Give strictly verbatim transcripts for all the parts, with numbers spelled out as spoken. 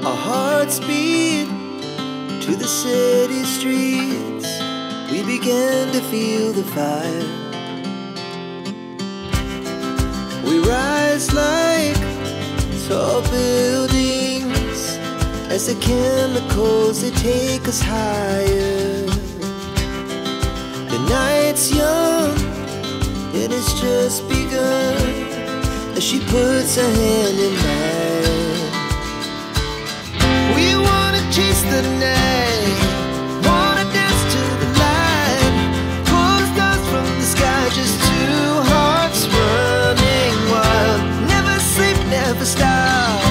Our hearts beat to the city streets. We began to feel the fire. We rise like tall buildings as the chemicals, they take us higher. The night's young and it's just begun as she puts her hand in mine. We wanna chase the night, wanna dance to the light, pull the stars from the sky, just two hearts running wild. Never sleep, never stop,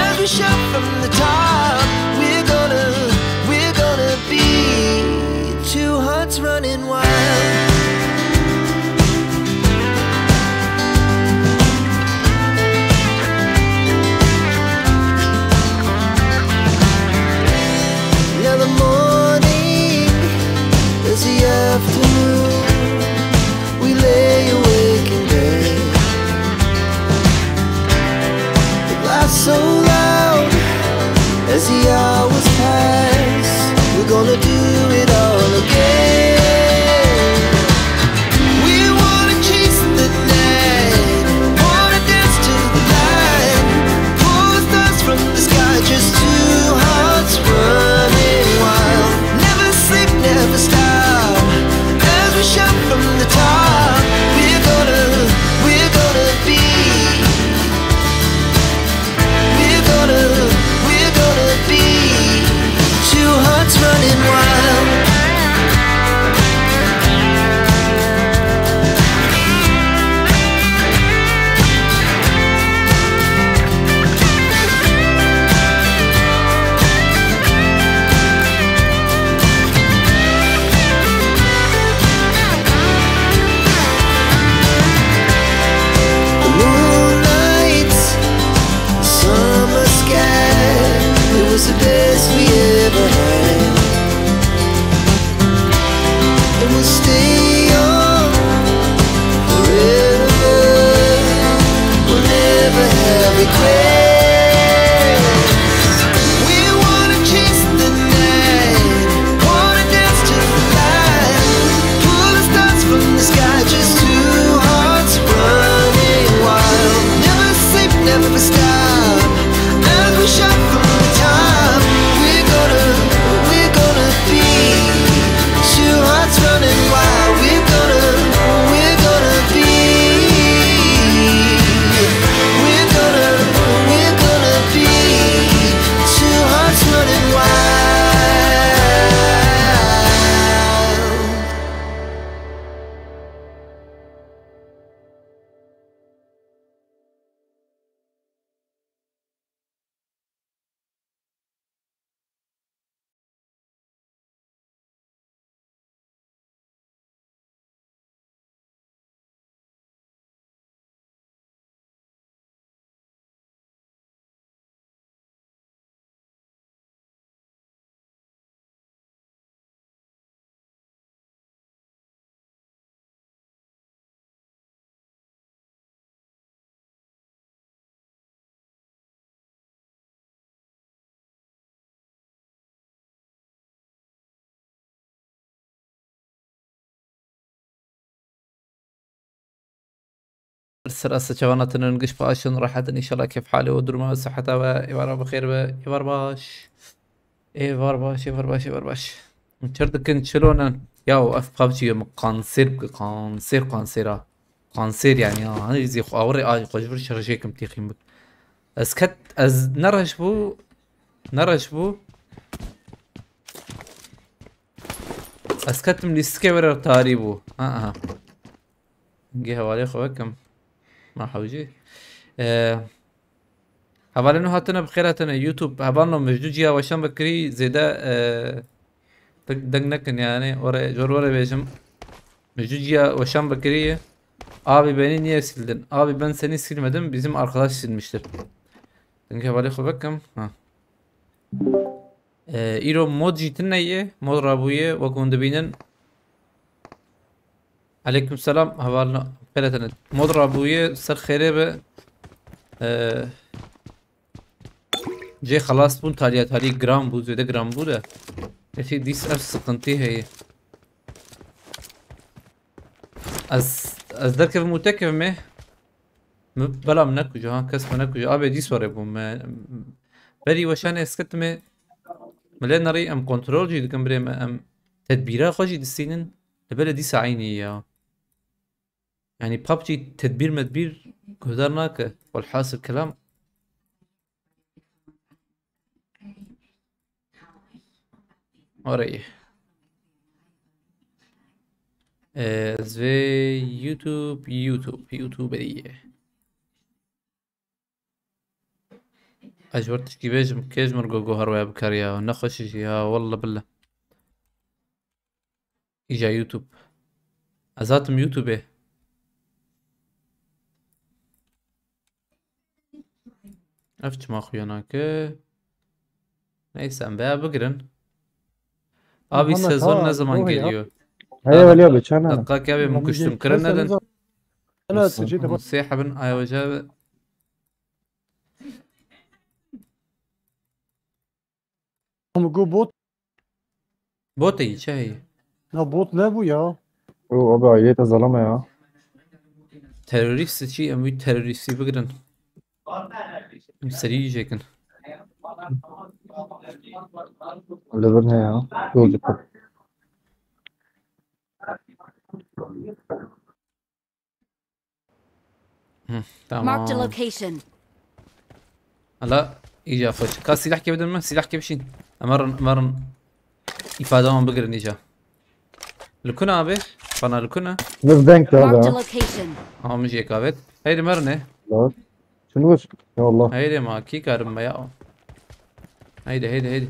as we shout from the top. We're gonna, we're gonna be two hearts running wild. Now the morning is the afternoon. We lay awake in bed. It laughs so loud as the hours pass. We're gonna do it all again. We wanna chase the night, wanna dance to the light. Pull the stars from the sky, just two hearts running wild. Never sleep, never stop, as we shout from the top. We're gonna, we're gonna be, we're gonna, we're gonna be two hearts running wild. The moonlight, summer sky, it was the best we ever had. And we'll stay young forever. We'll never have regrets. We wanna chase the night, wanna dance to the light. Pull the stars from the sky, just two hearts running wild. Never sleep, never stop, as we shout from the top. We're gonna, we're gonna be two hearts running wild. We're gonna, we're gonna be, we're gonna, we're gonna be two hearts running wild. Sira se çawana tinin giş paşin rahatin, inşallah keyf hali û duruma ve sihheta ve êvara bi xêr ve êvar baş. Êvar baş, êvar baş, êvar baş. Çir dikin çilonin. Ya ev PUBG yo min kanser bike, kanser, kanser ha. Kanser yani ya. Hani zî xwe awirê ay xwe ji vir şerjêkim têxîm bik. Ez ket, ez ne reş bû, ne reş bû. Ez ketim lîstikê were tarî bû. Ha, aha. Hingê hevalê xwe vekim. Ma hewcî. Ee, hevalê nû hatine bi xêr hatine. YouTube hevalno mijdu ciya weşan bikirî zêde, ee, deng, deng nekin yani. Ore, jor were bêjim. Mijdu ciya weşan bikirî. Abi beni niye sildin? Abi ben seni silmedim. Bizim arkadaş silmiştir. Deng hevalê xwe vekim. Ha. Ee, îro mod jî tune ye, mod rabûye, wek hûn dibînin. Aleyküm selam, hevalno, xêr hatine. Mod rabûye, ser xêrê be. Ee, Cê xelas bûn, taliya talî giran bû, zêde giran bû de. Êşî dîs ev sıkıntı heye. Ez, ez derkevim û tekevim ê. Mi, bela min nekujo, ha, kes min nekujo. Abê dîs were bû me. Berî weşanê eskitime. Mi lê nerî em kontrol jî dikin birê me. Em tedbîra xwe jî distînin. Li belê dîsa eynî ya. Yani PUBG tedbîr medbîr guhdar nake. Welhasil kelam. Orayı. Ee, ez vê YouTube, YouTube, YouTuberî ye. Ez ji wir tişkî bêjim, kê ji min re got, got her waya bikar ya, nexweş jî ya, wallah billah. Îja YouTube. Ez hatim YouTubeê. Ev çima xuya nake? Neyse, em veya bigirin. Abi, Muhammed, sezon ha, ne zaman doğru ya. geliyor? Heye, Daha öyle abi, çana. Dakika ki abi, min kuştum, kirin nedin? Ana, Mus-, tecrüde bak. Musê hebin, ay hoca. Ama go bot. Bot iyi, şey. Ya bot ne bu ya? O abi, ailiyete zalama ya. Terörist çi, em wî teröristî bigirin. Em serî jêkin. Li vir ne ya? Yol dikkat. Hı, Marked a tamam. location. Hala iyice afaç. Ka silah gibi dönme, silah gibi şin. Emerin, emerin. İfade ama bigirin iyice. Lukuna abi. Bana lukuna. Biz denk de abi Marked a ha. location. Ama müziğe kavet. Haydi merine. Lan. Şunu vur. Ya Allah. Haydi ma ki karım be ya. Haydi, haydi, haydi.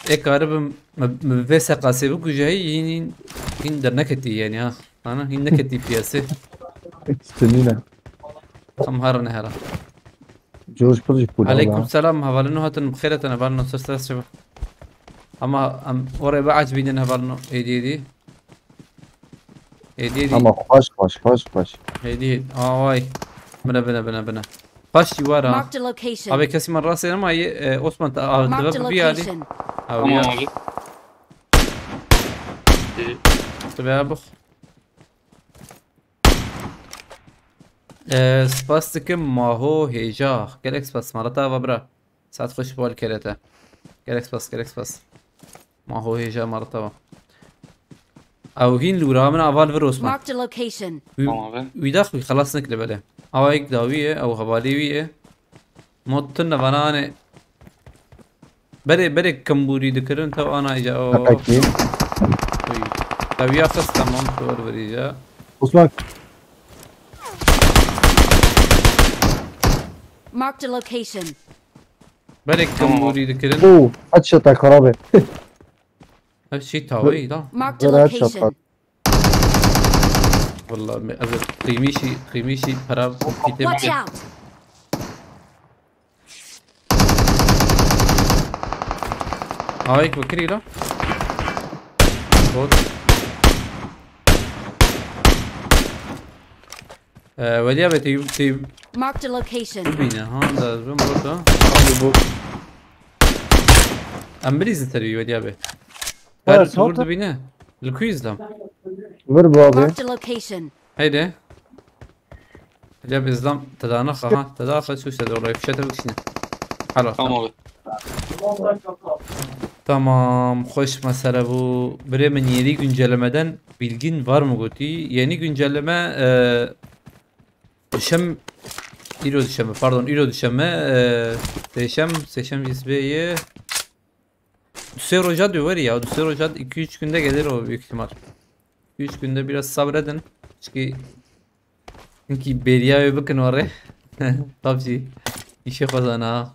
Ê karibim, me, me vê seqasê bikuje, hîn, hîn, hîn derneketî yani ha. Ana, hîn neketî piyasê. Stimîne. Em herine hera. Coş pir jî pûl Aleyküm ala. selam, hevalino hatin, bi xêr hatin, hevalino, ser ser şeva. Ama em oraya bir aç binin hevalino, êdî, êdî. Êdî, êdî. Ama xweş, xweş, xweş, xweş. Êdî, aa, vay. Bine, bine, bine, bine. Xweş jî war ha. Marked a location. Abi kesî man rastê nema yê, e, Osman, te, a, Marked a te ve bir alî. location. Abi Tamam ya. abi. Ee, Te be abi. E, spas dikim Maho Hêja. Gelek spas, mara te ava bira. Saet xweş bol kerete. Gelek spas, gelek spas. Ma ho hêja martava. Ew hîn li wira min aval vir Osman. Marked a location. Wî, Tamam abi. wî dax wî xelas nikle bele. Awa yek dawî ye, ew hevalê wî ye. Mod tune vana anê. Berê, berê kembûrî dikirin, tew ana îca o. Peki. Uy. Dawiya xist, tamam, tu vir vir îca. Osman. Marked a location. Berê Tamam. kembûrî dikirin. Oo, headshot e, xerabe. Her şey tavayı da. Marked a Böyle headshot location. var. Vallahi me-, ez qîmîşî, qîmîşî para Watch kîtê. out! Ay, fikirî la. Bot. Ee, Weliya be, teyb, teyb. Marked a location. Bine, ha, da, zun bot, ha. Abi bu. Em bilîzin terî Weliya be. Her Evet, tur tamam. dibîne. Li ku îzlam? Vir bu abi. Marked a location. Heyde. Weliya be, îzlam, te da naxa, ha. Te da naxa, sûse de orayı fişete bikişine. Hala. Tamam abi. Tamam, hoş mesele bu. Birê min yeni güncellemeden bilgin var mı goti? Yeni güncelleme, e, Düşem-, îro duşeme, pardon, îro duşeme, e, sêşem, sêşem jî sibê ye. Du sê roja diyor var ya, du sê roja, iki üç günde gelir o büyük ihtimal. İki üç günde biraz sabredin. Çünkü, çünkü beriya ve bakın oraya. PUBG. İşe kazana.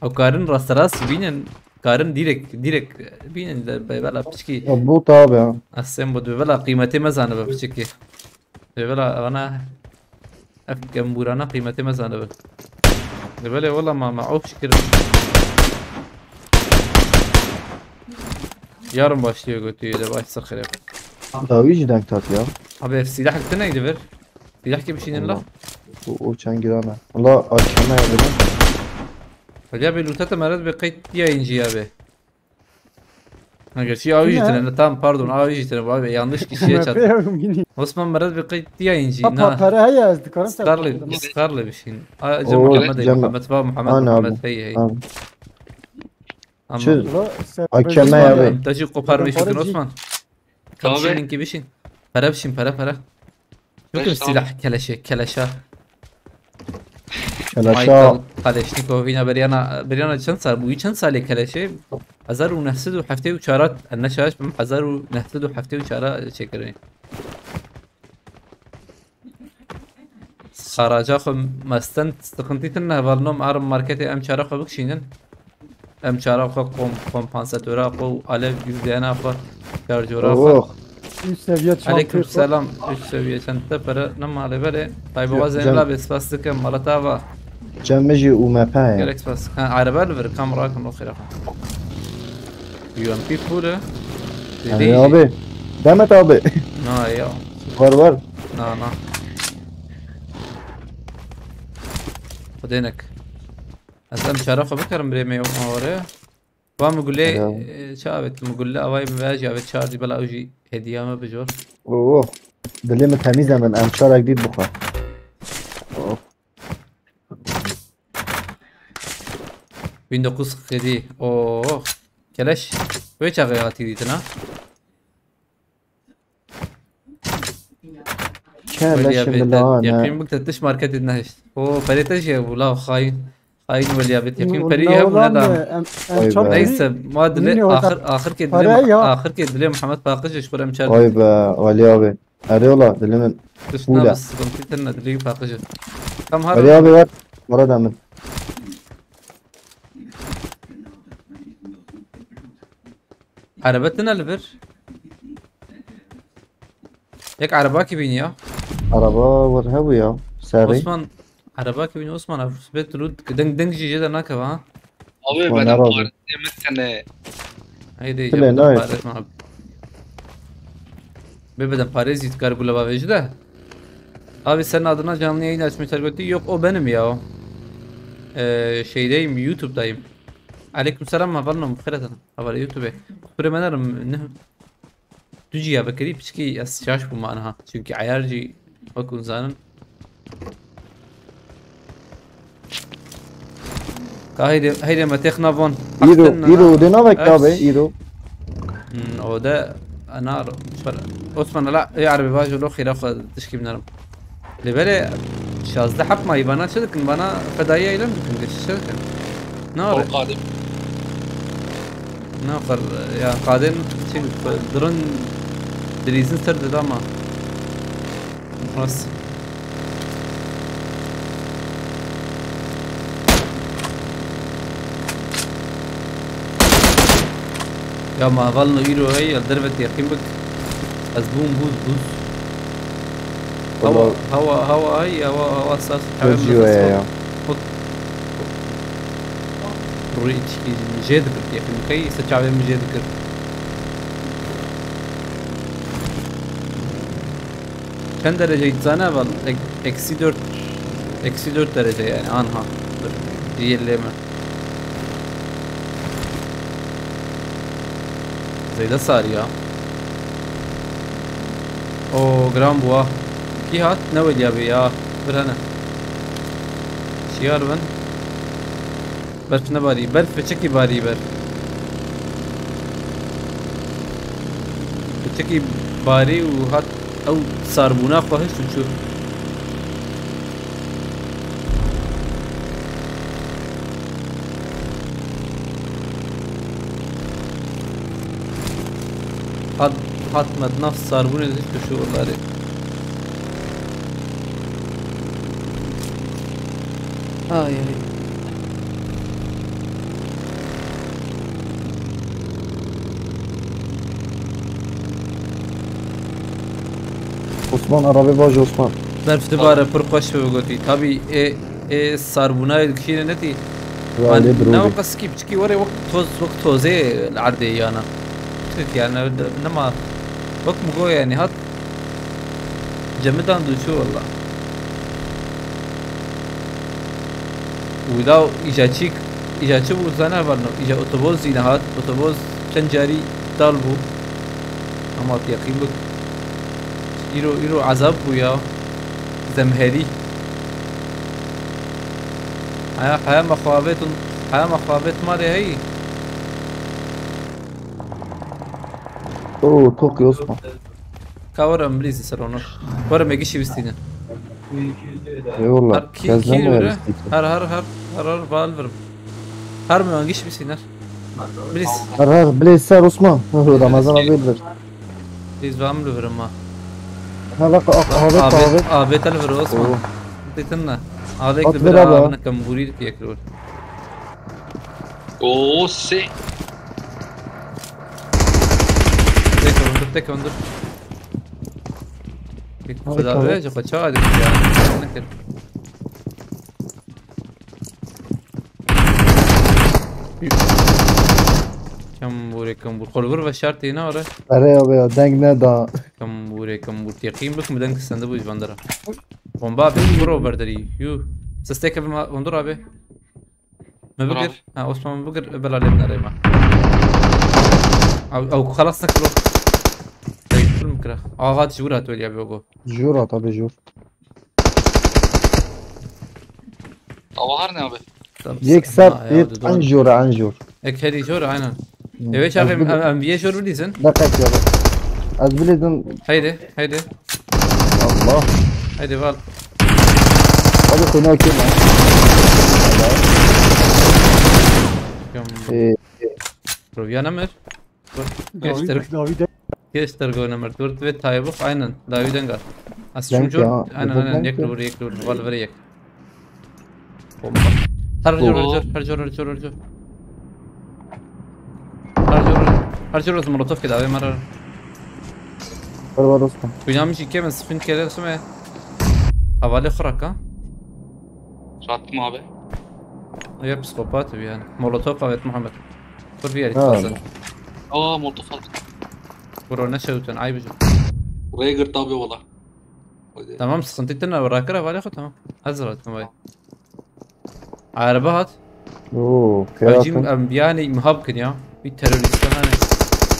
Ew karin rasterast bînin, karin direkt, direkt bînin de be-, bela piçkî. Ya, bot abi ya. Ez sen bu dibê bela qîmetê me zanibe piçkî. Dibê bela ana ev kembûrana qîmetê me zanibe. Dibê lê wela ma, ma of şikir. Yarın başlıyor götüyü de baş sıkırı. Dawî jî deng tat ya. Abi silah tine gidiver. Silah gibi şeyin la. Allah. O, o çend giran e. Allah, akşama ya dedim. Hocam bir lütfete meret bir kayıt diye inci abi. Ha, gerçi avi jitene, ne, tamam, pardon, avi jitene, abi yanlış kişiye çat. Osman meret bir kayıt diye inci. Apa para heye ez dikarim. Skarlı, skarlı bir şey. Acaba Muhammed, Muhammed, Muhammed, Muhammed, hey, hey. Ama çi? Akeme ya be. Taşı koparmış bütün Osman. Tabii. Bişin ki bişin. Para bişin, para, para. Çok silah keleşe, keleşa. Keleşa. Michael Kalashnikov yine beriyana, beriyana çend sal, bu çend salê keleşe? Hezar û neh sed û heftê û çar, ne şaş bim, hezar û neh sed û heftê û çar çekirî. Xaraca xwe mesten sıkıntı tine hevalnom, arim marketê em çara xwe bikişînin. Em çara xwe kom-, kompansatora xwe û alev girdiyana xwe, şarjora xwe. Oh. Üst seviye çantayê xwe. Aleyküm selam. Üst seviye çanta para ne malê belê. Tayyip Oğaz Zeynep abi spas dikim. Malata va. Cem jî U M P ye. Gerek spas. Ha, araba li vir kamera kin o xira. U M P full e. Emre abi. Demet abi. Na ya. Var var. Na na. Xwedênek. Ez em çara xwe bikarim birê me yok ma were. Va min gulê, e, çi avêt? Min gulê avayê min veya jî avêt çar jî bela ew jî hediya me bijor. Oo. Dilê min temîz e min. Em çarek dît bixwe. Oh. Bin dokuz yüz kırk yedi. Oo. Keleş. Wê çaxê hatî dîtin ha? Ke leşim bila ne. Yaqîn bik te tiş marketê nehişt. O perê te jî hebû la xayîn. Xayîn welî abêt. Yaqîn perî hebû ne dam. Neyse, ma dilê axir, axir ke dilê, axir ke dilê Muhammed paqij ji xwe em çar. Vay be, welî abi. Erê ola, dilê min. Tişt na bes, komputer ne dilê paqij. Tam har. Welî abi ver. Orada min. Erebe tine li vir. Yek erebakî bînî ya. Ereba wir hebû ya. Serî. Osman, erebakî bînî Osman, ev sibê tu lût deng, deng jî jê de nakeve ha. Abi, Osman, beden parê min tine. Heydi, beden parê abi. Bê beden parê zî dikar gule bavêjî de. Abi sen adına canlı yayın açmayı terk etti. Yok, o benim ya. Ee, şeydeyim, YouTube'dayım. Aleykümselam, hevalno, xêr hatin. Heval YouTube. Kusurê me nerim, ne? Tu jî ya vekirî piçkî ez şaş bûm aniha. Çünkü ayar jî wek hûn zanin. Ka heyde, heyde me têxna von. Îro, îro, de navek tabe, îro. Hmm, o de, anar, Osman, ala, ê erebê vajo lo xîra xwe tişkî binerim. Lê belê şazdeh heb mayî vana çi dikin? Vana fedayî eylem dikin, geç çi dikin? Ne are? Ew qadê. Ne qar, ya qadên çi dirin dirîzin ser dida ma. Rast. Ya ma hevalno îro hey, ya dervet yaqîn bik. Ez bûm bûz bûz. Hewa, hewa, hewa hey, hewa, hewa sas. Çavê min ya. Rûyê çikî jê dikir, yaqîn key se çavê min jê dikir. Çend derece dizane val? Ek-, eksi dört, eksi dört derece yani, anha. Dur, diye leme. Zeyde sar ya. O gram bû ha. Kî hat? Ne wediya bî ya. Bir hene. Şiyar bin. Berf nebarî. Berf piçekî barî ber. Piçekî barî û hat ew sarbûna xwe hişt û çû. Hat, hat me di nav sarbûnê de hişt û çû welarê. Ay, ay. Osman, arabê baş Osman. Berf dibare pir xweş bi gotî. Tabî ê, ê sarbûnayê dikişîne netî. Ralê birû. Ne wek qesikî piçikî were wek toz, wek tozê li erdê yana. Piçik yani nema wek migo yani hat. Cemidan dû çû wela. Wila îja çîk Îja çi bû zane hevalno? Îja otobos jî nehat. Otobos çend carî dal bû. Ama teqîn bû. Îro, îro ezab bû ya. Zemherî. Haya, haya me xwe avêt, haya me xwe avêt malê heyî. Oo, tok Osman. Ka were em bilîzin ser onu. Were me gişî bistînin. Eyvallah. Her ki, kes ki nemeye vere? Bistînin. Her, her, her, her, her, bal verim. Her me gişî bistînin. Bilîz. Her, her, bilîz ser Osman. Ramazan abi bilir. Bilîz vam li verim ha. Ha bak, ah, abi, abi. Abi tel ver Osman. Oo. Ditin ne? Alek li bir abi. Abi ne kam buri ki yek li ver. Oo, se. Tek ondur, tek ondur. Tek Ay, kadar tamam. Verecek o çağa dedik ya. Ne kır? Kambûrê kambûr. Xwe li vir veşartê ne are. Ere ya be ya, deng ne da. Kambûrê kambûr. Teqîn bikim, deng sende bû ji van dera. Bomba abi, vur o berderî. Yuh. Sistek ev ma, ondur abi. Me bigir. Bravo. Ha, Osman me bigir, bela lê nerê me. Ew, ew xelas nekiro. Ey, film kira. Axa ji wir hat weliya be go. Jûr hat abi, jûr. Ava her ne abi? Yek ser, yek en jûr, en jûr. Ek herî jûr, aynen. Hmm. Eve çaxê em, em, em viye jûr bilîzin. Deqet ya. Ez bilîzim. Haydi, haydi. Allah. Haydi val. Hadi konu okey lan. Ee, Roviya nemir. Dur. Dawî, geçtir. Dawî de. Geçtir go nemir. Dur ve taybuk aynen. Dawî denga. As şum jor. Aynen, aynen. Yek dur, yek dur. Val vere yek. Bomba. Her jor, her jor, her jor, her jor, her jor. Her jor, her jor molotof keda ve mara. Var, var, Osman. Kuyam jî keme sprint kere sume. Havale xuraka. Rahatım abi. Ya psikopat bir yani. Molotof evet Muhammed. Dur bir yer. Ha. Aa, molotof at. Bro ne şewtun, ayıp hocam. Buraya gırt abi valla. Tamam, sıkıntı ettin abi, rakır havale xo tamam. Hazır atın vay. Araba hat. Oo, hacim kıyafet. Em yani imhab kın ya. Bir terörist hani.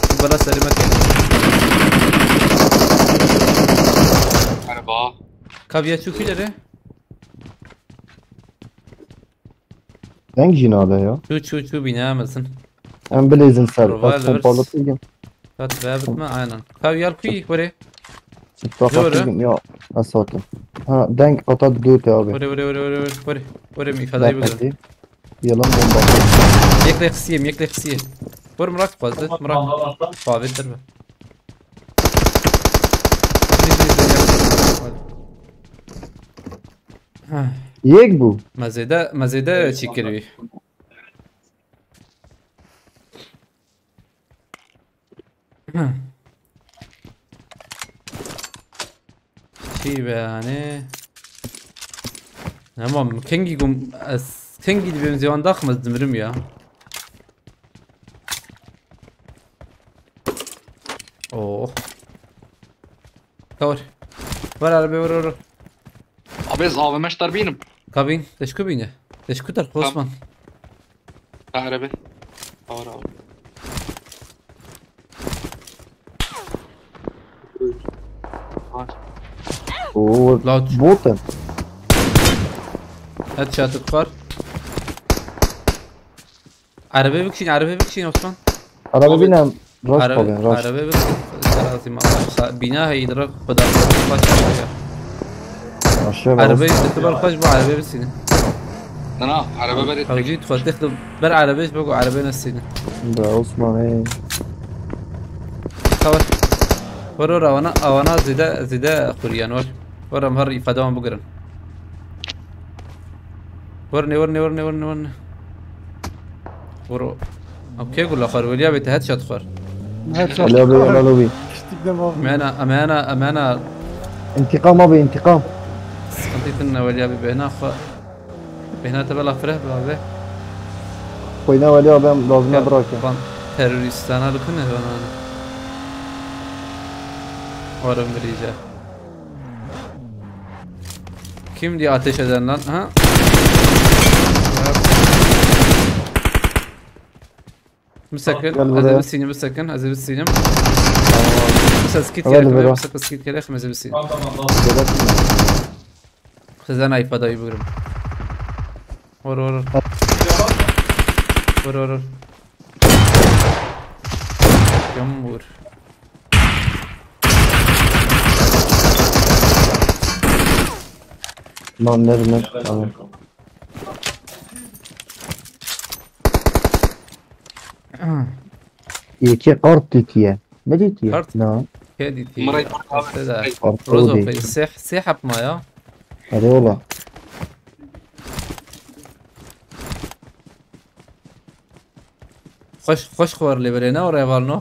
Bu bana serime kın. Araba. Kaviya çok ileri. Deng jî nade ya. Çû, çû, çû, bîne em bilîzin. Em bilîzin ser. Rovayê li vir. Pompalı tîgim. Kat ve bitme, aynen. Kav yal kuy, were. Çiftaka tîgim ya. Nasıl atım? Ha, deng kata dû te abi. Were, were, were, were, were. Were, were, mi ifadayı bildim. Yılan bombası. Yek de kısıyım, yek de kısıyım. Were, Murat, fazla, Murat. Fazla, fazla. Fazla, fazla. Yek bû. Me zêde, me zêde çî kirî. Çî be yani. Tamam, kengî gum, ez kengî dibêm zêwan daxim ez dimirim ya. Oh. Tawar. Ver arabaya, ver, ver, ver. Abi, ez A V M ştar bînim. Kabîn, teşku bîne. Teşku der, Osman. Araba. Tawar abi. Oo, bot in. Headshot xwar. Arabê bikişîn, arabê bikişîn Osman. Arabê bîne em rast xwebin, rast. Arabê bikişîn, lazim ama. Bîna heyî dir, xweda xweda. Aşağı. Arabê, tu ber xweş bu arabê bisîne. Na, na, arabê berê. Hewcî tu xwe têx ber arabê ji bo ku arabê nesîne. Be Osman, ey. Xewar. Were, were, awana, awana zêde, zêde xuriyan, were. Were, em her îfade wan bigirin. Werne, werne, werne, werne, werne. Were. Em kê gula xwar, weliya bê te headshot xwar. Headshot. Weliya bê, weliya bê. Kiştik de mal. Emena, emena, emena. İntikam abi, intikam. Sıkıntı ettin ne weliya bê, bêhna xwe. Bêhna te bela fireh be abi. Koyna weliya bê, em lazim e bırakın. Ban teröristana lukun ne bana. Varım bilece. Kim diye ateş eden lan, ha? Bisekin, Gel ez buraya. ê bisînim, bisekin, ez ê bisînim. Bisekin skit Tamam, gerek, bro. bisekin skit gerek, ez ê bisînim. Gerek mi? Size ne ifade bugürüm. Vur, vur, vur. Vur, vur, vur. Cam vur. Tamam, ver, ver. Tamam. Yekê kart dîtiye. Ne dîtiye? Kart? Na. Kê dîtî? Miray Kart da. Kart Rozo o dî. pey seh, seh hap ma ya. Hadi ola. Xweş, xweş xwar lê belê ne oraya var no.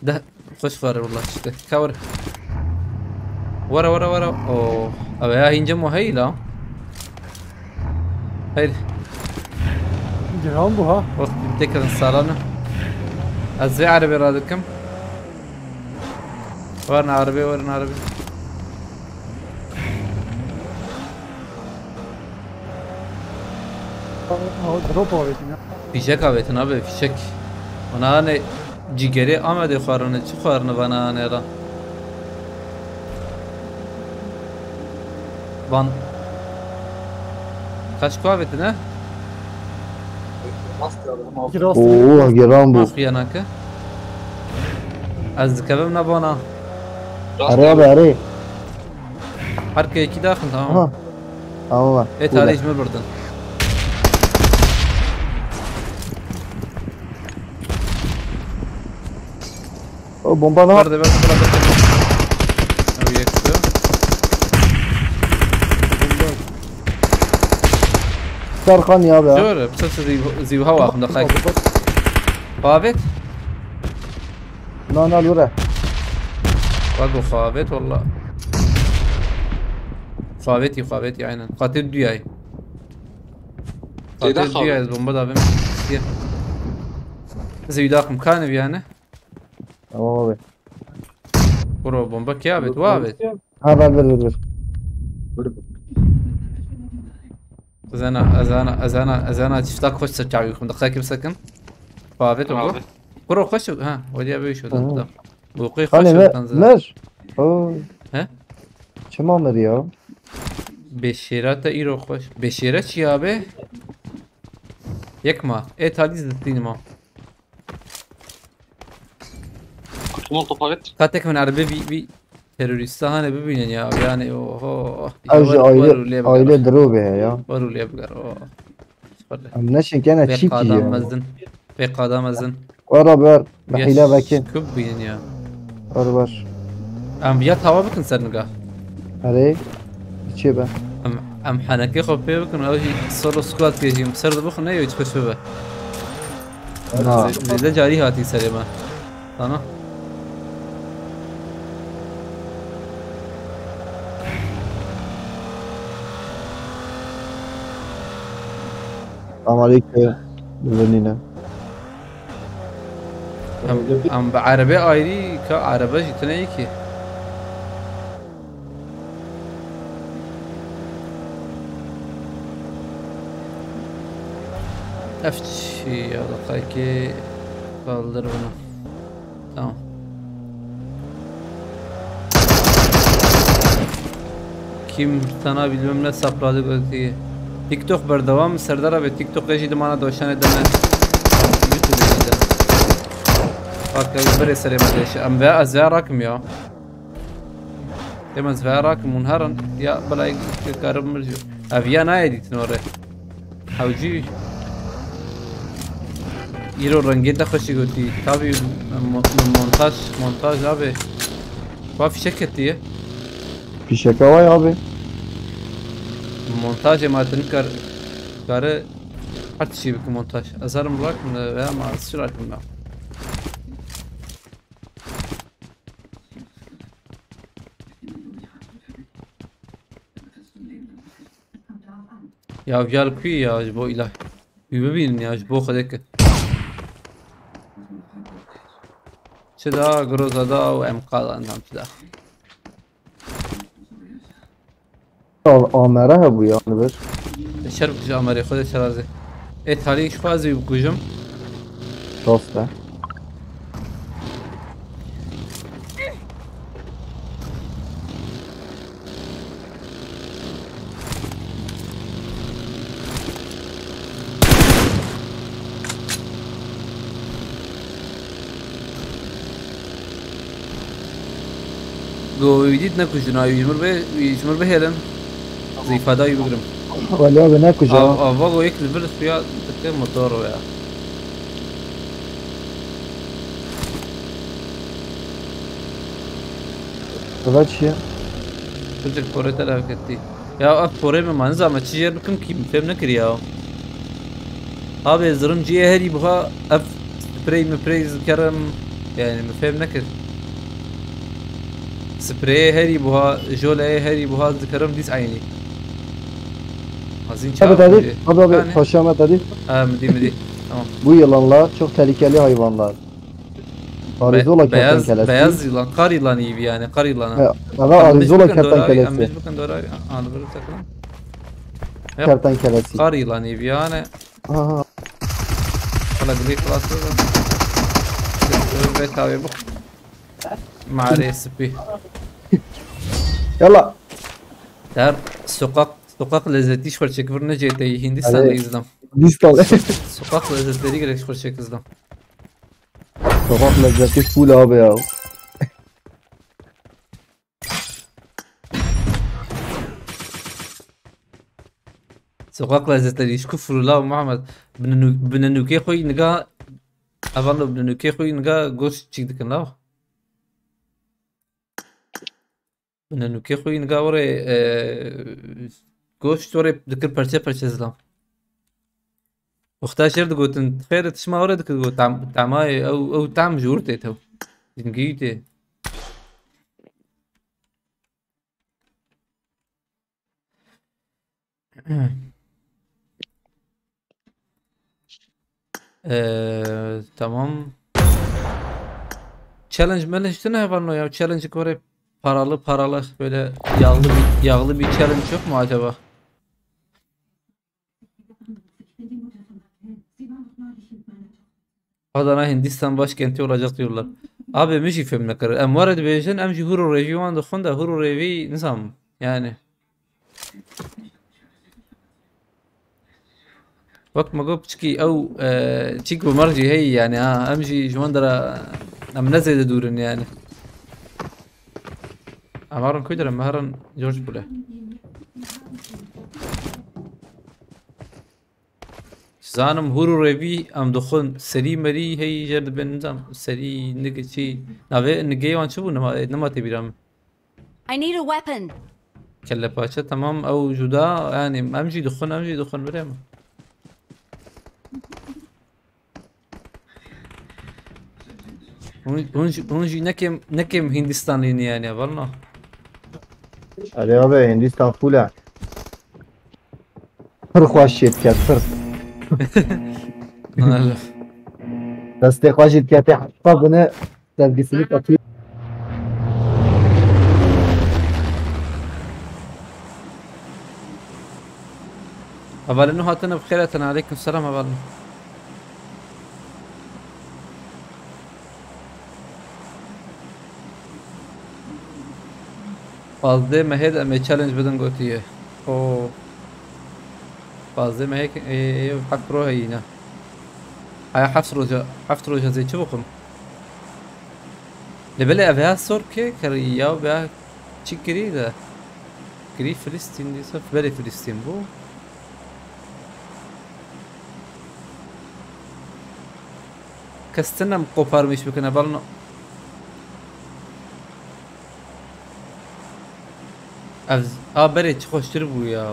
De, xweş xwar valla işte. Kawr. Wara, wara, wara. Oo. Abi ya hince mu heyla. Hayır. Giran bu ha. Waqt tekrar salana. Ez vê arabê radikim. Verin arabê, verin arabê. Ha, drop avêtin ya. Fîşek avêtin abi, fîşek. Ona hani cîgerê Amedê xwarine, çi xwarine bana hani lan. Van. Kaç ku avêtin he? Iki rastgele ama. Oo, giran bu. Bak yanakı. Ez dikevim ne bana. Araya be, araya. Her kekî daxin tamam. Aha. Tamam. E talih mi birdin. O bomba ne var? Nerede ben bırakacağım. Ev yekti. Serkan ya be. Dur, bu sesi zivha var aklımda kayık. Xavêt. Na na lure. Bak o xavêt valla. Xavêtî, xavêtî aynen. Qatê duyay. Têda Qatê duyay xavêt. Bomba da bim. Gel. Zeyda xim kanê yani. Tamam abi. Bro bomba kê avêt? Wa avêt. Ha ver ver ver ver. Ezana, ezana, ezana, ezana çifta koç ser çavi kum. Dakika kim sakın. Xavêt o. Abi. Kuro xweş o. Ha, wadiya be şu Tamam. da. Bu koy Hani xweş ver, o tanzı. ver. Oo. He? Çima mir ya? Beşêrata îro xweş. Beşêre çi ya be? Yek ma. E talî zitîn ma. Molotof avêt. Katek min erbe vî, vî terorîsta hane bibînin ya. Yani oho. Ev ji War- aile, war û lê bigere. Aile diro be ya. War û lê bigere. Oh. Em neşin kene Pê çî qada kiriyor. mezin. Pê qada mezin. Wara ber. Ya Mehile vekin. Kub bînin ya. Wara ber. Em ya tawa bikin ser niga. Erê. Çi be? Em, em henekê xwe pê bikin. Ew jî solo squad pê jî. Ser de bixin ne yoy çi xweş bibe. Na. Zê- Zêde carî hatî serê me. Sana. Amalî ke bivinîne. Em, em bi erebe ayrî ka erebe jî tune yekî. Ev çi ya da qaykê kaldır bunu. Tamam. Kim sana bilmem ne sapladı götüyü. TikTok berdewam, Serdar abi TikTok jî dimana doşanê dene. YouTube jî dene. Bak ya, bere serê me deşe. Em ve ez ve rakim ya. Dem ez ve rakim un herin ya belay karim mirjo. Ev ya nayê dîtin ore. Hewcî. Îro rengê te xweşî gotî. Tabî mo- montaj, montaj abi. Wa fişek ketiye. Fişeka vay abi. Montajê ma tu nikar kare her tiştî bike montaj. Ez herim rakim de veya ma ez çi rakim ya. Ya gel kuy ya ji bo ilah. Kuy bibînin ya ji bo Xwedê ke. Çi da Groza da û M K da endam çi da. Al- Amere hebû ya li vir. Şer bikuje Amerê Xwedê şerazê. Ê talî ji xwe ez ê bikujim. Rast e. Go wî dît nekujin, ay ji mir bê, ji mir bihêlin. Zîfada wî bigrim. Wele abi nekujin. Av, ava go yek li vir xuya dike motor ya. Eva çi ye? Çocuk porê te lawketî. Ya ev porê min ma nizam ez çi jêr bikim kî min fêm nekir ya. Abi zirim ciyê herî buha ev sprey mi prey zikerim yani min fêm nekir. Spreyê herî buha, joleyê herî buha zikerim dîs eynî. Hazin Abi çav dedi, bûye. Abi abi Yani. Paşa Ahmet dedi. Ha, mi dî, mi dî. Tamam. Bu yılanlar çok tehlikeli hayvanlar. Arizola Be- beyaz, kertenkelesi. Beyaz yılan, kar yılanı gibi yani, kar yılanı. Ya, ama Arizola kertenkelesi. Em mecbur doray, anı böyle takılan. Kertenkelesi. Kar yılanı gibi yani. Aha. Hala gri klası da. Ve tabi bu. Mare spi. Yalla. Der sokak, sokak lezzeti iş parçası vur ne C T'yi Hindistan'da izlem. Hindistan. Sokak lezzetleri gerek iş parçası izlem. Sokak lezzeti full abi ya. Sokak lezzetleri iş kufru la Muhammed. Binenu-, binenûkê xwe niga, evan lo binenûkê xwe niga goşt çîk dikin la. Binenûkê xwe niga were, e, goşt were dikir parçe parçe zilam. Wexta jêr digotin, xêr tişma were dikir got, tam, tamayê, ew, ew tam ji wir tê tew. Zingî tê. Ee, tamam. Challenge melence tune hevalno ya. Challenge göre paralı paralı böyle yağlı bir, yağlı bir challenge yok mu acaba? Adana Hindistan başkenti olacak diyorlar. Abi min jî fêm nekir. Em were dibêjin, em jî hûr û rêvî wan dixwin de hûr û rêvî nizam. Yani. Wek me got piçikî ew, e, çîk bi mer jî heyî yani ha. Em jî ji wan dera em ne zêde dûr in yani. Em herin ku dere? Me herin George Bule. Zanim hûr û rêvî em dixwin serî merî heyî jêr dibên nizam serî nigê çî. Navê nigê wan çi bû? Nima, nima tê bîra min. I need a weapon. Kellepaçe, tamam, ew cuda, yani em jî dixwin, em jî dixwin birê min. Hûn, hûn jî, hûn jî nekêm, nekêm Hindistanlî ne yani, valla. Erê abi, Hindistan full e. Pir xweş çê diket, pir. Öyle. Destê xwe jî diketê hefa bine, sevgisini katıyor. Hevalê nû hatine bi xêr hatin. Aleykum selam hevalê nû. Pazdeh mehê de em ê challenge bidin gotiye. O. Pazdeh mehê ke, ê, ê, heft roj heyî ne. Haya heft roja, heft roja zê çi bikim? Lê belê ev ya sor ke, kerî ya be çi kirî de. Kirî Filistîn dîsa, belê Filistîn bû. Kes tine em koparmîş bikine, balno. Ev, a berê çi xweştir bû ya.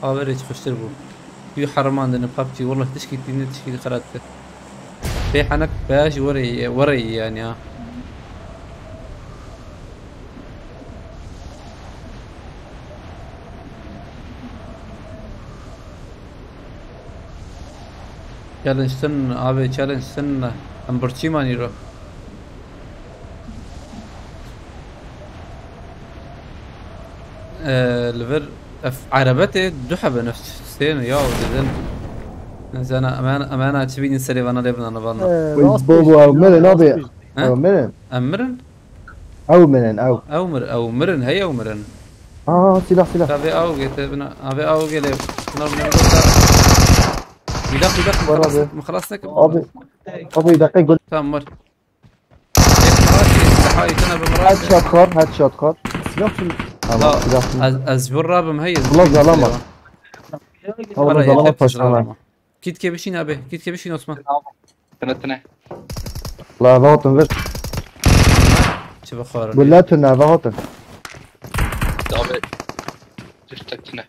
A berê çi xweştir bû. Tu herimandine PUBG, wallah tişkî tîne, tişkî xerat dike. Bê henek be jî were, were yani ya. Challenge tune, abi, challenge tune. Em birçî man îro. Ee, li vir ev erebetê du hebe neft sê ne ya, didin. Zana, emen, emen çi bînin serê vana lê bina, vana. Ee, Wî rast bobo, pêş, ew mirin, rast abi. Pêş. He? Ew mirin. Em mirin? Ew mirin, ew. Ew mir, ew mirin, hey ew mirin. Aa, silah, silah. Ka vê ew gete bina, ha vê ew gele. Bunlar bunlar da. Bir dakika, bir dakika, Var xelas abi. Nekim, xelas nekim. Abi, abi, dakika, gol. Tamam, var. Tek Miraj, daha yetene bir Miraj. Headshot kar, headshot kar. Silah kim? Tamam, silah kim? Ez, ez vur rabim, hey. Ulan zalama. Ulan zalama, paşalama. Kit ke bişîn abi, kit ke bişîn Osman. Tine tine. La eve hatin vir. Çi bixwarin? Gulle tune eve hatin. Abi. Tiştek tine.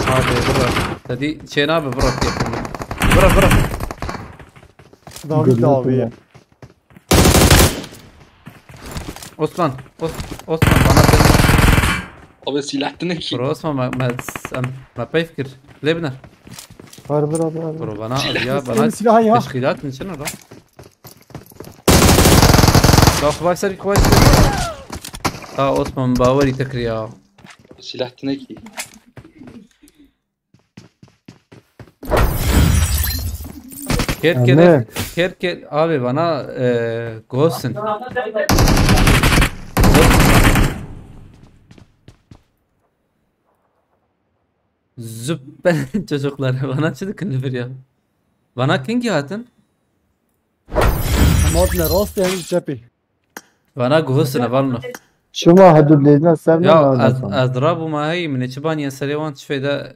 Abi bura. Tedî çê nabe bura. Bura bura. David abi. Osman, Os Osman bana sen. Abi silah tine ki. Bro Osman me me em me peyv kir. Lê biner. Var bir abi abi. Bro bana ya bana. Senin silahı ya. Teşkilat için o da. Bak vay ser vay ser. Ha Osman bawarî te kir ya. Silah tine ki. Ket ket ket ket abi bana e, Ghost in. Züppen çocuklar bana çi dikin bir ya. Bana kingi hatin? Modne rost yani cephi. Vana guhusine vanno. Şuma hudud lezna ser. Ya ez ez rabûma hey min çi baniye serê wan çi feyda.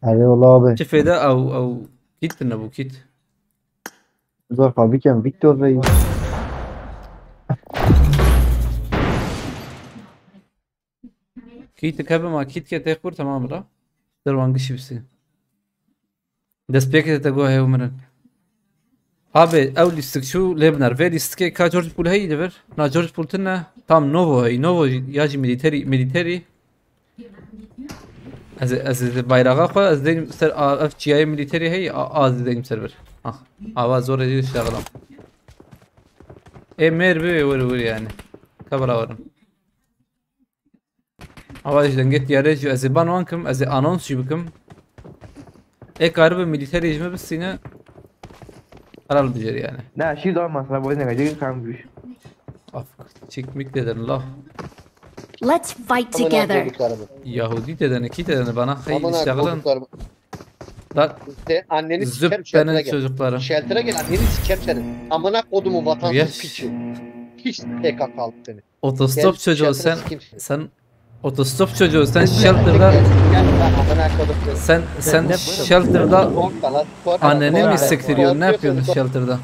Eyvallah abi. Çi feyda ew ew kit ne bu kit. Zor fabriken Victor Reis. Kît dikeve ma kît ke tê xwir temam ra. Derwan gişî bisi. Destpêkê te got hew mirin. Abi ew lîstik çû lê biner. Vê lîstikê ka George Pool heyî li vir. Na George Pool tune tam Novo heyî. Novo jî ya jî milîterî milîterî. Ez ez ez bayraxa xwe ez deyim ser a ev çiyayê milîterî heyî a ez deyim ser vir. Ah. Ava zor edî şaxlam. Ê mêr bi wir wir yani. Kabra warim. Ava ji dengê tiyarê jî ez ê ban wan kim, ez ê anons jî bikim. Ê karibe milîterê ji me bistîne. Qeral bijêr yani. Na, şî zor masra boyne gacı kam güç. Af, çik mik dedin la. Let's fight together. Yahudi dedin, ki dedin bana hayır iştahlan. Lan anneni siker shelter'a gel. Çocuklarım. Shelter'a gel, anneni siker senin. Amına kodumu vatansız piçi. Piç P K K'lı seni. Otostop çocuğu sen, sen otostop çocuğu sen shelter'da sen sen shelter'da anneni mi siktiriyorsun, ne yapıyorsun shelter'da?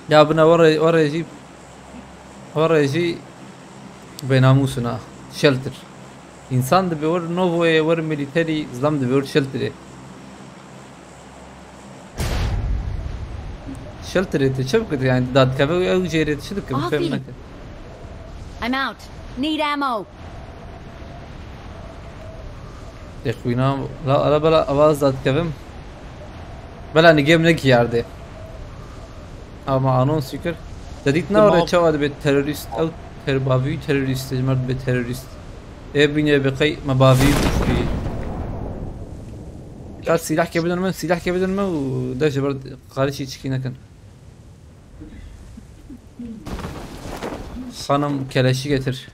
Ya buna oraya oraya jî oraya jî benamusun ha shelter. İnsan da bir or novoye var militeri zlam da bir or shelter'e. Shelterê te çi bikir yani dadkeve ew jêrê çi dikim fêm neke. I'm out. Need ammo. Texwîna la ala bela avaz dadkevim. Bela nigêm nekiyardê. Ama anons fikir. Te dît na re çawa dibe terorîst ew ter bavî terorîst ji mer dibe terorîst. Ê bînê bi qey me bavî kuştî. Ka silah ke bidin min, silah ke bidin min û de ji ber qarişî çikî nekin. Xanim keleşî getir.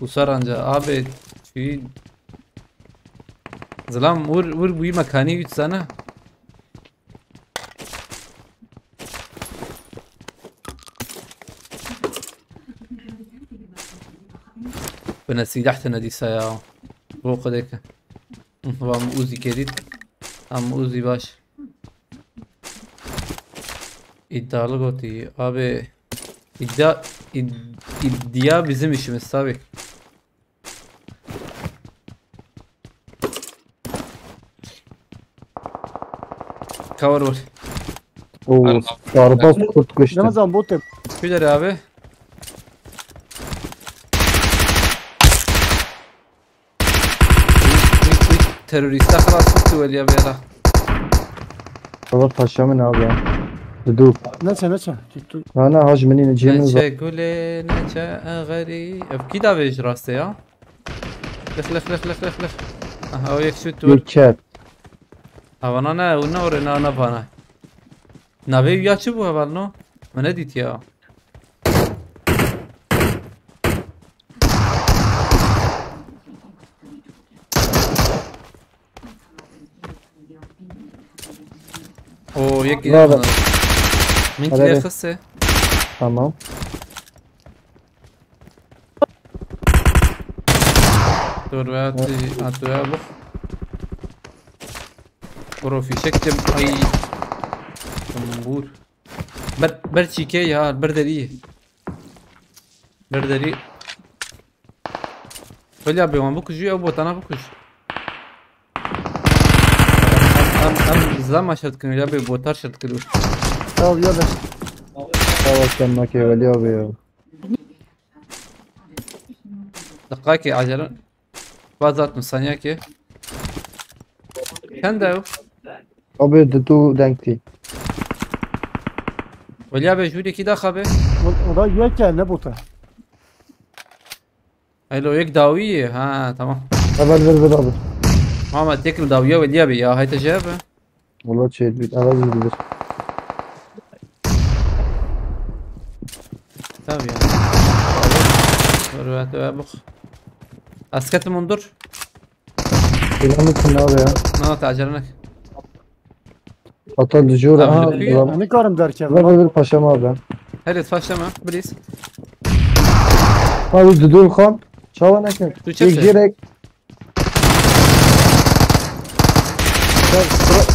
Usar anca abi çî. Zilam vur vur bu mekanî üç sana. Bine silah tine dîsa ya. Bu kadar ki. Vam uzi kedit. Am uzi baş. İddialı goti. Abi iddia id, iddia bizim işimiz tabi. Cover var. Oo, sarbaz kurt kuştu. Ramazan botem. Küder abi. Teröriste xelas bitti weliye bera. Baba paşa min abi ya. Dudu. Neçe neçe? Tuttu. Ana haj minî cemil. Neçe gule neçe ağari. Evki da vej raste ya. Lix, lix, lix, lix, lix, lix. Aha, o yek şut. Yek çet. Havana ne, o ne orê, na, na vana. Navê ya çi bû heval no? Me nedît ya. Oo, yek Bravo. Min Hadi, kile hadi. Xise. Tamam. Dur ve atı, atı ve bu. Bro fişek de ay. Tambur. Ber, ber çike ya, ber deri. Ber deri. Öyle abi, wan bikuj, ew botana bikuj. Em, em, em zilama şert kirin, ya be botar şert kirin. Ya, ya be. Sağ ol, sen makey, öyle abi ya. Dakika ki acele. Bazat mı saniye ki? Sen de yok. Abi, di tu dengtî. Weliya be, jûrekî daxa be. O, o da yek e, ne bota. Elo, yek dawî ye. Ha, tamam. Heval ver, ver abi. Ama tek li dawiya weliya be ya. Hayta şey be. Valla şey, bir ara bir bilir. Tabii ya. Ver, ver, ver, bak. Asketim ondur. Planı kim abi ya? Na, tacelenek. Ata dijor, Abi, aha, bir ulan. Onu karım derken. Ver, ver, ver, paşam abi. Hele, başlama, please. Abi, dur, dur, kan. Çava ne ki? Tu çek. Gerek.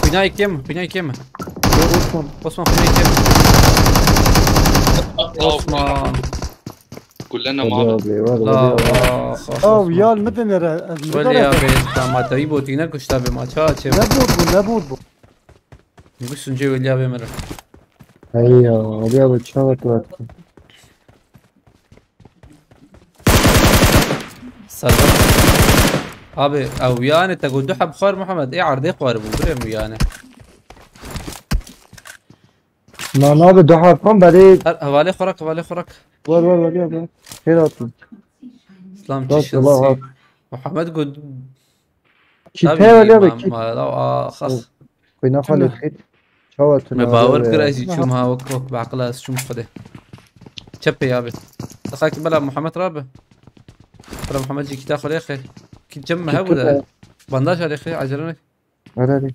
Kuynak kim? Kuynak kim? Osman. Osman, kuynak kim? Osman. Kullena Hadi mal. Abi, var, Aa, var ya. Ah, ah, Ya, Osman. Ya, mı denir? Weliya be, tamam, tabii botine kuşta be maça açe. Ne bot bu, ne bot bu? Nübüs sunce weliya be mera. Hey ya, abi abi, çavat var. Serdar. Abi, ew yani te got du heb xwar Muhammed. Ê erdê xwar bû, birê min yani. Na, na, abi, du heb xwar berê. Her, hevalê xwar, hevalê xwar. Var, var, var, ya, var. Xêr hatî. Slam, Bak, çişin Allah, si. Bak. Muhammed got. Kî Tabii, te weliya be, ma-, kî? Ma-, ah, ah. Kuynak Kim Halil ya? Kit. Çawa tu Me nabe bawer be? Kir ez jî çûm ha, wek, wek bi aqil ez çûm xwedê. Çepê ya be. Dixakî bela Muhammed rabe. Bela Muhammed jî kîta xwe lê xêr. Kî cem me Kî hebû tu de. Te? Bandaj alê xêr, acele nek. Ara re.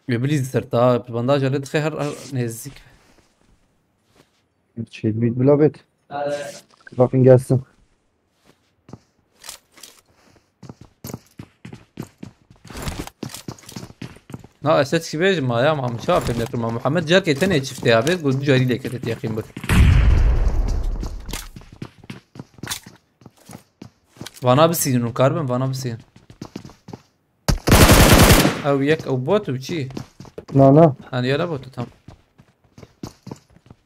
Ye bilî ser ta, bandaj alê dixê her, her nêzik. Şey, bir, bila bet. Bakın gelsin. Na, ez te çi bêjim ma ya, ma min çawa fêm nekir ma. Muhammed carkê tenê çiftê ya bê, got du carî lê kete teqîn bir. Vana bisînin û karbin, vana bisînin. Ew yek, ew bot û çi? Na, na. Hani yala bot tam.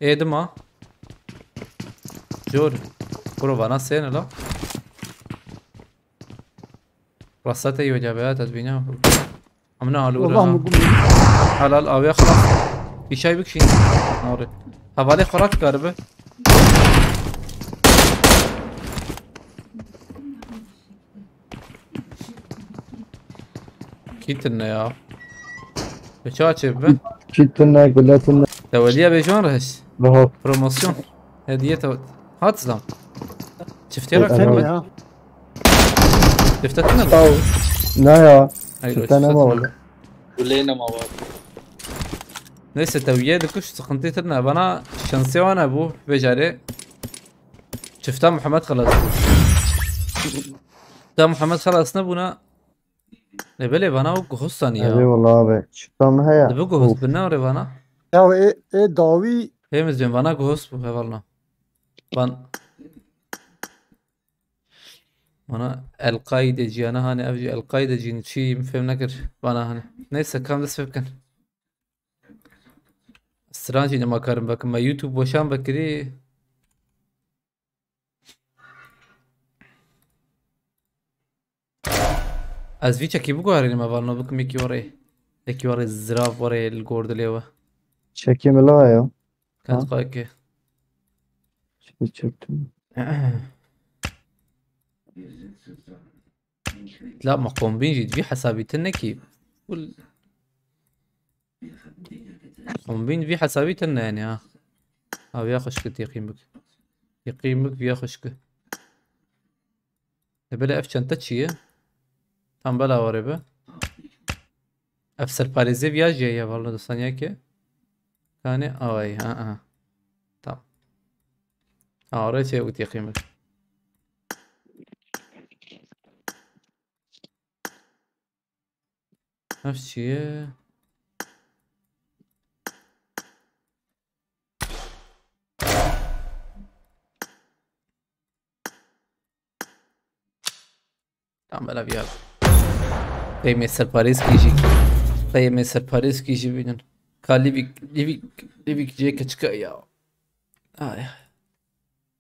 Ê dima. Jor. Bro vana sêne la. Rasta te yoca be, te dibîne. Amına alû Allah ra. Mı gum. Halal avê xlas. Pîşay bikşî. Nare. Hevalê xwe rakaribe. Kî tune ya? Bi çawa çêbibe? Kî tune, gule tune. Teweliya bêjwan rehiş. Rahat. Promosyon. Hediye te hat zam. Çiftê Evet, rakî evet. Ya. Çifte tune mi? Sağ ol. Ne ya? Hayır, çifte ne mi oldu? Guleyne ma var. Neyse, tewiye dikuş, sıkıntı tırna. Bana şansı wana bu, beceri. Çifta Muhammed xelas bû. Çifta Muhammed xelas nebûna. E, belê vana o guhostan ya. Eyvallah abi. Çifta mı heye? Dibi guhos, bi ne vana? Ya, e, e, dawî. Hêmiz ben vana guhos bu, hevalna. Van. Vana El-Qaide ciyana hani, ev jî El-Qaide cîn çî, min fêm nekir. Vana hani. Neyse, kam dest pê bikin. Stran jî nema karim vekim. Me YouTube weşan vekirî. Ez vî çekî biguherînim, hevalno, bikim yekî warê. Yekî warê zirav warê li gor dilê we. Çekê min la ya. Ket Ha? qayke. Çekî çektim. La ma kombîn jî di vî hesabî tune kî. Kul-, kombîn di vî hesabî tune yani ha. Ha, viya xweşik e, têqîn bik. Têqîn bik, viya xweşik e. E, belê ev çente çi ye? Tam bela warê be. Ev serparêzê viya jî ye, valla dostan ya ki. Kanê awayî, ha, ha. Tamam. Ha, oraya şey, bu yakayım. Ev çi ye? Tamam, bela viya. Qey me serparêz kî jî. Qey me serparêz kî jî bînin. Ka Livîk, Livîk, Livîk cê keçika ya. Ay.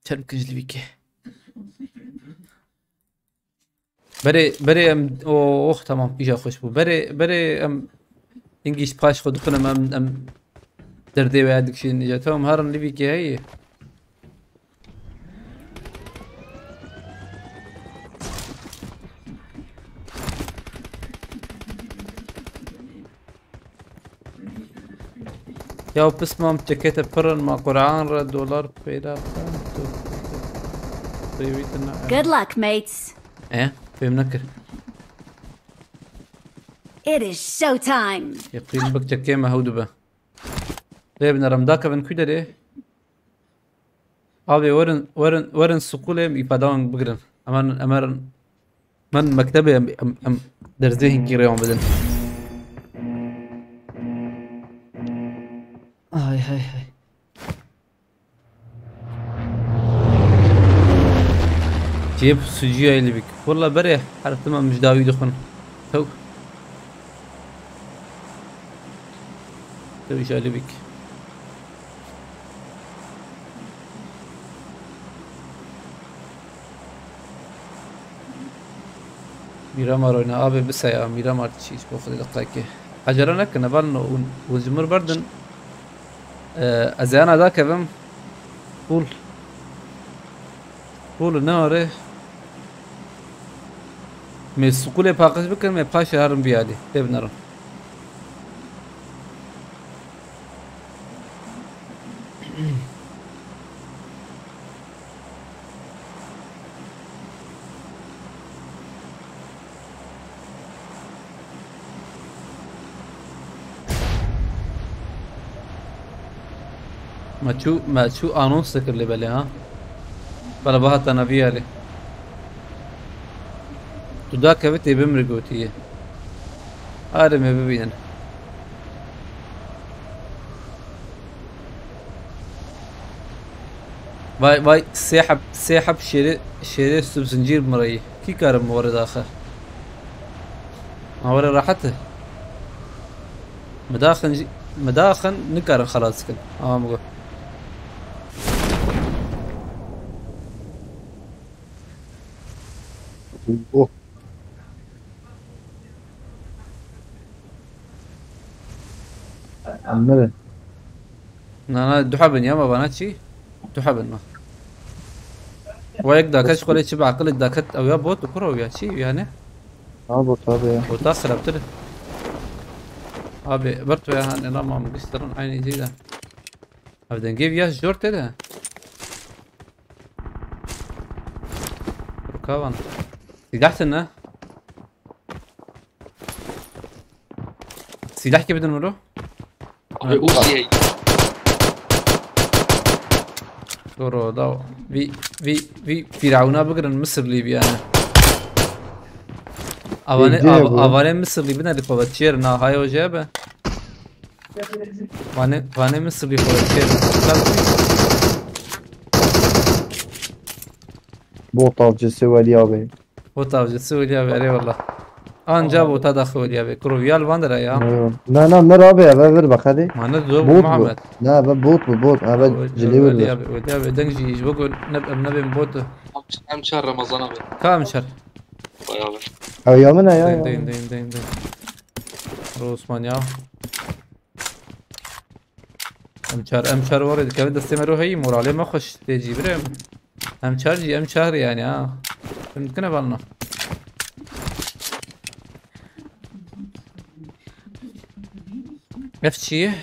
Çerm kij Livîkê. Berê, berê em, oh, oh, tamam, îja xweş bû. Berê, berê em, hingî ji paş xwe dixwin em, em, em derdê we dikişînin îja. Tamam, herin Livîkê heye. Ya pismam çekete pirin ma Kur'an re dolar peyda. Good luck, mates. E, fêm nekir. It is showtime. Yaqîn bik çekê me hew dibe. Lê binerim dakevin ku derê. Abi werin, werin, werin sukûlê em îfadan bigirin. Emer, emer, men mektebê em, em, em derzê hinkî rêwan bidin. Ay, hay, hay. Cêb suciya Livîk. Walla berê her tim em ji dawî dixwin. Tew. Tew îja Livîk. Mîramar oyna, abi bise ya, Mîramar çî, ji bo Xwedê deqekê. Ecele nekin, hevalno, hûn, hûn ji mir berdin. Ee, ez ê ana dakevim. Pûl. Pûl ne are. Mê sukûlê paqij bikin, mê paşê herin biyalî. Lê binerin. Me çû, me çû anons dikir lê belê ha. Bela biha te neviyalê. Tu dakevî tê bimrî gotiye. Arê me bibînin. Vay, vay, sê heb, sê heb şêrê, şêrê sub zincîr mireyî. Kî karim were daxe? Ma were rehet e. Midaxin jî, midaxin nikarin xelas dikin. Ama mi got. Oh. Em mirin. Na, na, du hebin ya, ma bana çi? Du hebin ma. Wa yek daket, ji xwe lê çi bi aqilek daket, ew ya bot, kur ew ya çi, yani? Ha, bot abi ya. Bota xirabtir. Abi, bert ve han, ela ma mi gisterin aynı cî de. Abi dengê viya jor te de. Rukavan. Silah tine. Silah gibi durmuyor. Abi Uzi. Doğru da. Bir, bir, bir Firavun'a bakın Mısırlı bir yani. Avane, Ciddi av-, bu. Avane Mısırlı bir ne diye kova çiğer na hayo cebe. Vane, vane Mısırlı kova çiğer. Bot avcısı Veli abi. Bot avcısı Veli abi, eyvallah. Anca bota daxil Veli abi. Kuro viya li van dira ya. Eyvallah. Na, na, mir abi, eve vir bak hadi. Ma ne zo Bot bu. Muhammed. Na, eve bot bu, bot. Eve Veli, cili Veli vir. Abi, Veli abi, deng jî ji bo ku ne, em nebên bot. Em çar Ramazan abi. Ka em çar. Vay abi. Ev ya min e ya, Deng, ya. Deng, deng, deng, deng. Ro Osman ya. Em çar, em çar warê dikeve destê me ro heyî, moralê me xweş tê cî birê. Em çar jî, em çar yani ha. Em dikine balna. Ev çi ye?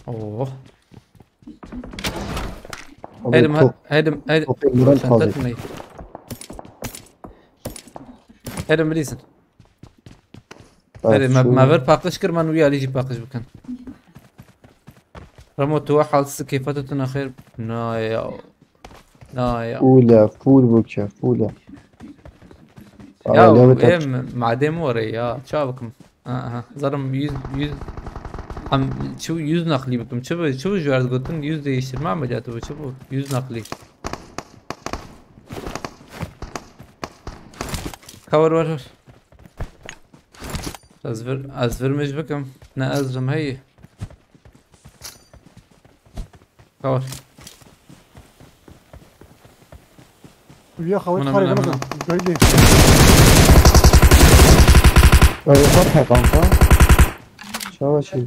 Oh. Abi, Hedim, top, hedim, hedim. Topê Murat Çanta kazê. Tutmayı. Hedim bilirsin. Berê me, me ver paqij kir, me wî alî jî paqij bikin. Remo, tu hal sikêfet tu nexêr. Na ya. Na ya. Fûle, fûl bû ke, fûle. Ya, Aa, lewê em madem were ya. Ça bikim? Aha, zarim yüz, yüz. Em çi yüz nakli bikim. Çi bu, çi bu jüwer gotin yüz değiştirme ameliyatı bu, çi bu? Yüz nakli. Cover ver, ver. Ez vir, ez vir mij bikim. Ne ez rim heyî. Cover. Vîya xewê Mına, tarê mına, mına. Gaydi. Öyle bak ya kanka. Çava şey.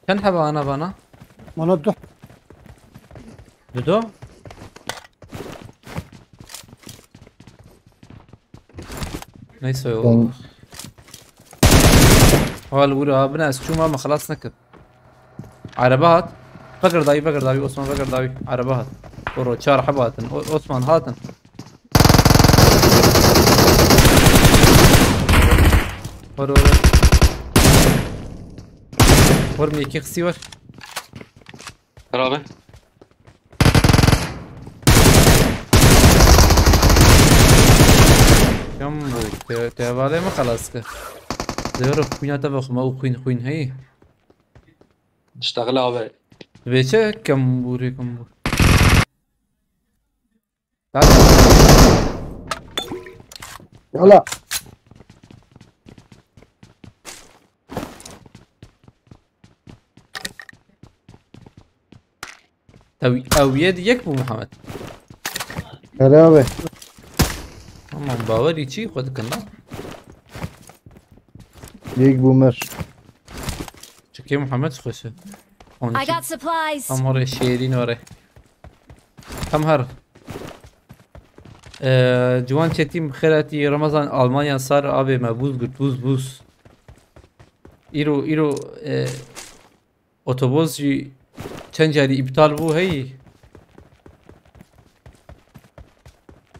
Çend heba ana bana? Bana du. Dudu? Neyse, o. Ben Hal vur abi, ne, ez çûm ama xelas nekim. Araba hat. Vegir dayî, vegir dayî, Osman, vegir dayî. Araba hat. Oro, çar heba hatin. O-, Osman hatin. Var, var, var. Var mı, iki xisi var. Beraber. Kam bu? Te-, tevalê mi xelas kir? Zero xwîna te vexwe, me û xwîn, xwîn heyî. Diştexile abi. Vê çi? Kembûrê, kembûr. Yala. Ew, ew yê di yek bû Muhammed. Erê abi. Tamam, bawerî çi xwe dikin lan? Yek bû mir. Çikê Muhammed xweş e. I got supplies. Tam orê şêrîn orê. Tam her. Ee, Ciwan Çetin, bi xêr hatî. Ramazan, Almanya sar abê me, buz girt, buz, buz. Îro, îro, e, otobus jî çend carî îptal bû heyî.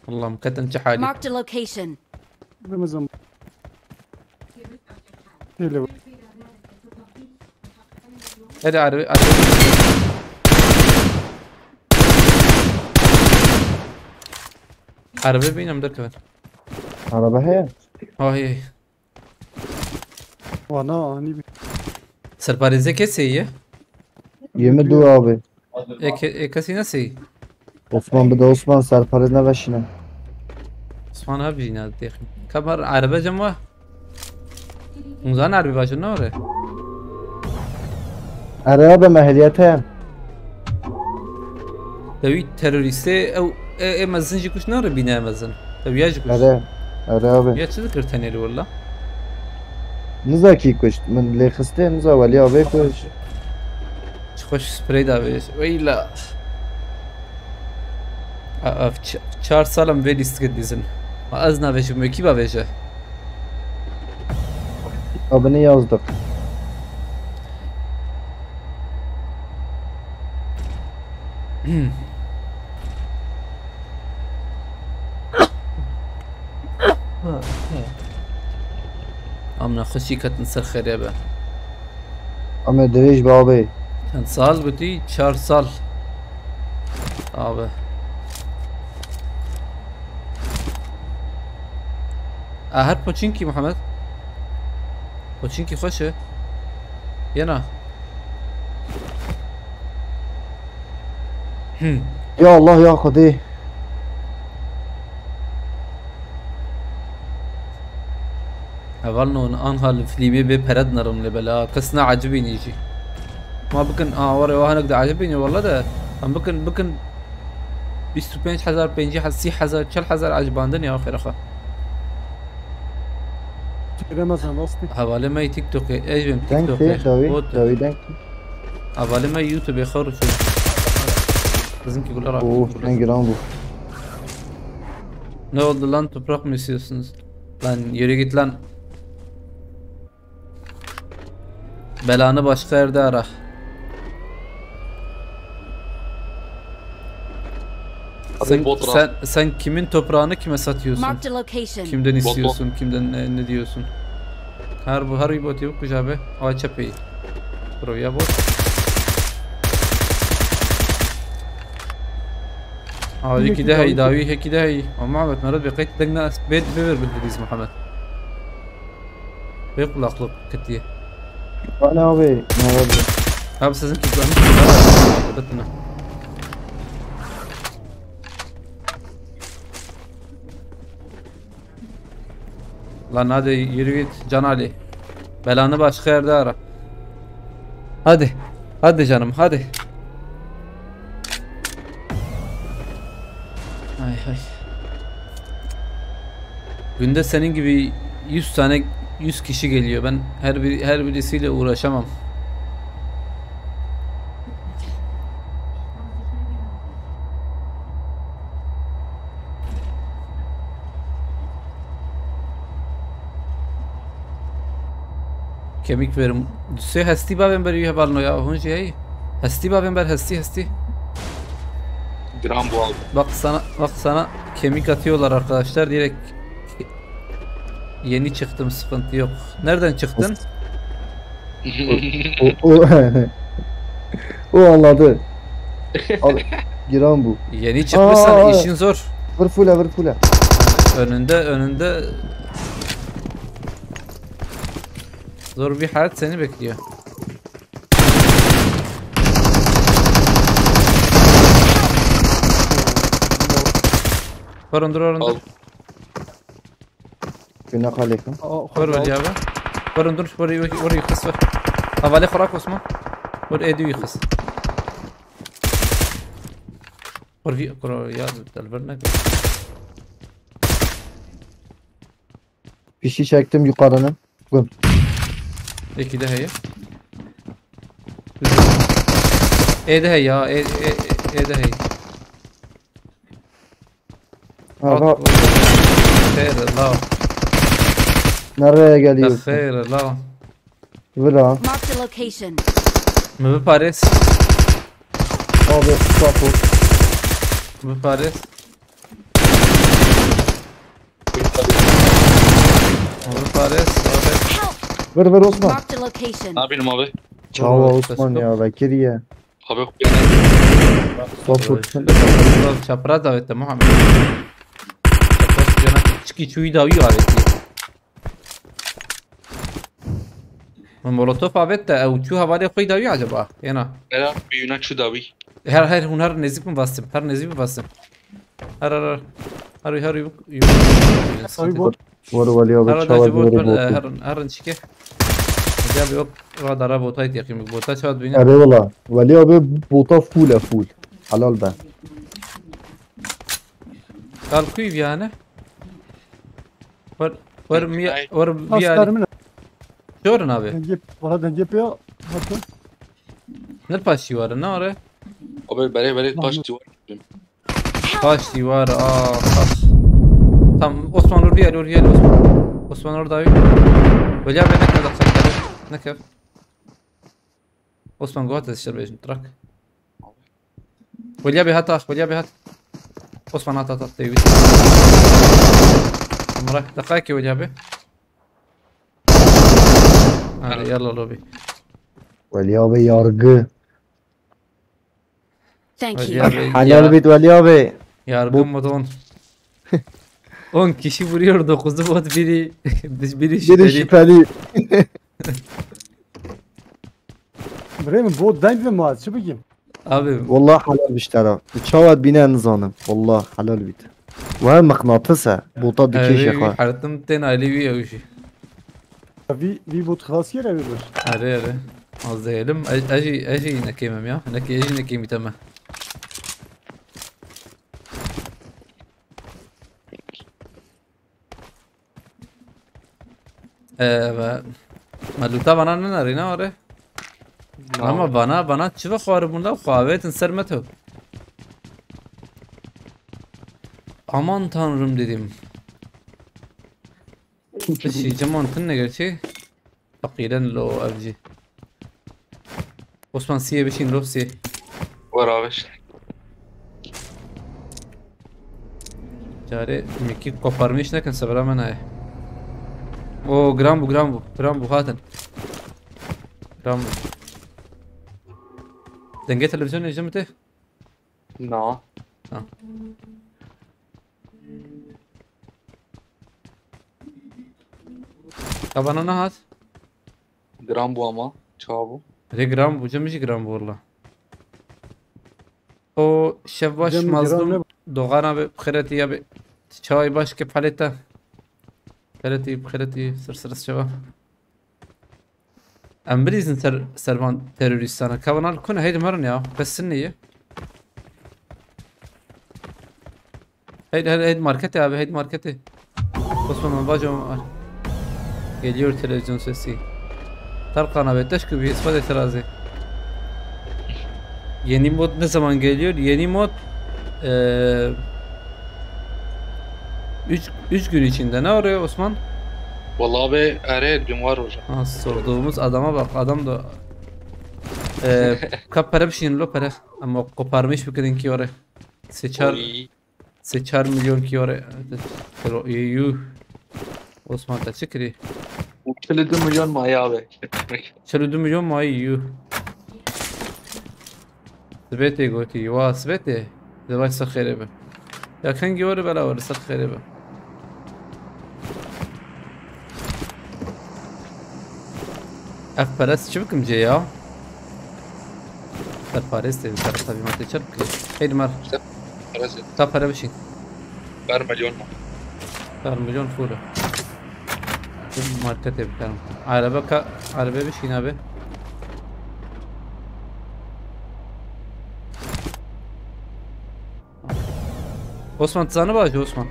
Allah'ım, ketin çi halî. Marked a location. Ramazan. Hele. Hele araba, araba. Araba bînim derkevin. Araba heye? Ha, heye. Vana ani bir. Serparêzê kesê ye? Yirmi dua abi. E, ke-, e, kesî nesî? Osman, bir de Osman serparêz neveşine. Osman abi yine de. Kabar araba cem var. Uzan araba başında oraya. Erê abi, me ehliyet heye. Te wî terorîstê ew ê, ê mezin jî kuş nare bîne mezin. Te wîya jî kuş. Erê, erê abi. Ya çi dikir tenê li willa? Niza kî kuşt. Min lê xistê, niza welî avê kuşt. Çi xweş sprey da vê. Weyla. A, a, ç-, çar sal em vê lîstikê dizin. Ma ez navêjim, wekî bavêje. Abinî yazdık. Amna xweşî ketin ser xêrê be. Em ê dirêj be abi. Çend sal gotî? Çar sal. Abi. A, her poçinkî Muhammed. Poçinkî xweş e. Yena. Hmm. Ya Allah ya Xwedê. Hevalno, anha li filmê bê pere dinarin lê bela. Kes ne acibînî jî. Ma bikin, a, were wa hinek de acibînî walla de. Em bikin, bikin bîst û pênc hezar, pêncî hezar, sî hezar, çel hezar acibandin ya xêra xwe. Giremezsen rastî. Hevalê me yê TikTokê, ez bim Denk TikTokê. tê dawî, Bot. dawî denk. Hevalê me YouTubeê xwe rûçe. Bizimki gula rak. Û sen giran bû. Ne oldu lan, toprak mı istiyorsunuz? Lan yürü git lan. Belanı başka yerde ara. Sen, Bot sen, sen kimin toprağını kime satıyorsun? Marked a location. Kimden Bot, bot. istiyorsun? Kimden ne, ne diyorsun? Her bu her bir bot yok kucağı be. Aç çapıyı. Bro ya bot. Abi iki de hey, davi iki de hey. Ama Muhammed Muhammed bir kayıt dengna bet bever bildiğiniz Muhammed. Ve kulaklık kıtı. Bana abi, ne oldu? Abi sizin kızlarınız kıtına. Lan hadi yürü git Can Ali. Belanı başka yerde ara. Hadi. Hadi canım hadi. Ay ay. Günde senin gibi yüz tane yüz kişi geliyor. Ben her bir her birisiyle uğraşamam. Kemik verim. Sê hestî bavên ber wî hevalno ya. Hûn jî heyî. Hestî bavên ber hestî hestî. Gram bu abi. Bak sana bak sana kemik atıyorlar arkadaşlar. Direkt yeni çıktım, sıkıntı yok. Nereden çıktın? O, o, o anladı. Al, giran bu. Yeni çıkmışsan Aa! işin zor. Vur fule, vur fule. Önünde önünde zor bir hayat seni bekliyor. Varın dur varın dur. Al. Güne aleyküm. Var hocam abi. Varın dur. Var var var kız var. Havale kurak Osman. Var ediyor kız. Var bir kuru ya delver ne? Fişi çektim yukarının. Bum. İki de heye. Ede hey ya, e, e, e, ede hey. Aha, Xeyr la. nereye geliyor? Xeyr la. Vila. Marked a location. Mi bi pares. Abi, sağ ol. Mi bi pares. Mi bi pares. Abi. Help! Ver, ver Osman. Marked a location. Ne yapayım abi? Çava Osman ya, Bekir ya. Abi yok yani. Stop vursun. Çapraz davette Muhammed. Çapraz yana çıkı çuyu davi daveti. Molotof avette, ew çu havale koy davi acaba? Yana. Neden? Bir yine şu davi. Her her hun her nezik mi bastım? Her nezik mi bastım? Her her her. Her her yuk yuk. Abi bot. Var var ya, Her bir her çava şu bot diyorum var. bot. Her her çıkı. Gel yok. Radara bota yakayım. Bota çat bine. Eyvallah. Veli abi bota full e full. Halal be. Kalkıyım yani. Var var mi Ay. var bir Astarım yani. ne? Görün abi. Denge, valla denge pê ya. Bakın. Ne paşi var ne var? Abi bere bere taş diyor. Taş divar, ah, taş. Tam Osman oraya gel, oraya gel Osman. Osman orada abi. Weliya be ne kadar saklı. Ne kadar. Osman go hat işte bejin trak. Weliya be hat ah, weliya be hat. Osman hat hat hat David. Amrak dakika ki weliya be. Hadi yalla lobi. Veli abi yargı. Thank Hadi you. abi. Halal bit Veli abi. Yargın mı don? On kişi vuruyor, dokuzu bot, biri biri Biri şüpheli. şüpheli. Birê min bot deng ve ma çi bikîm? Abi Wallah halal bit tera. Çawa bîne nizanim. Wallah halal bit. Wa miqnatis e. Bota dikê evi şexa. Hertim ten ailevi evi şey. Vî vî bot xilas kir ev bir. Are are. Az değilim. Eji eji ne kemem ya. Ne ki eji ne kemi tamam. Ee, ve... Me lûta vana nenarî ne were? Ama vana, vana çi ve xwaribûn da xwe avêtin ser me to. Aman tanrım dedim. Şî ceman tune gerçi. Feqîren lo ev jî. Osman siyê bişîn lo siyê. Were avêş. Carê mekî koparmîş nekin sebra me nayê. O giran bû, giran bû, giran bû hatin. Giran bû. Dengê televizyonê ji min tê? Na. Ha. Ka bana nehat? Giran bû ama. Çawa bû? Rê giran bû, cem jî giran bû walla. O şev baş. Cem giran Mazlum ne? Doğan abi, bi xêretî ya be. Çawayî baş ke paleta. Xêretî, bi xêretî, sir sir çawa. Em bilîzin ser, ser van terorîstana. Ka van al kune, heydi merin ya. Bes sinni ye. Heydi, heydi, heydi markete abi, heydi markete. Osman, ben bacım var. Geliyor televizyon sesi. Tarkan abi, teşkil bir ispat itirazı. Yeni mod ne zaman geliyor? Yeni mod, eee, üç, üç gün içinde. Ne oluyor Osman? Vallahi abi, erê dün var hocam. Ha, sorduğumuz adama bak, adam da, eee, ka pere bişînin lo pere. Ama koparmış bir kadın ki oraya. Seçer. Oy. Sê çar milyon kî were. Yuh. Osman te çi kirî? Çil û du milyon maye abi. Çil û du milyon maye yuh. Sibêtê gotî, wa sibêtê. Di baş ser xêrê be. Ya kengî were bela were ser xêrê be. Ev perest çi bikim cê ya? Serparêz tê, serparêz tê, çi bikim? Heydi mer. Serparêz tê. Ta pere bişîn. Çar milyon mu? Çar milyon full. Marketê bikerim. Araba ka, araba bişîn abi. Osman, tu zanî baş Osman.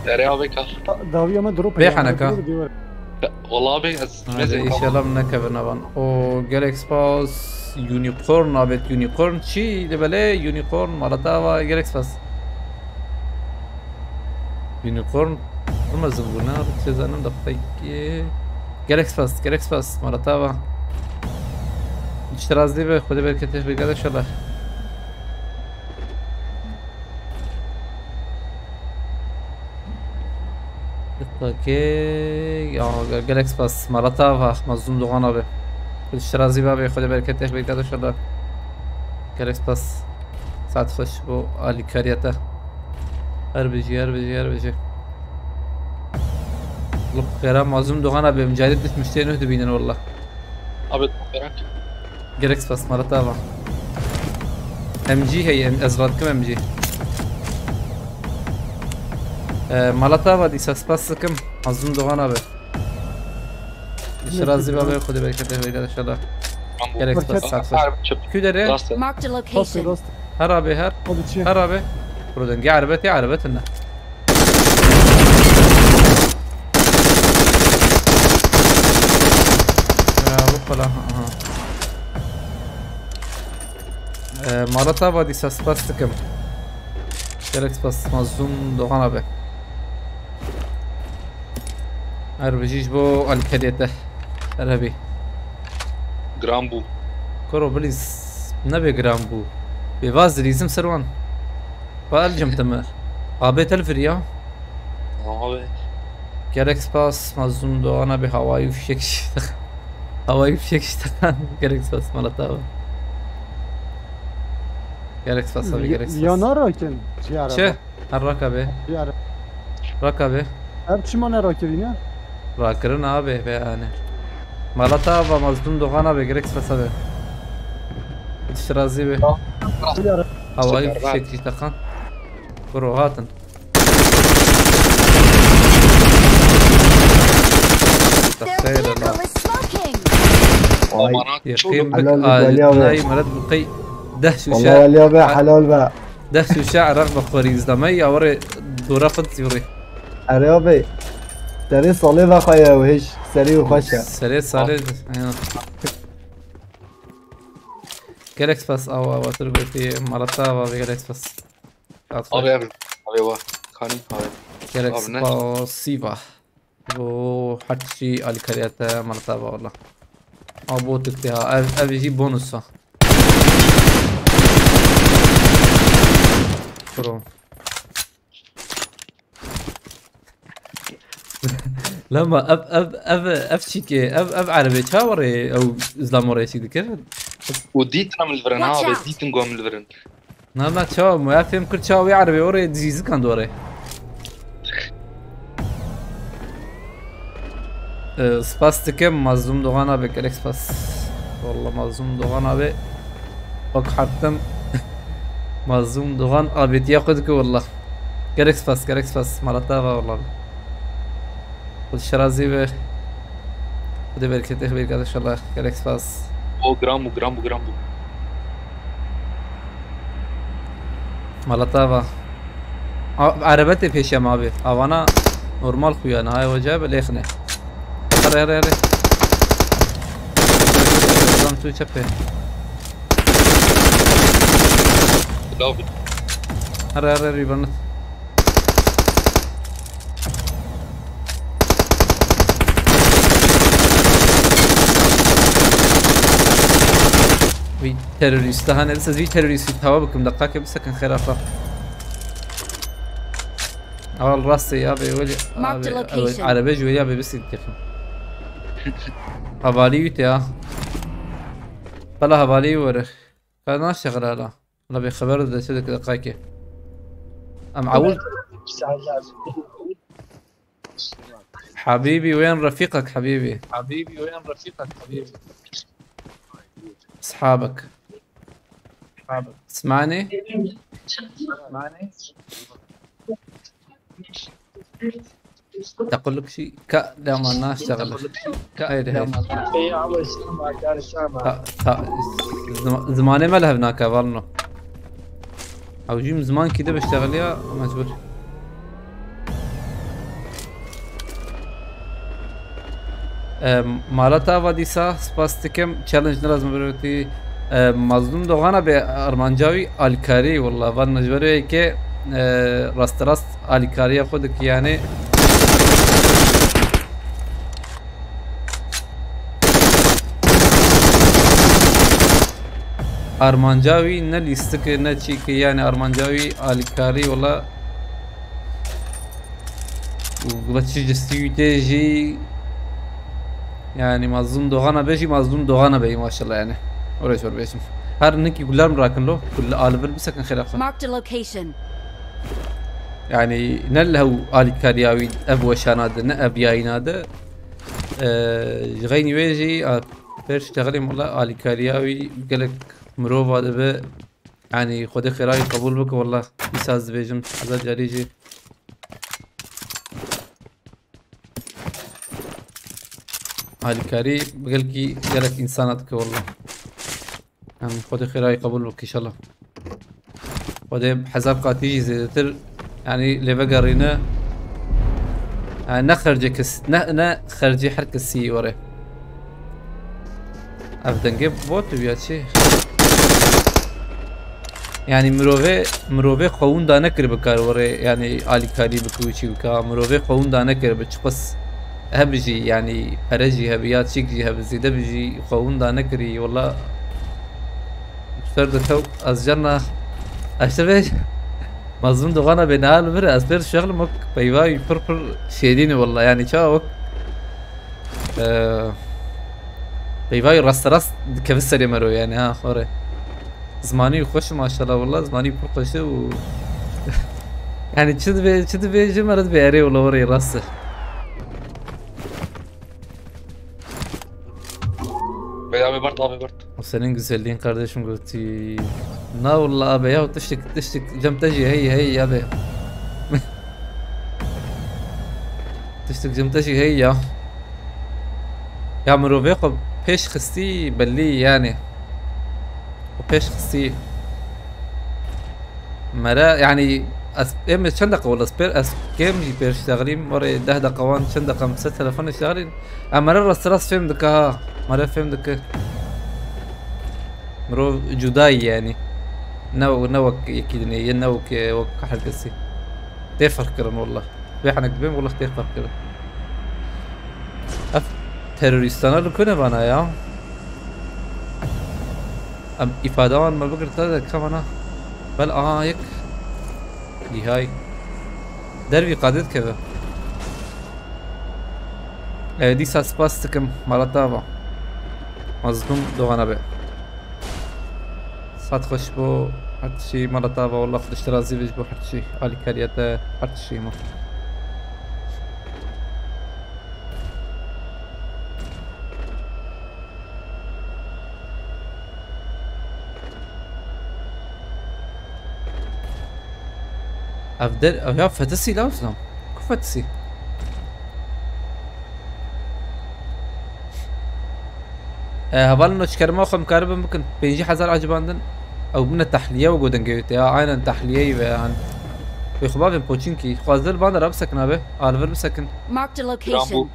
Derê avê ka. Dawiya me drop. Bê haneka. Wala bê ez. Hadi inşallah min nekevin avan. O gelek spas. Unicorn, abet unicorn. Çi de bele unicorn, malata va gelek spas. Unicorn. Ama zımbuna, çezanim da peki. Gelek spas, gelek spas, malata va. İşte razı be, Xwedê bereketê bigere inşallah. Diqekê ya ge-, gelek spas. Malata va, Mazlum Doğan abi. Xwedê şirazî babe, Xwedê bereketê bigere inşallah. Gelek spas. Saet xweş bo alîkariyete. Her bijî, her bijî, her bijî. Luk xêra Mazlum Doğan abi, em carê diş muştê nuh dibînin wallah. Abi, merak. Gerek spas, mara tava. M G hey, em, ez radikim M G. Ee, mala tava dîsa spas dikim. Mazlum Doğan abi. Şirazî babe, Xwedê bereketê bigere inşallah. Gerek spas, saet xweş. Kü dere? Marked a location. Rast. Her abi her. Hadi çi? Her abi. Bro denge arabeti, arabetine. Ya, bu falan, aha. Ee, mala tava dîsa spas dikim. Gerek spas, Mazlum Doğan abi. Her bijî ji bo alîkariyete. Her hebî. Giran bû. Koro bilîz nebe giran bû. Bê vaz dilîzim ser wan. Balcim te me. Abê telfir ya. Tamam abi. Gerek spas, Mazlum Doğan abi, havayı fişek işte. Havayı fişek işte. Gerek spas, mala tava. Gerek spas abi, gerek spas. Ya narakin. Çi araba? Çi? Her rak abi. Çi araba? Rak abi. Ev çima nerakirîne? Rakirin abi be yani. Mala tava, Mazlum Doğan abi, gerek spas abi. Şirazî be. Çi araba? Havayı fişek işte kan. Bro hatin. Their vehicle is smoking. Ay. Yaqîn bik. Helal be, Dali abi. Ay, Murat Bukay. Deh şûşe. Vallahi Dali abi, helal be. Deh şûşe Iraq bi xwerî izlame ya were dora xwe zîrî. Erê abi. Derê salê ve xaya hiç. Serî û xweş e. Serê salê. Gelek spas awa awa tur gotî malata awa ve gelek spas. Abi abi. Abi wa. Kanî abi. Gelek Abi ne? Spasiva. Bu her tiştî alîkariyete malata awa wala. Ama bu tıktı ha. Ev, ev jî bonus ha. Pro. Lama ev ev ev ev çîkê ev ev erebê çawa rê ew zlam orê çîk dikir? û dîtin em li vir in ha Watch abi, out. Dîtin ku em li vir in. Na na çawa mu ya fêm kir çawa wê erebê orê dizî zikan dorê. Ee, spas dikim Mazlum Doğan abi, gerek spas. Valla Mazlum Doğan abi. Bak hartım. Mazlum Doğan abi diye koyduk valla. Gerek spas, gerek spas. Malata var valla. Xwedê şerazî be. Xwedê bereketê xwe bêrî inşallah. Gelek spas. O gram bu, gram bu, gram bu. Malata va. A- Erebe tê pêşiya me abi. Avana normal xuya niha weca be lêxine. Here here here. Adam tu çepe. Lav. Here here here. Vî terorîsta, ha, ne, siz vî terorîstî tava bikim, deqakê bisekin xêra xwe. Al rastê ya be, welî, Marked abi, a location. Erebe ji welî ya be, bisin kefim. Havalî wî te ya. Bela havalî were. Ka naştexil hala. La bê xeber de çi dike deqakê. Em ewil. Habîbî, wên refîqek, Habîbî. Habîbî, wên refîqek, Habîbî. Eshabek. Eshabek. Tismanî? Tismanî? Tequluk şî ka dema naştexil. Haydi, haydi. Ey, ama Şam, akar Şam. Ta, ta, zima- zimanê me li hev nake, valno. Ew jî min zimankî de biştexiliya, mecbur. Em, mala te ava dîsa, spas dikim. Challenge nilazim birotî. Em, Mazlûm Doxan a bê armanca wî alîkarî, wela van ji ber wê yekê, e, rasterast alîkariya xwe dikî, yanî. Armanca wî ne lîstik e, ne çîk e, yanî armanca wî alîkarî, wela. Û bi çi cistî wî tê jî, yanî Mazlûm Doxan a bê jî, Mazlûm Doxan a bê, maşallah, yanî. Orê zor bêjim. Her nikî gular min rakin lo, gul-, a li vir bisekin xêra xwe. Marked a location. Yanî ne li hew alîkariya wî ev weşana de, ne ev yayîna de. Ee, ji xeynî wê jî, a, pêr ştexilê mala alîkariya wî gelek mirova dibe. Yanî Xwedê xêra wî qebûl bike, wela. Îsa ez dibêjim, hezar carî jî. Alîkarî bi gelkî gelek însana dike, wela. Em Xwedê xêra wî qebûl bike, înşallah. Xwedê hezar qatî jî zêdetir, yanî lê vegerîne. Yanî ne xercê kes, ne, ne xercê her kesî were. Ev dengê bot bû ya çi? Yanî mirovê, mirovê xwe winda nekir bi kar were, yanî alîkarî bike û çî bike. Mirovê xwe winda nekir bi çiqas hebijî, yanî pere jî hebe ya çîk jî hebe, zêde bijî xwe winda nekirî, wela. Ser de tew ez carna, ez te vê Mazlûm Doxan a bê niha li vir, ez pêr şexlim wek peyva wî pir pir şêrîn e, wela, yanî çawa wek, e, peyva wî rasterast dikeve serê mero, yanî, ha, xore. Zimanî wî xweş e, maşallah, wela, zimanî wî pir xweş e û yanî çi dibê, çi dibê ji me re dibê erê, wela, were rast e. Bey abi bert, abi bert. O senin güzelliğin kardeşim, gotî. Na wela abi ya, tiştik, tiştik cem te jî hey hey ya be. Tiştik cem te jî hey ya. Ya mirovê xwe pêş xistî bellî, yanî. Xwe pêş xistî. Mere, yanî, Ez, em çend deqa wala ez pêr, ez kêm jî pêr ştexilîm, warê deh deqa wan çend deqa min ser telefon ştexilîn. Em mere rast rast fêm dike ha. Mere fêm dike. Mirov cudayî yani. Ne, ne wek yekî dinê ye, ne wek, wek her kesî. Tê ferq kirin wala. Vê henek dibêm wala tê ferq kirin. Ev terorîstana li ku ne vana ya? Em îfade wan me bigirta de kevana. Bel aha yek. Dîhay. Dervî qadê dikeve. E, dîsa spas dikim mala te ava. Mazlûm Doğan'a be. Saet xweş bo her tişî mala te ava. Wallah Xwedê ji te razî be ji bo her tişî. Alîkariya te her tişî ma. Ev der, ev ya fetisî la ustam. Ku fetisî? E, hevalin o çikerma xwe mikaribin bikin. Pêncî hezar acibandin. Ew bine tahliye û godengê wê te ya. Aynen tahliyeyî ve han. Wê xwe bavên poçinkî. Xwazil van de ra bisekin abi. Alvir bisekin. Marked a location. Bû.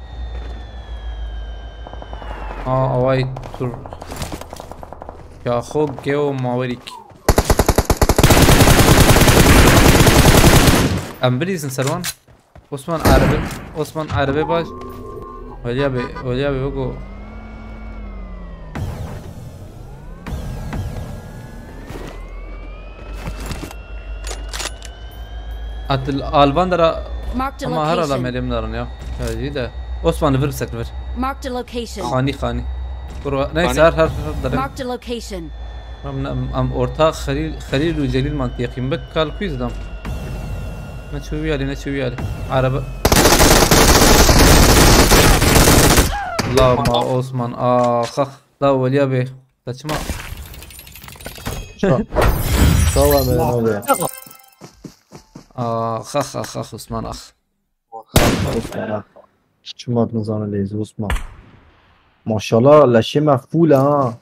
Aa, away tur. Ya xo geo mawerik. Em bilîzin serwan. Osman Erbil. Osman Erbil baş. Weliya be, Weliya be go. Atil Alvan dara. Marked a location. Ama her ala melim darin ya. Ya iyi de. Osman vir sekn vir. Marked a location. Xani xani. Kurwa. Neyse her her her darin. Marked a location. Em, em, em orta Xelîl, Xelîl û Celîl man teqîm bik kal kuiz dam. Ne çû wî alî, ne çû wî alî. Araba. La ma Osman, ax ax. La Weliya bê. La çima? Sağ ol abi. Ax ax ax ax Osman ax. Osman, ha. Çima nizane lêz Osman. Maşallah leşê me full ha.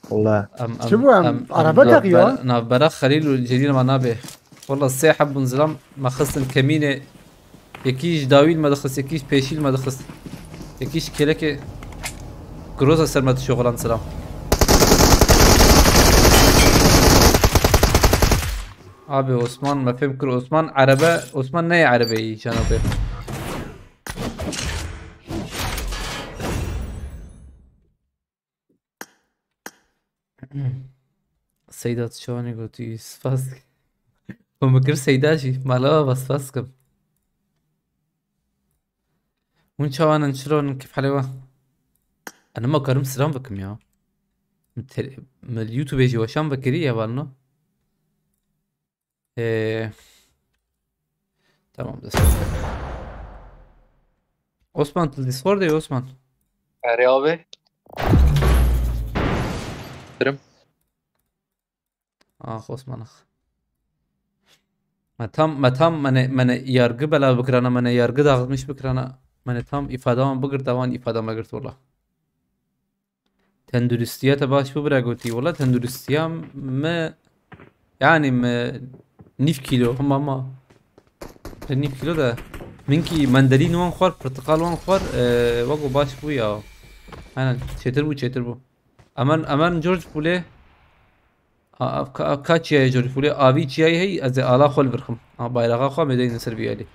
Wala. Em, em, Çi bu em, em, em araba navber-, takıyor? Navbera Xelîl û Celîl ma nabe. Wala sê heb bûn zilam me xistin kemînê. Yekî ji dawî li me dixist, yekî ji pêşî li me dixist. Yekî ji kêlekê Groza ser me dişoxilan zilam. Abi Osman, me fêm kir Osman erebe, Osman neyê erebeyî cana bê. Seyda tu çawanî gotî spas. Hûn bikir Seyda jî mala bas spas kim. Hûn çawan in çiro in kif helê we? Enima karim silam bikim ya. Min te-, min YouTubeê jî weşan vekirî ya valno. Ee, tamam dest. Osman tu Discordê Osman. Erê abi. Birim. Ah Osman ah. Me tam, me tam mene, mene yargı bela bikirana, mene yargı dağıtmış bikirana. Mene tam ifade wan bigirta wan ifade me girt wala. Tenduristiya te baş bû bira gotî. Wala tenduristiya me yani me nîv kîlo hema ma. Nîv kîlo de min kî mendelîn wan xwar, porteqal wan xwar, e, wego baş bû ya. Aynen çêtir bû, çêtir bû. Emen, emen George Pule. A, a, ka, ka çiyayê George Pule, avî çiyayê hey, ez ê ala xwe li vir xim. A, bayraxa xwe mêdeyne ser vî alî.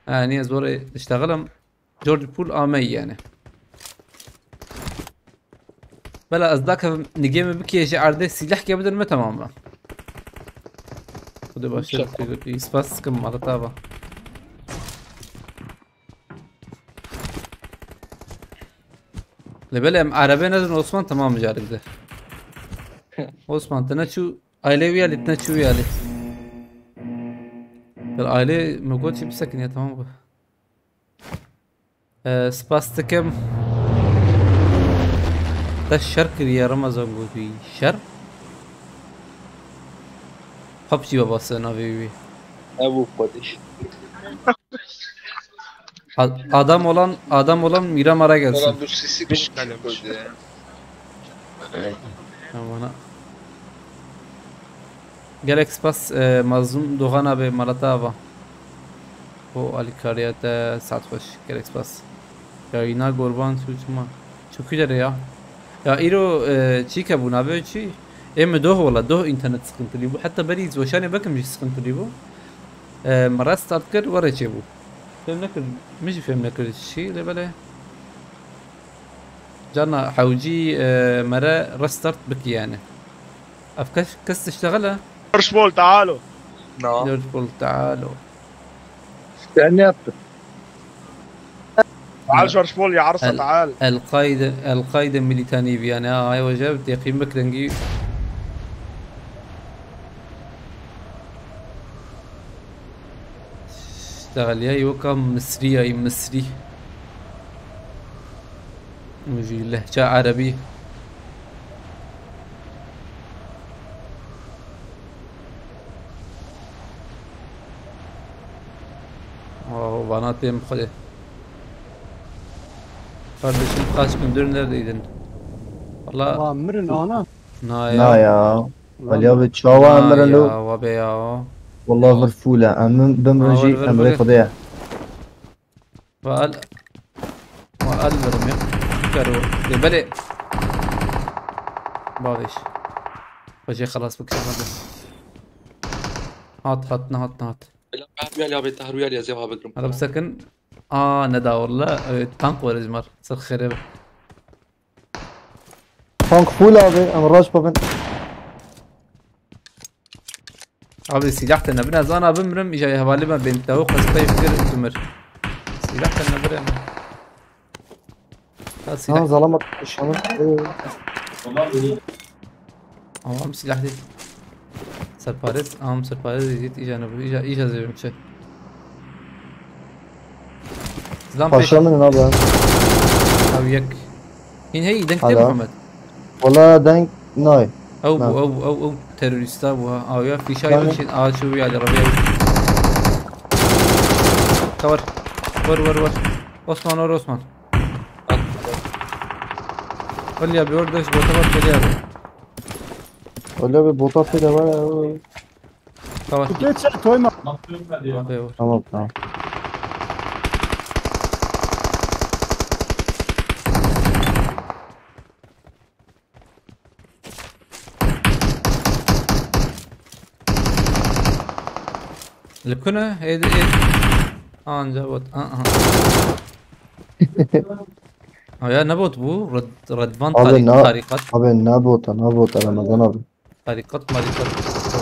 Yani ez orê diştexilim. George Pool amey yani. Bela ez dakevim nigê min bikê ji erdê sîlehkê bidin me tamam be. Xwedê baştir. Spas dikim mala te ava. Lê belê em erebê nedin Osman tamam carê bide. Osman te ne çû ailê wî alî, te ne çû wî alî. Bel ailê min got jî bisekin ya tamam be. Ee, spas dikim. Te şer kiriye Ramazan gotî. Şer? PUBG baba sen navê wî. Ebu Xwedî. A-, adam olan, adam olan mîra mara gelsin. Ulan bu sisi kim koydu ya? Ya bana. Gelek spas, e, Mazlum Doğan abi, mala te ava. O alîkariya te, saet xweş. Gelek spas. Yayına kurban, çû çima. Çû kî derê ya? Ya îro, e, çîke bû, navê çi? Ê min doh wala, doh înternet sıkıntılı bû. Heta berî weşanê bekim jî sıkıntılı bû. E, min restart kir, werê çêbû. Fêm nekir, min jî fêm nekir çi, lê belê. Carna hewcî, e, mere restart bikî yani. Ev kes, kes tiştexile? شرشبول، تعالوا. No. Liverpool, تعالوا. Sen ne yaptın? تعال شرشبول يا عرصة، ال- تعال. القاعدة، القاعدة ميليتاني بي، يعني، اه، ايوه، جابت يقين بك دنجي. اشتغل يا يوكا مصري، يا مصري. وجي لهجة عربي. Oo, bana atayım hadi. Kardeşim, kaç gündür neredeydin? Valla Wa mirin ana. Na Na ya. ya. Alî abi çawa Na em mirin lo. Ya, wa be ya. Wallah vir fûl e. Em bimrin Ha, jî vir, vir, emrê vir. Xwedê ye. Wa al. Wa al verim ya. Karo. De belê. Babiş. Xwecê xelas bikir hadi. Hat, hat, nehat, nehat. Tahru yali abi, tahru yali, ez ê ha bikrim. Hadi bisekin. Aa, ne da walla. Evet, tank var izmar. Sır xêrê. Tank full abi, em rush bibin. Abi silah te nebine, zana bimrim, îja hevalê me bên te û qespey fikir tumir. Silah te nebire. Ha, Ha, silah. zalamat şamil. Ama silah değil. Serparet, am serparet zît, îja ne bu, îja, îja zevim çi. Zam Paşa min abi. Ew yek. Hîn hey, denk te Alo. Muhammed. Wala deng nay. Ew Na. bu, ew, ew, ew terorîsta bû ha. Ew ya fîşa Yani- yok şey, a şu ya li revê. Cover. Vur, vur, vur. Osman, vur Osman. Vur ya bir orada şu bota bak, geliyor abi. Öyle bir bota pide var ya. Cover. Geç toyma. Abi vur. Tamam, tamam. Li ku ne? Ê, ê. Anca bot. Aa, aha. Ha ya, ne bot bu? Red, Redvan Abi tarik, ne- tarikat. Abi ne bota, ne bota Ramazan abi. Tarikat marikat.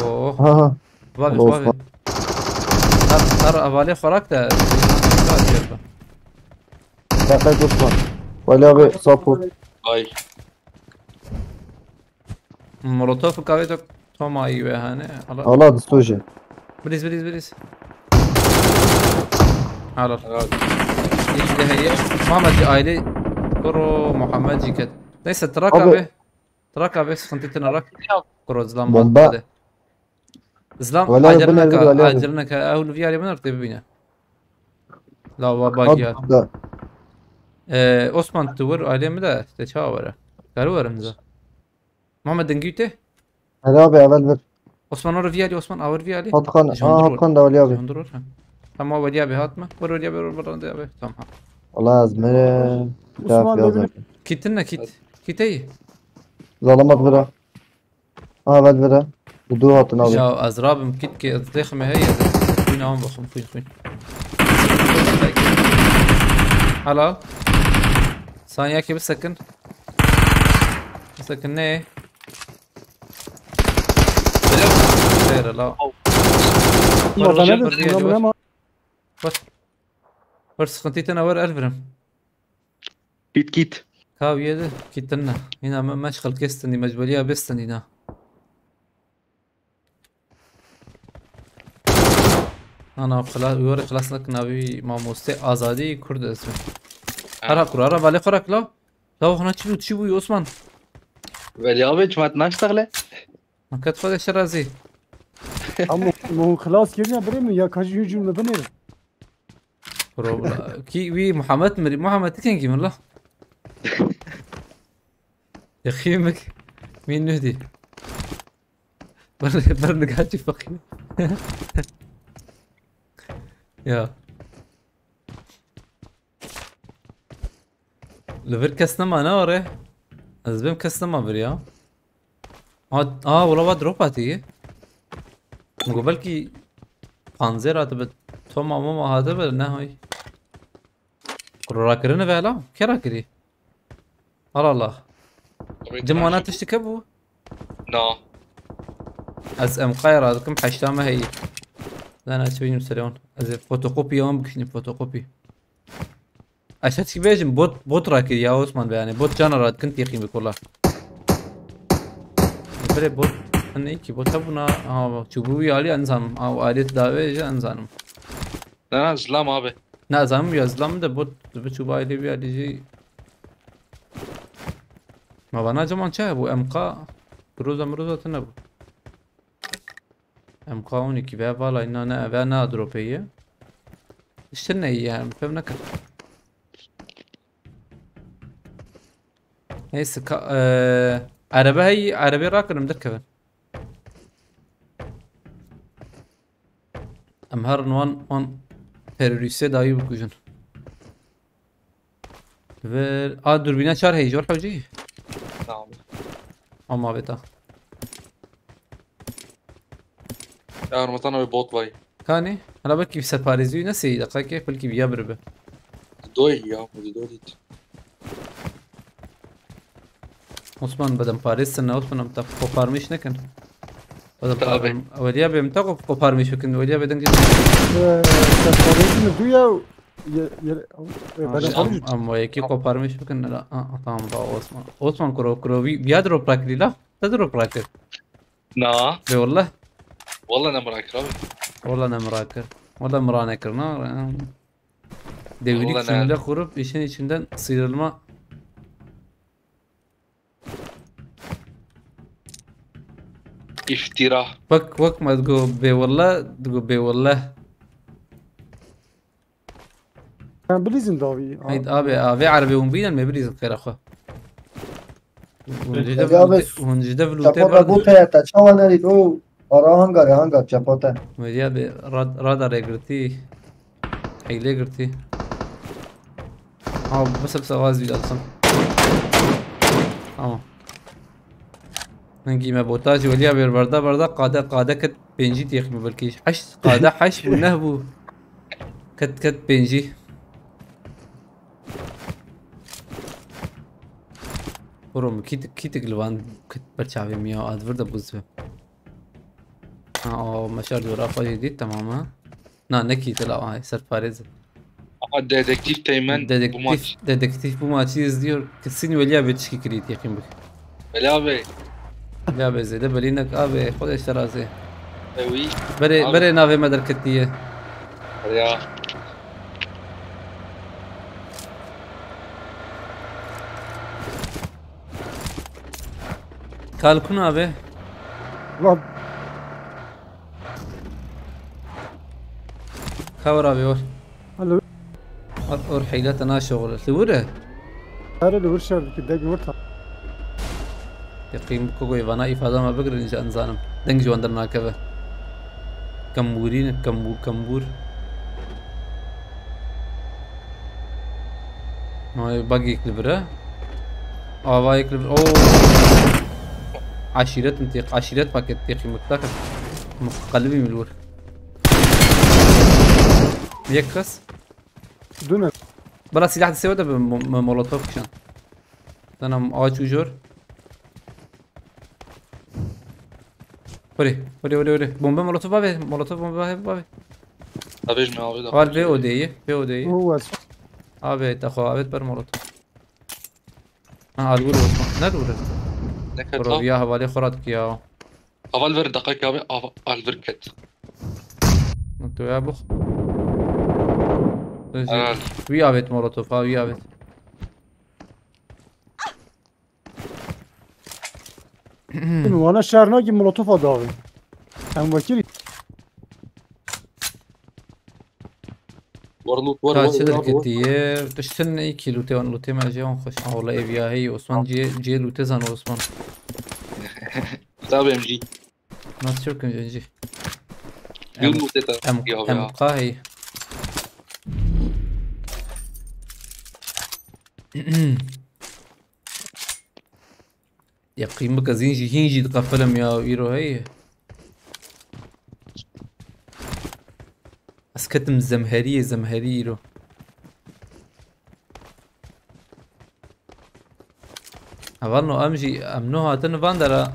Oh. Ha ha. Babi, Olsun. babi. Tar, tar avale xorak da. Dikkat Osman. Wali abi support. Ay. Molotov kavê to Toma iyi ve hani. Allah. Allah distoji. Biriz, biriz, biriz. Helal. Helal. Yek de heye. Muhammed ji aile. Kuro Muhammed ji ket. Neyse, trak Abi. Abi. Trak abi, sıkıntı tine rak. Kuro zlam Bomba. Hadi. Zlam Wala acele bin neke, Elbir Ali abi. Acele neke. Ew li viyarê min arte bibîne. La wa bak ya. Hatta Ee, Osman, tu wir ailê min de, te çawa were? Kar werim za. Muhammed dengî te? Helal abi, evvel bir. Osman, or viyalî, Osman, awir viyalî. Hatkan, Ji hundur ha, wir. Hatkan da Wali abi. Ji hundur wir, ha. Tamam, Wali abi hatme. Vur Wali abi, vur Wali abi. Tamam. Allah azmere. Osman Yazar. Demir. Kitin ne kit? Kit ey. Zalamat bira. Ha, evvel bira. Bu du hatın abi. Ya ez rabim kit ki ez dêxime heye. Xwîn an baxim, xwîn, xwîn. Helal. Saniye ki bisekin. Bisekin ne? Xêr la. Ama Vur, ben vur, de vur, ama vur. ama Vur. Vur, sıkıntı tane var, el verim. Kit kit. Kaviye de kitin ne? Yine me-, meşgul kestin, mecburiye bestin yine. Ana xila, yore xilas nakin abi, mamoste Azadî Kurd ismi. Her ha kurara vale xorak la. La hona çi bû, çi bû Osman? Veli abi çmat naştagle. Makat xwe de şerazî. ama mu xelas kirine bire mi ya kaç yüz cümle bine. Bro, la, ki wi Muhammed mirî, Muhammed kengî min la. Yexîmik min nuhdî. Bir, bir nigaçî feqîr. Ya. Li vir kes nema ne are? Ez bim kes nema vir ya. Aa, aa, wala va drop hatiye. Min got belkî panzer hatibe, Toma Moma hatibe, ne hay. Kuro rakirine ve hala? Kê rakirî? Allah Allah. Cim wana tiştî ke bû? Na. Ez M K'ya radikim, heşta me heyî. Lan ez çibînim serê wan. Ez ê fotokopî wan bikişînim, fotokopî. Ez hetiş bêjim, bot, bot rakir ya Osman be, yani bot cana radikin têxî bi kola. Bire bot, ne ki bot hebûna, ha, çubuğu alî enzanim, ha, alî dave je enzanim. Ne, ne, zilam abi. Ne, zanim ya zilam de bot, bi çubuğu alî bir alî jî. Ma bana caman çe bu M K, Groza Mroza tine bu. M K on iki ve vala inna ne, ve ne dropeye. İşte ne iyi yani, pevne kır. Neyse, ka, e, araba hey, araba rakırım derkevin. Em her wan, wan terörîstê dayî bikujin. Ver, a, durbîna çar heyî, jor hewcî. Tamam. Ama beta. Ya Ramazan abi bot vay. Kanî? Hala belkî bir serparêzî ne seyî deqakê, belkî bir ya biribe. Doy ya, bu doy dit. Osman, bedem parêz sene, Osman, em te koparmiş nekin. Bedem Tabii. parêz, weliya bê em te kop-, koparmiş bikin, weliya bê dengê. Ee, serparêzî mi duya, ye-, ye-, e, Ha, bedem şey, parêz. Am, am, o yekî koparmiş bikin, la, a, a, tamam, da Osman. Osman, kuro, kuro, vi-, viya drop rakirî la? Te drop rakir. Na. Bê wallah. Wallah ne merak abi. Wallah ne merak kir. Wallah merak nekir, na. Devrik Wallah ne. Cümle kurup işin içinden sıyrılma. İftira. Bak, bak, ma digo bê wallah, digo bê wallah. Ben bilîzin davî. Hey, abi, abi, erebê hûn bînin me bilîzin xêra xwe. Hûn ji de Ya vlûte-, be, hûn ji de vlûte çapota berdin. Bû te, te çawa nerî, o ara hangarê, hangar çapota. Weriya be, rad-, radarê girtî. Heylê girtî. Ha, bes, bes, awaz bî lazim. Tamam. Hingî me bota jî weliya bêr berda berda qade, qade ket pêncî têxî bû belkî. Heşt, qade heşt bû, neh bû. Ket, ket pêncî. Bro, min kîtik, kîtik li van ket ber çavê min ya, advir de bû zibe. Ha, o meşar dora xwe jî dît, tamam ha. Na, ne kî te la, ay, serparêz. Aha, dedektif Teğmen bu Dedektif, maç. Dedektif bu maçı izliyor. Kesin weliya bê çikî kirî têqîn bik. Weliya bê. Weliya bê zêde belî nek abi, Xwedê ji te razê. Ewî. Berê, abi. Berê navê me derketiye. Ya. Kalkun abi. Ulan. Kawir abi var. Alo. Or, or heylete naşoğlu. Li wir e? Her li wir şer dikî, dek wir ta. Yaqîn bi kogoyê vana îfada me bigirin ji enzanim. Deng ji wan dernakeve. Kembûrî ne, kembû-, kembûr. Ay, bagîk li vir e. Avayek li vir. Oo. Aşîret in têq, aşîret paket têqî mutlaq. Muqelibî min li wir. Yek kes. Dune. Bela silah distê we de bi mo-, mo-, molotof kişan. Tanam aç ujor. Hore, hore, hore, hore. Bombe molotof abi, molotof bombe abi, abi. Abi, mi abi da. Var B odeyî, B odeyî. O was. Abi, te xo abi ber molotof. Ha, al vur Osman. Ne vur? Ne Bro, kata? Ya havale xorat ki ya. Aval ver dakika abi, av-, al ver ket. Tu ya bu. Helal. Wî avêt molotof, ha, wî avêt. Wana şer nakî molotofa dawî. Em wekirî. War loot, war, Ka war, çi war, war. Derketiye? Tiştin ne iki lute wan, lute me je wan xweş. Ha, wala ev ya hey, Osman, ciye, ciye lute zan Osman. Tabii M G. Not sure kuncenci. Yum muteta Em ya em ya. Qahî. Yaqîn bike zîn jî hîn jî diqefilim ya îro heye. Ez ketim zemheriyê zemherî îro. Hevalno em jî em no hatin van dera.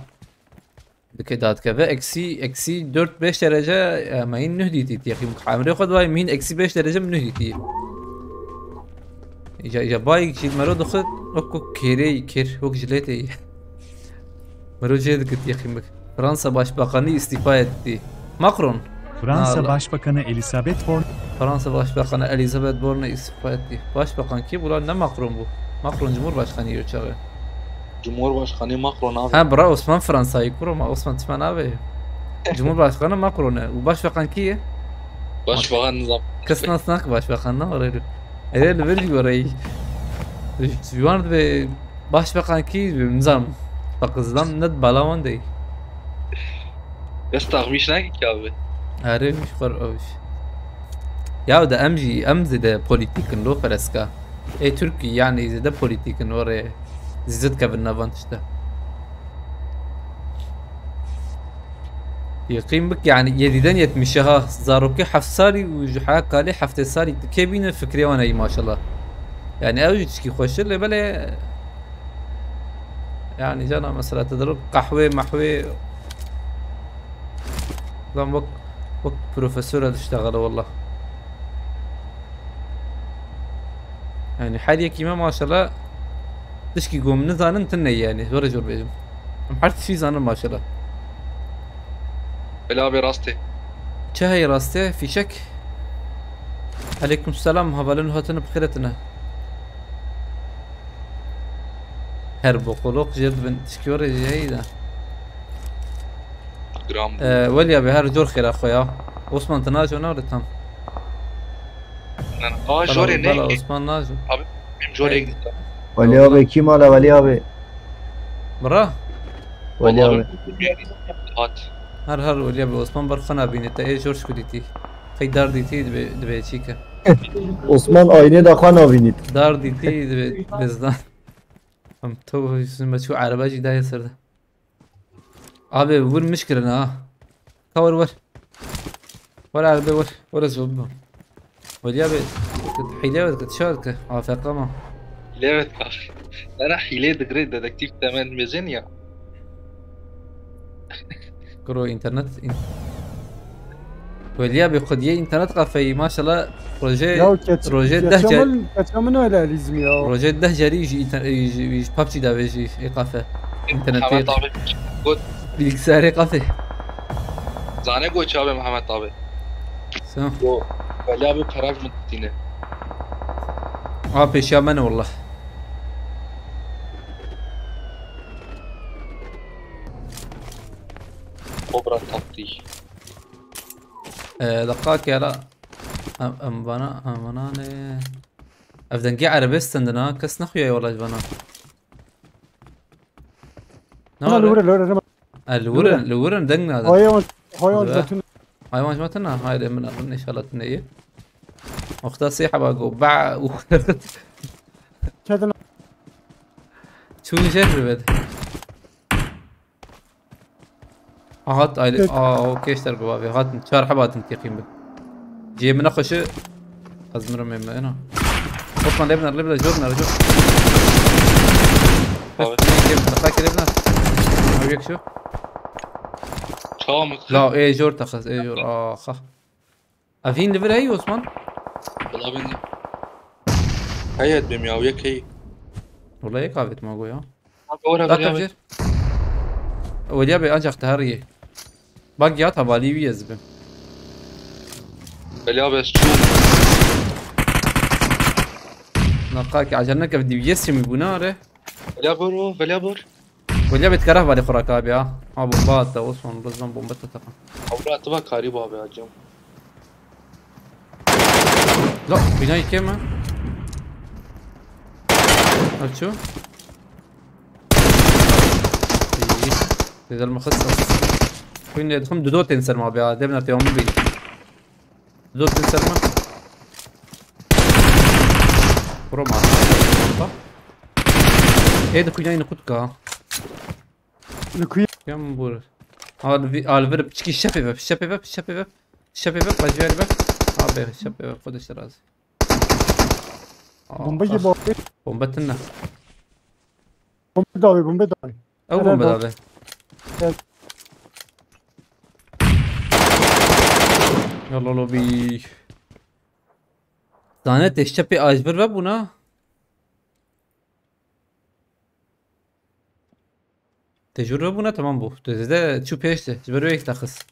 Dike dadkeve eksi eksi dört beş derece, e, me hîn nuh dîtî têxî. Emrê xwe dayê min eksi beş derece min nuh dîtî. Îca îca bayîk jî mero dixit wek ku kêrê kêr wek jiletê. Mero jê dikit têxî. Fransa Başbakanı istifa etti. Macron. Fransa Nala. Başbakanı Elisabeth Borne Fransa Başbakanı Elizabeth Borne istifa etti. Başbakan kim? Ulan ne Macron bu? Macron Cumhurbaşkanı yiyor çağı. Cumhurbaşkanı Macron abi. Ha bra Osman Fransa'yı kurama. Osman tişman abi. Cumhurbaşkanı Macron e. Bu başbakan kim? Başbakan nizam. Kes nas nak başbakan ne var öyle. Öyle bir şey orayı. Juan ve başbakan ki nizam. Bak kızdan net balawan değil. Kes takmiş ne ki abi. Herê ji xwe re ew jî. Ya de em jî em zêde polîtîk in lo fereska. Ê Tirkî yanî zêde polîtîk in orê zî zid kevin nevan tişte. Yekîn bik yanî yedîden yetmişe ha zarokê heft salî û ji heya kalê heftê salî dikê bîne fikrê wan heyî maşallah. Yanî ew jî tişkî xweş e lê belê Yanî cana mesela te dirok qehwê mehwê. Lan wek wek profesora diştexele wallah. Yanî her yekî me maşallah tişkî ku em nizanin tune ye yanî. Zor e jor bêjim. Em her tiştî zanin maşallah. Bela abi rastê. Çi heye rastê? Fîşek. Aleyküm selam. Hevalên hatine bi xêr hatine. Her bokolok jê dibin tişkî were jî heyî de. Gram bu. Ee, Welî abi her cor xêra xwe ya. Osman tu najo nare tam. Aa jorê ne Bala ki? Osman najo. Benim jorê gitti. Welî abi kî mala Welî abi? Bira. Welî abi. Hat. Her her Welî abi Osman ber xwe nabîne te ê jor şku dîtî. Qey dar dîtî dibe dibe çîke. Osman aynê da xwe nabînît. Dar dîtî dibe bezdan. Em to yüzüme şu araba jî daye serde. Abi vur mişkirine ha. Ka wer wer. Wer abi wer. Wer ez vurma. Welî abi. Hile wer kit şar ki. A F K ma. Levet kar. Ana hile digre dedektif temen mezen ya. Kuro internet. In... Welî abi xwediyê internet kafeyî maşallah. Roje Ya keç, roje deh keça cer. Min, keça min öyle elîzmi ya. Roje deh cerî ji inter- ji ji PUBG davê jî ê kafe. İnternetê. Mehmet abi. Got. Bilgisayarê kafe. Zane got çabe Mehmet abi. Sen. Go. Veli abi peraj mı tutine? A pêşiya me ne wallah. Kobra tatlı. Ee, dakika ki ara. Em, em vana, em vana ne? Ev dengê erebê stendin ha. Kes nexuya wallah vana. Ne Ama var? lure lure lure. El wurin, li wurin deng nade. Hayvan hayvan Lure. Götün. Hayvan jima tena. Haydi min alın inşallah tena iyi. Wexta sê heba go. Ba. Kedin. Çûn jêr bibed. Ahat aile. Evet. Aa o keşler bi abi. Hatin çar heba hatin teqîm bi. Cê min nexweşi. Ez mirim ême ena. Osman lê biner lê biner jor biner jor. Abi. Lê biner lê biner. Ew yek şu. Tamam. La ê jor texez ê jor. Axa. Ev hîn li vir heyî Osman? Valla ben de. Heyet bim ya, yek hey. Wala yek avêt ma go ya. Abi ora Dak veli ev abi. jêr. Welî abi ancak te her yê. Bak ya tavalî wî ez bim. Veli abi ez çû. Naqaki acele neke D B S mi bûne are. Veli abi vur, veli abi vur. Welî abi dikare hevalê xwe rake abi ha. Ha bomba hatta Osman bizden bomba te takan. Abla atı bak karî abi acım. La binayê kêm e. Aço. İyi. Güzel mi kız? Queen lê dixim, du dot tên ser ma bê, ha, demna tê hemû bê. Du dot tên ser ma. Pro ma. Ê di Queen aynı kutka. Li kuye. Yan bur. Al vi-, al vir piçkî şepê ve, şepê ve, şepê ve. Şepê ve, baciyarî ve. Abi şepê ve, Xwedê ji te razî. Bombe jî bavê. Bombe tune. Bombe dawê, bombe dawê. Ew bombe dawê. Evet. Ya lolo bi. Zane te şepê ajbir ve buna. Te jûr ve bûne, temam bû. Tu zêde çû pêş de. Ji ber wê yek te xist.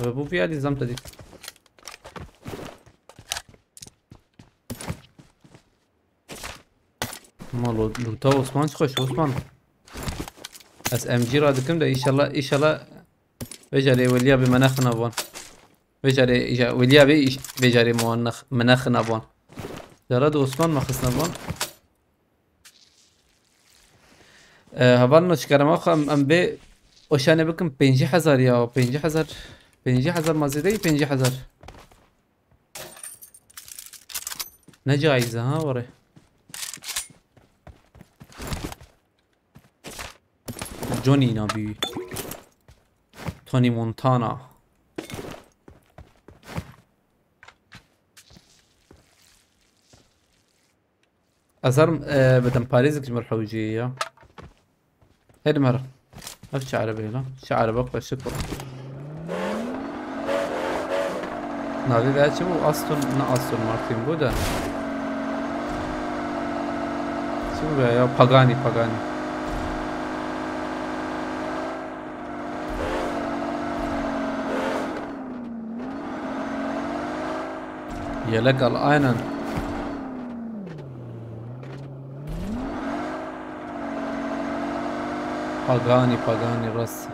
Ve bû vî alî zam te dît. Ma lo-, lûta Osman çi xweş, Osman. Ez M G ra dikim de, îşallah, îşallah vê carê weliya bê me nexina van. Vê carê, îja-, weliya bê îş-, vê carê me wan nex-, me nexina van. Cara de Osman me xisne van. E, hevalno, şikarema xwe em, em bê oşanê bikin pêncî hezar ya, pêncî hezar, pêncî hezar ma zêde yî, pêncî hezar. Ne caiz e, ha, were. Johnny nabî. Tony Montana. Ez herim, e, bidim parêzik ji mir hewceyê ya. Herim herim. Ev çi erebe ye lan? Çi erebe xweşik bû. Navê ve çi bû? Aston, ne Aston Martin bû de. Çi bû be ya? Pagani, Pagani. Yelek al, aynen. Pagani, Pagani, rast.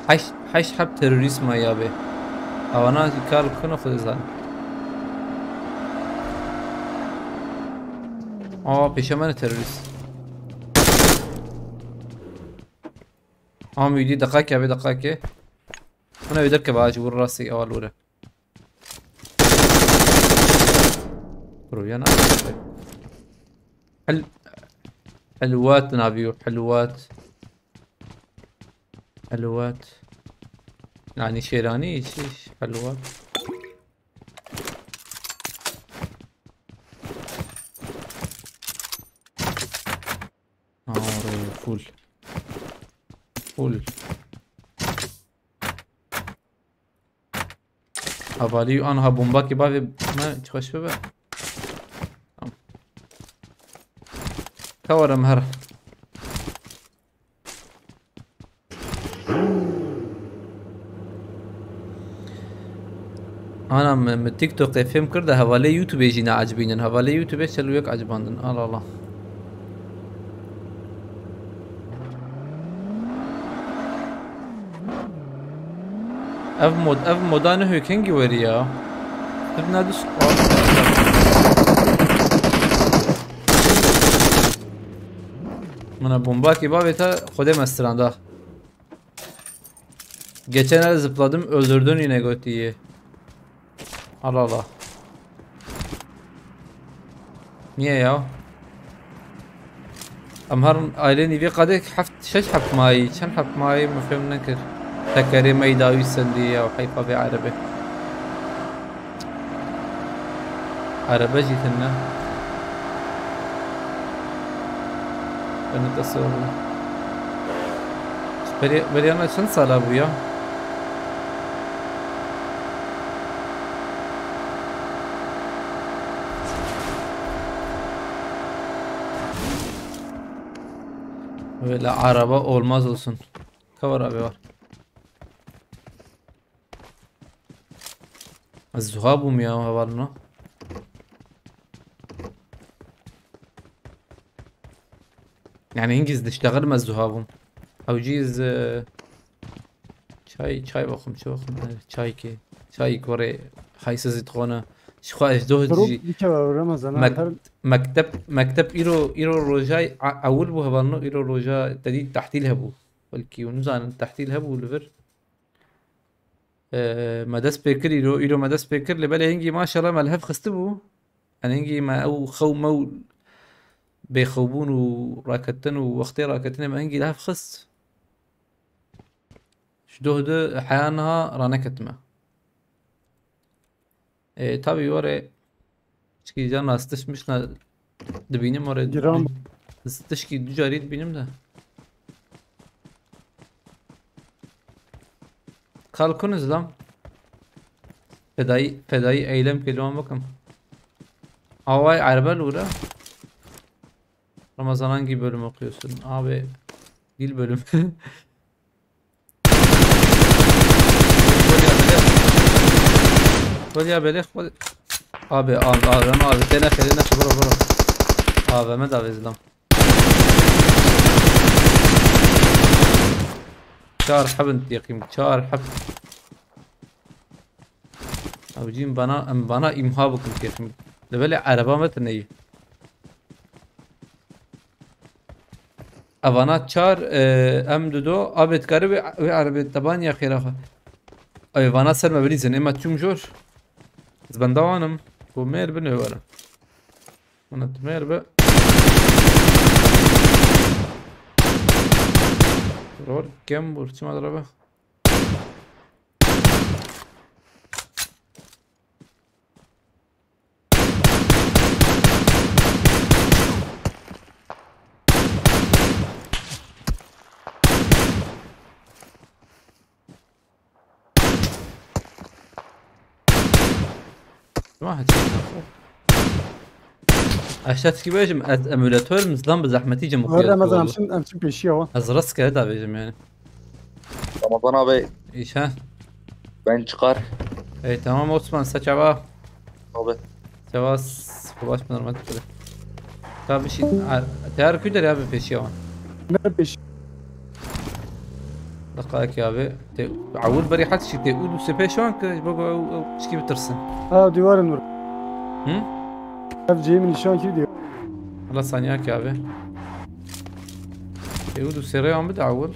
Heşt, heşt heb terorîst ma ya bê. Avana kar bikine xwe dizan. Aa, pêşe me ne terorîst. Am wî dî deqakê, vê deqakê. Hûn ê derkeve, ha, ji wir rastî ewa lûre. Bro, ya ne? Hel-, helwat nabî û helwat. Helwat. Yani şêranî, çi, helwat. Aa, oraya full. Full. Hevalî û anha bombakê bavê me çi xweş bibe. Tamam. Ka were em her. Ana min, min TikTokê fêm kir de hevalê YouTubeê jî neecibînin. Hevalê YouTubeê çel û yek ecibandin. Allah Allah. Ev mod, ev moda ne hêkengî werî ya. Ev ne diş. Mana bombakî bavê te xwedê me stranda. Geçen el zıpladım, öldürdün yine götüyü. Allah Allah. Niye ya? Em her ailên îvê qadê heft, şeş heb mayî, çend heb mayî min fêm nekir. Tekerê me yî dawî sendî ya, heyfa vê erebê. Erebe jî tune. Beni tasarruf. Beri-, Beriyana çend sala bû ya? Böyle araba olmaz olsun. Ka were abi var. Ez zuha bûm ya hevalno. Yani hingî ez diştexil me zuha bûm. Hewcî ez, e, çay, çay baxim, çi baxim? E, çay ki. Çay gorê haysiz dixwana. Ji xwe ez doh Durum jî dike ve Ramazan, mek-, her mektep, mektep îro, îro rojay a-, ewil bû hevalno, îro roja tedî tehtîl hebû. Belkî hûn nizanin, tehtîl hebû li vir. Ee, me dest pê kir îro, îro me dest pê kir, lê belê hingî maşallah me li hev xistibû. Em hingî me ew xew mew bêxewbûn û raketin û wextê raketinê me hingî li hev xist. Ji doh di heya niha raneketime. Ê, tabî were çikî can nas tiş mişna dibînim were Giran. Tişkî du carî dibînim de. Kalkun izlam. Fedayî, fedayî eylem pêlwan bikim. Away erbel ûre. Ramazan hangi bölüm okuyorsun? Abi dil bölümü. Kolya bile. Kolya bile. Kol- Abi abi abi abi abi dene dene vura vura. A V M da vezlam. Çar hebin yakayım. Çar hep. Abicim bana bana imha bakın yakayım. Levele araba mı ne? Evana çar, e, em dido, abê dikare wê, wê erebê teban ya xêra xwe. Ew vana ser me birîzin, ema çûm jor. Ez benda wan im. Ku mêr bin wê were. Mana tu mêr be. Rol kem bur, çima dira be? Ma hiç. Aşağı çıkıp bejim, ez emülatör mizdan bi zahmeti cem Were okuyor. Ramazan, em çin, em çin pêşiya wan. Ez rastgele da bejim yani. Ramazan abi, İş ha. Ben çıkar. Ey tamam Osman, sa çava. Abi. Çava s-, baş mı normal çıkıyor? Tabii şey, a-, teyar küder abi pêşiya wan. Ne pêş? Daqayekî abi. Te, ewil berî het şî tê û du sê pêş wan kir, ji bo ku ew, ew tişkî bitirsin. Ha, dîwarên wir. Hı? Ev cihê min nîşan kir dî. Hala saniyakî abi. Tê û du sê rê wan bide ewil.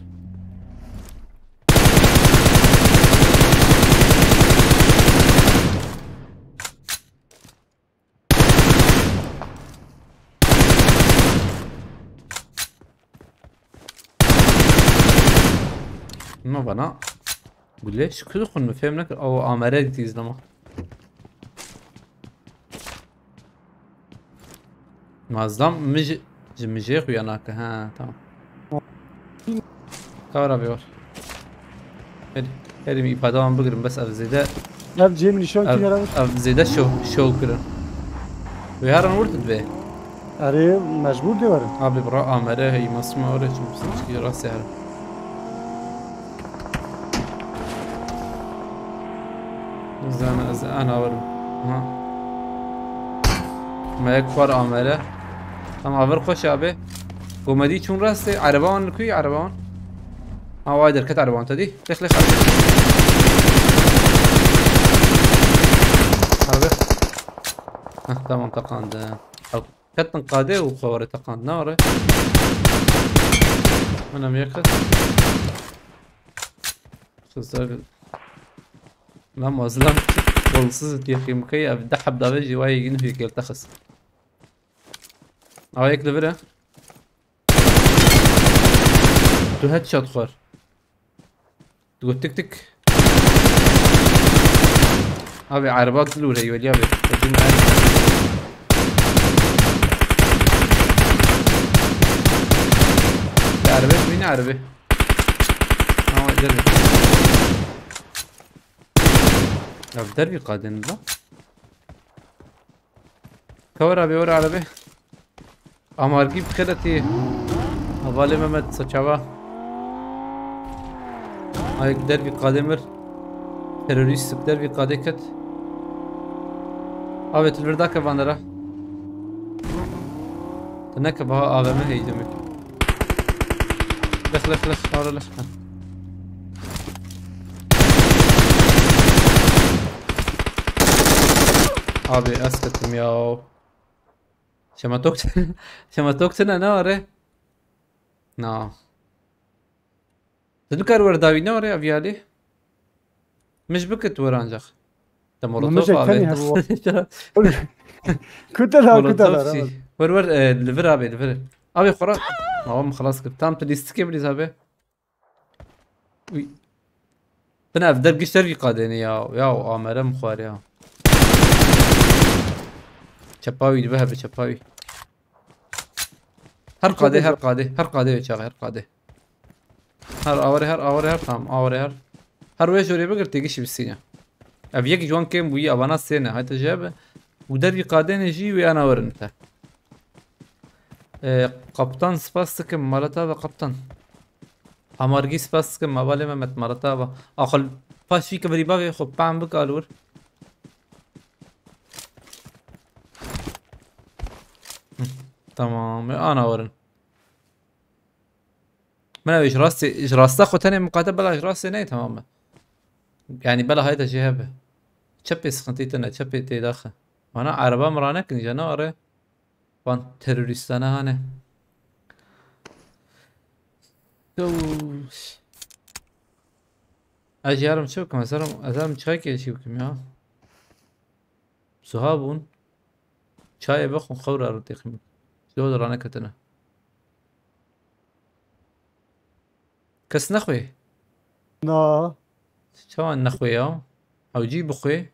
Ma bana gule şikil xun mi fêm nekir. Aw amere dît izlama. Mazlam mij, ji mijê xuya nake. Ha, tamam. Kara bir var. Her, her mi ifade wan bigirim, bes ev zêde. Ev cihê min nîşan kî neramiş? Ev zêde şov, şov kirin. Wê herin wir dibê. Erê, mecbûr dê werin. Abi bira amere hey masma ore çim çiki rastê herin. Zana ez ana werim. Ha. Me yek xwar amere. Tamam, aver xweş abi. Komedî çûn rastê. Ereba wan li ku ye, ereba wan? Ha, way derket ereba wan te dî. Lex, lex, erebe. Erebe. Heh, tamam, teqandin. Ew ketin qadê û xwe were teqand, ne were? Min em yek xist. Xizar. Lan mazlam. Golsuz diye xîmkey, ev deh heb dave jî wayê gîn hûyê gel texist. Awa yek li vir e. Tu headshot xwar. Tu got tik tik. Abi, erba dil û reyvelî abi. Ecin ben. Erbe, bine erbe. Ama derbi. Ya derbi kadın da. Kawra bir ora arabe. Amargî bi xêretî. Hevalê Mehmet Saçava. Ayek dervî qadê mir. Terorîst dervî qadê ket. Avê tu li vir dake van dera. Tu neke baha A V M heyî demê. Lix, lix, lix, ara lix. Abi ez ketim ya. Şema tok, şema tok tine ne are? Na. Tu dikar were dawî ne were ya viyalê? Min ji bikit were ancak. Te molotof Mimicek abi. Tenî hebû. Kutelar, Molotof kutelar, çi? Evet. Wer wer, e, li vir abi, li vir. Abi xora. Tamam, xelas kir. Tam tu lîstikê bilîz abi. Uy. Bine ev dergiş dergî qadêne ya. Ya amere mixwar ya. Çepa wî dibe hebe çepa wî. Her qadê, her qadê, her qadê wê çaxê, her qadê. Her aware, her aware, her tam, aware, her. Her wê jorê bigir têgişî bisîne. Ev yek ji wan kêm bûyî, avana sê ne, hayte jê be. Û dergî qadêne jî wê ana werin te. Ee, kaptan spas dikim, malata ve kaptan. Amargî spas dikim, mavalê Mehmet, malata ve. Axil paş vî kivirî bavê xwe pam bik alur. Hı, tamam, e, ana werin. Min ew ji rastê, ji rasta xwe tenê miqate bela ji rastê neyê tamam e. Yani bela hayta jê hebe. Çepê sıkıntı tine, çepê tê daxi. Wana araba min ranekin canavarê. Van terorîstane hane. Yo. Ez yarim çi bikim? Ez herim, ez herim çayekê çi bikim ya? Suha bûn. Çayê vexwin xewra rû têxîm. Ji dor raneketine. Kes nexwê? Na. Çawa nexwê ya? Hewcî bixwê.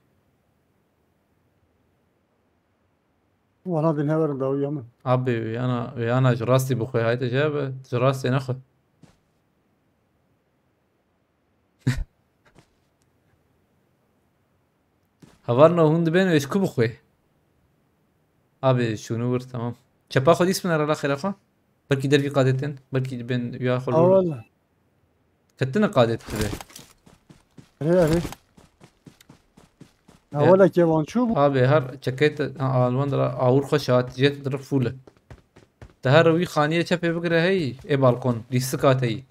Wana din heverin dawiya min. Abi, yana, yana ji rastî bixwê, hayte jê be, ji rastê nexwe. Hevalno hûn dibên wê ji ku bixwê? Abi, şûnû wir, tamam. Çepa xwe dîs bine rela xêra xwe. Belkî dergî qadêtin, belkî dibên ya xwe Ha lûr. Wala. Ketine qadêt dibe. Erê, erê. Ya. Hevala kevan çû bû. Abi, her çekê te, ha, alwan dira awur xwe şahat, jet dira full. Te her wî xaniyê çepê bigire hey, ê balkon, lîstika te yî.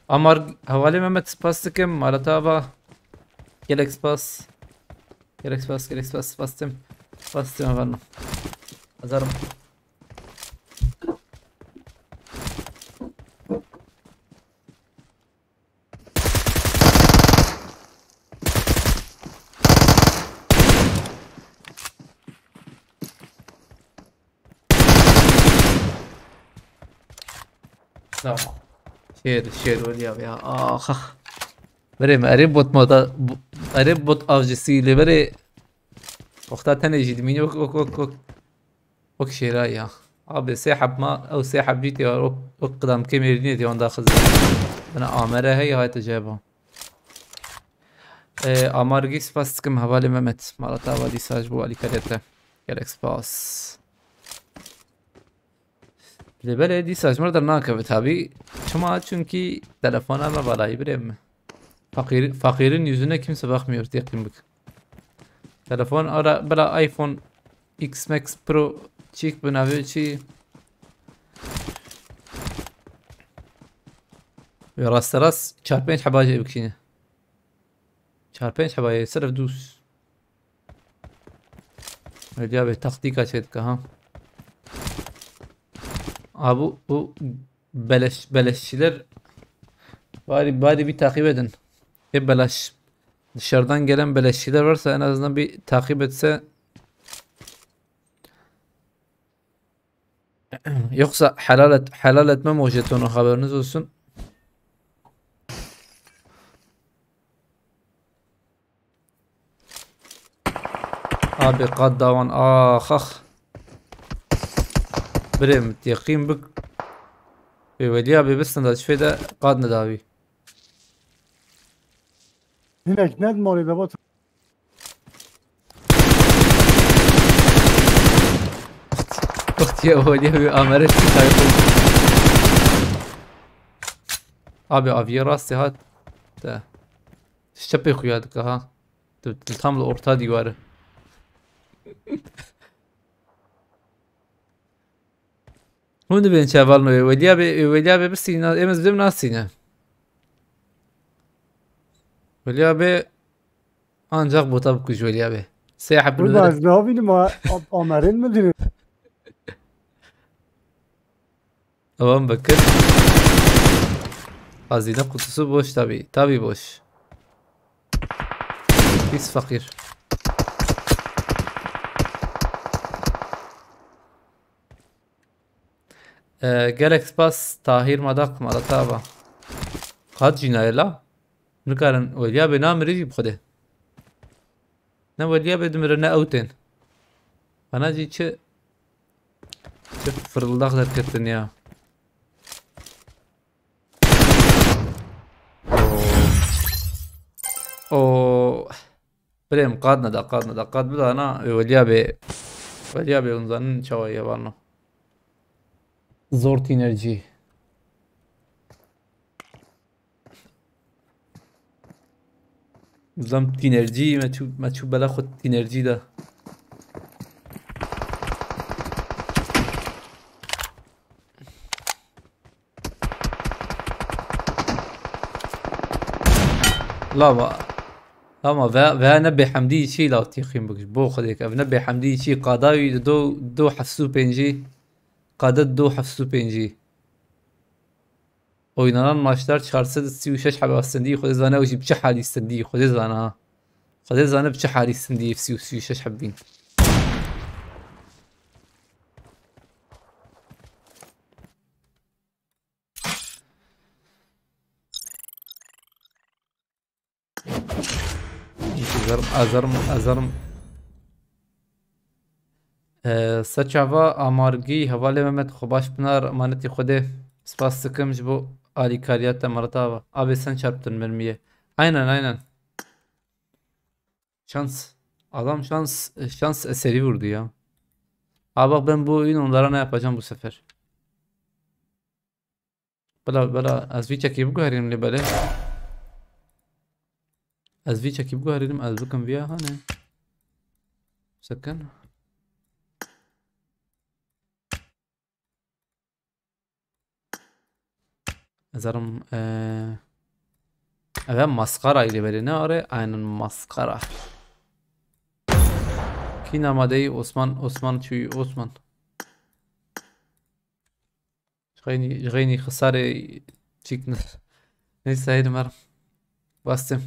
Amar, hevalê Mehmet spas dikim, malata ava. Gelek spas. Gelek spas, gelek spas, spas dikim. Spas dikim efendim. Hazırım. Tamam. Şêr, şêr welî abi ya. Ah, ah. Verê me erê bot moda, bu-, erê bot avcısı ile verê. Wexta tenê jî dimînî wek, wek, wek, wek. Wek şêra ya. Abi sê heb ma, ew sê heb jî tê wek, wek qidamkê mêrînê tê wan daxizin. Bina amere hey hayte ceba. Ee, amargî spas dikim hevalê Mehmet. Malata ava dîsa ji bo alîkariya te. Gelek spas. Lê belê dîsa ji mir dernakeve tabî. Çima? Çünkü telefona me balayî birê min. Fakir, fakirin yüzüne kimse bakmıyor, teqîn bik. Telefon ara bela iPhone X Max Pro çîk bi navê çi? Ve rasterast çar pênc heba jê bikişîne. Çar pênc heba yê sirf dûs. Hediya be taktîka çêdike ha. Abi bu beleş, beleşçiler bari, bari bir takip edin. E beleş, dışarıdan gelen beleşçiler varsa en azından bir takip etse. Yoksa helal et, helal etmem o jetonu, haberiniz olsun. Abi qad dawan, ax ax. Birê min teqîn bik. Wê welî abi bistin da çi fêde qad nedawî. Hinek ne morê de bot. Wextiye welî abi amere çi kayıp oldu. Abi aviye rastê hat. De. Şepê xuya dike ha. Tu, tu tam li orta dîwarî. Hûn dibên çaval me wê. Welî abi, welî abi bisîne, em ez bidim nasîne. Welî abi ancak bota bikuj welî abi. Sê heb. Burada ez ne yapayım ha? Amerên mi dinin? Avan bakın. Hazine kutusu boş tabii. Tabii boş. Pis fakir. Ee, gelek spas Tahir Madak, Madat Ava. Qat jî nayê la. Nikarin weliya bê namirî jî bi Xwedê. Ne weliya bê dimire ne ew tên. Bana jî çi, çi fırıldak derketin ya. Oo. Oo. Birêm qad neda, qad neda, qad bidana, wê weliya bê, weliya bê hûn zanin çawa ye vano. Zor tînercî. Zam tînercî, me çû, me çû bela xwe tînercî de. Lama. Lama ve, ve ne bêhemdî çî la tîxîn bik. Bo Xwedê ke ev ne bêhemdî çî qada wî di do, do heft sed û pêncî. Qada do heft sed û pêncî. Oynanan maçlar çar sed sî û şeş hebe stendî, Xwedê zane ew jî bi çi halî stendî, Xwedê zane ha. Xwedê zane bi çi halî stendî sî û sî û şeş heb bîn. Ezarim, ezarim, ezarim. Ee, se çava amargî, hevalê Mehmet, xwe baş binar, emanetî Xwedê. Spas dikim ji bo alîkariya te, Madat Ava. Abê sen çarptin mermiye. Aynen, aynen. Şans. Adam şans, şans eseri vurdu ya. Aa bak, ben bu oyun onlara ne yapacağım bu sefer. Bela, bela, ez vî çekî biguherînim lê belê. Ez vî çekî biguherînim, ez bikim viya hane. Sekin. Ez arim, eee, ev hem maskara ile belê ne are? Aynen maskara. Kî namadeyî Osman, Osman çûyî Osman. Ji xeynî, ji xeynî xisarê çîk ne. Neyse, heydi mer. Bastım.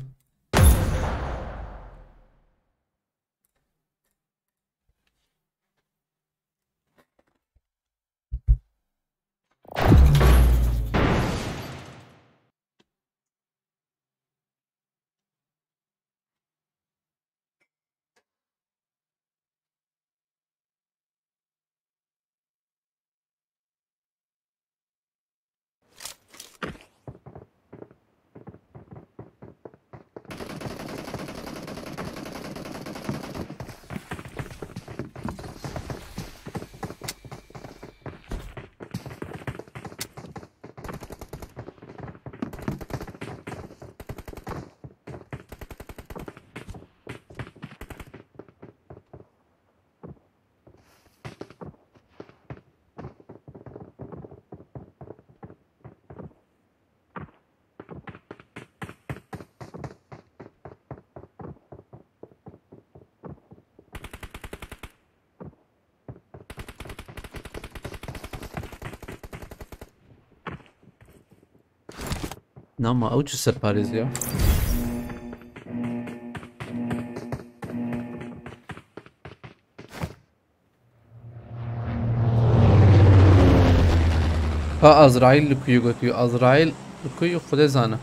Nama ew çi serparêz ya? Ha, Azraîl li ku yê gotiyo? Azraîl li ku yê, Xwedê zane.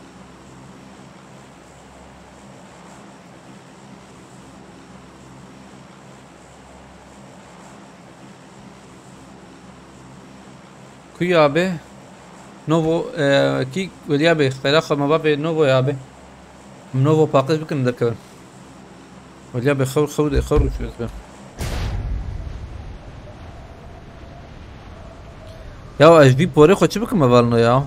Ku ya be? Novo, e, kî weliya be? Xêra xwe me ba be Novo ya be. Em Novo paqij bikin derkevin. Weliya be xew, xew de, xew rû çû ez be. Ya ez vî porê xwe çi bikim hevalno ya?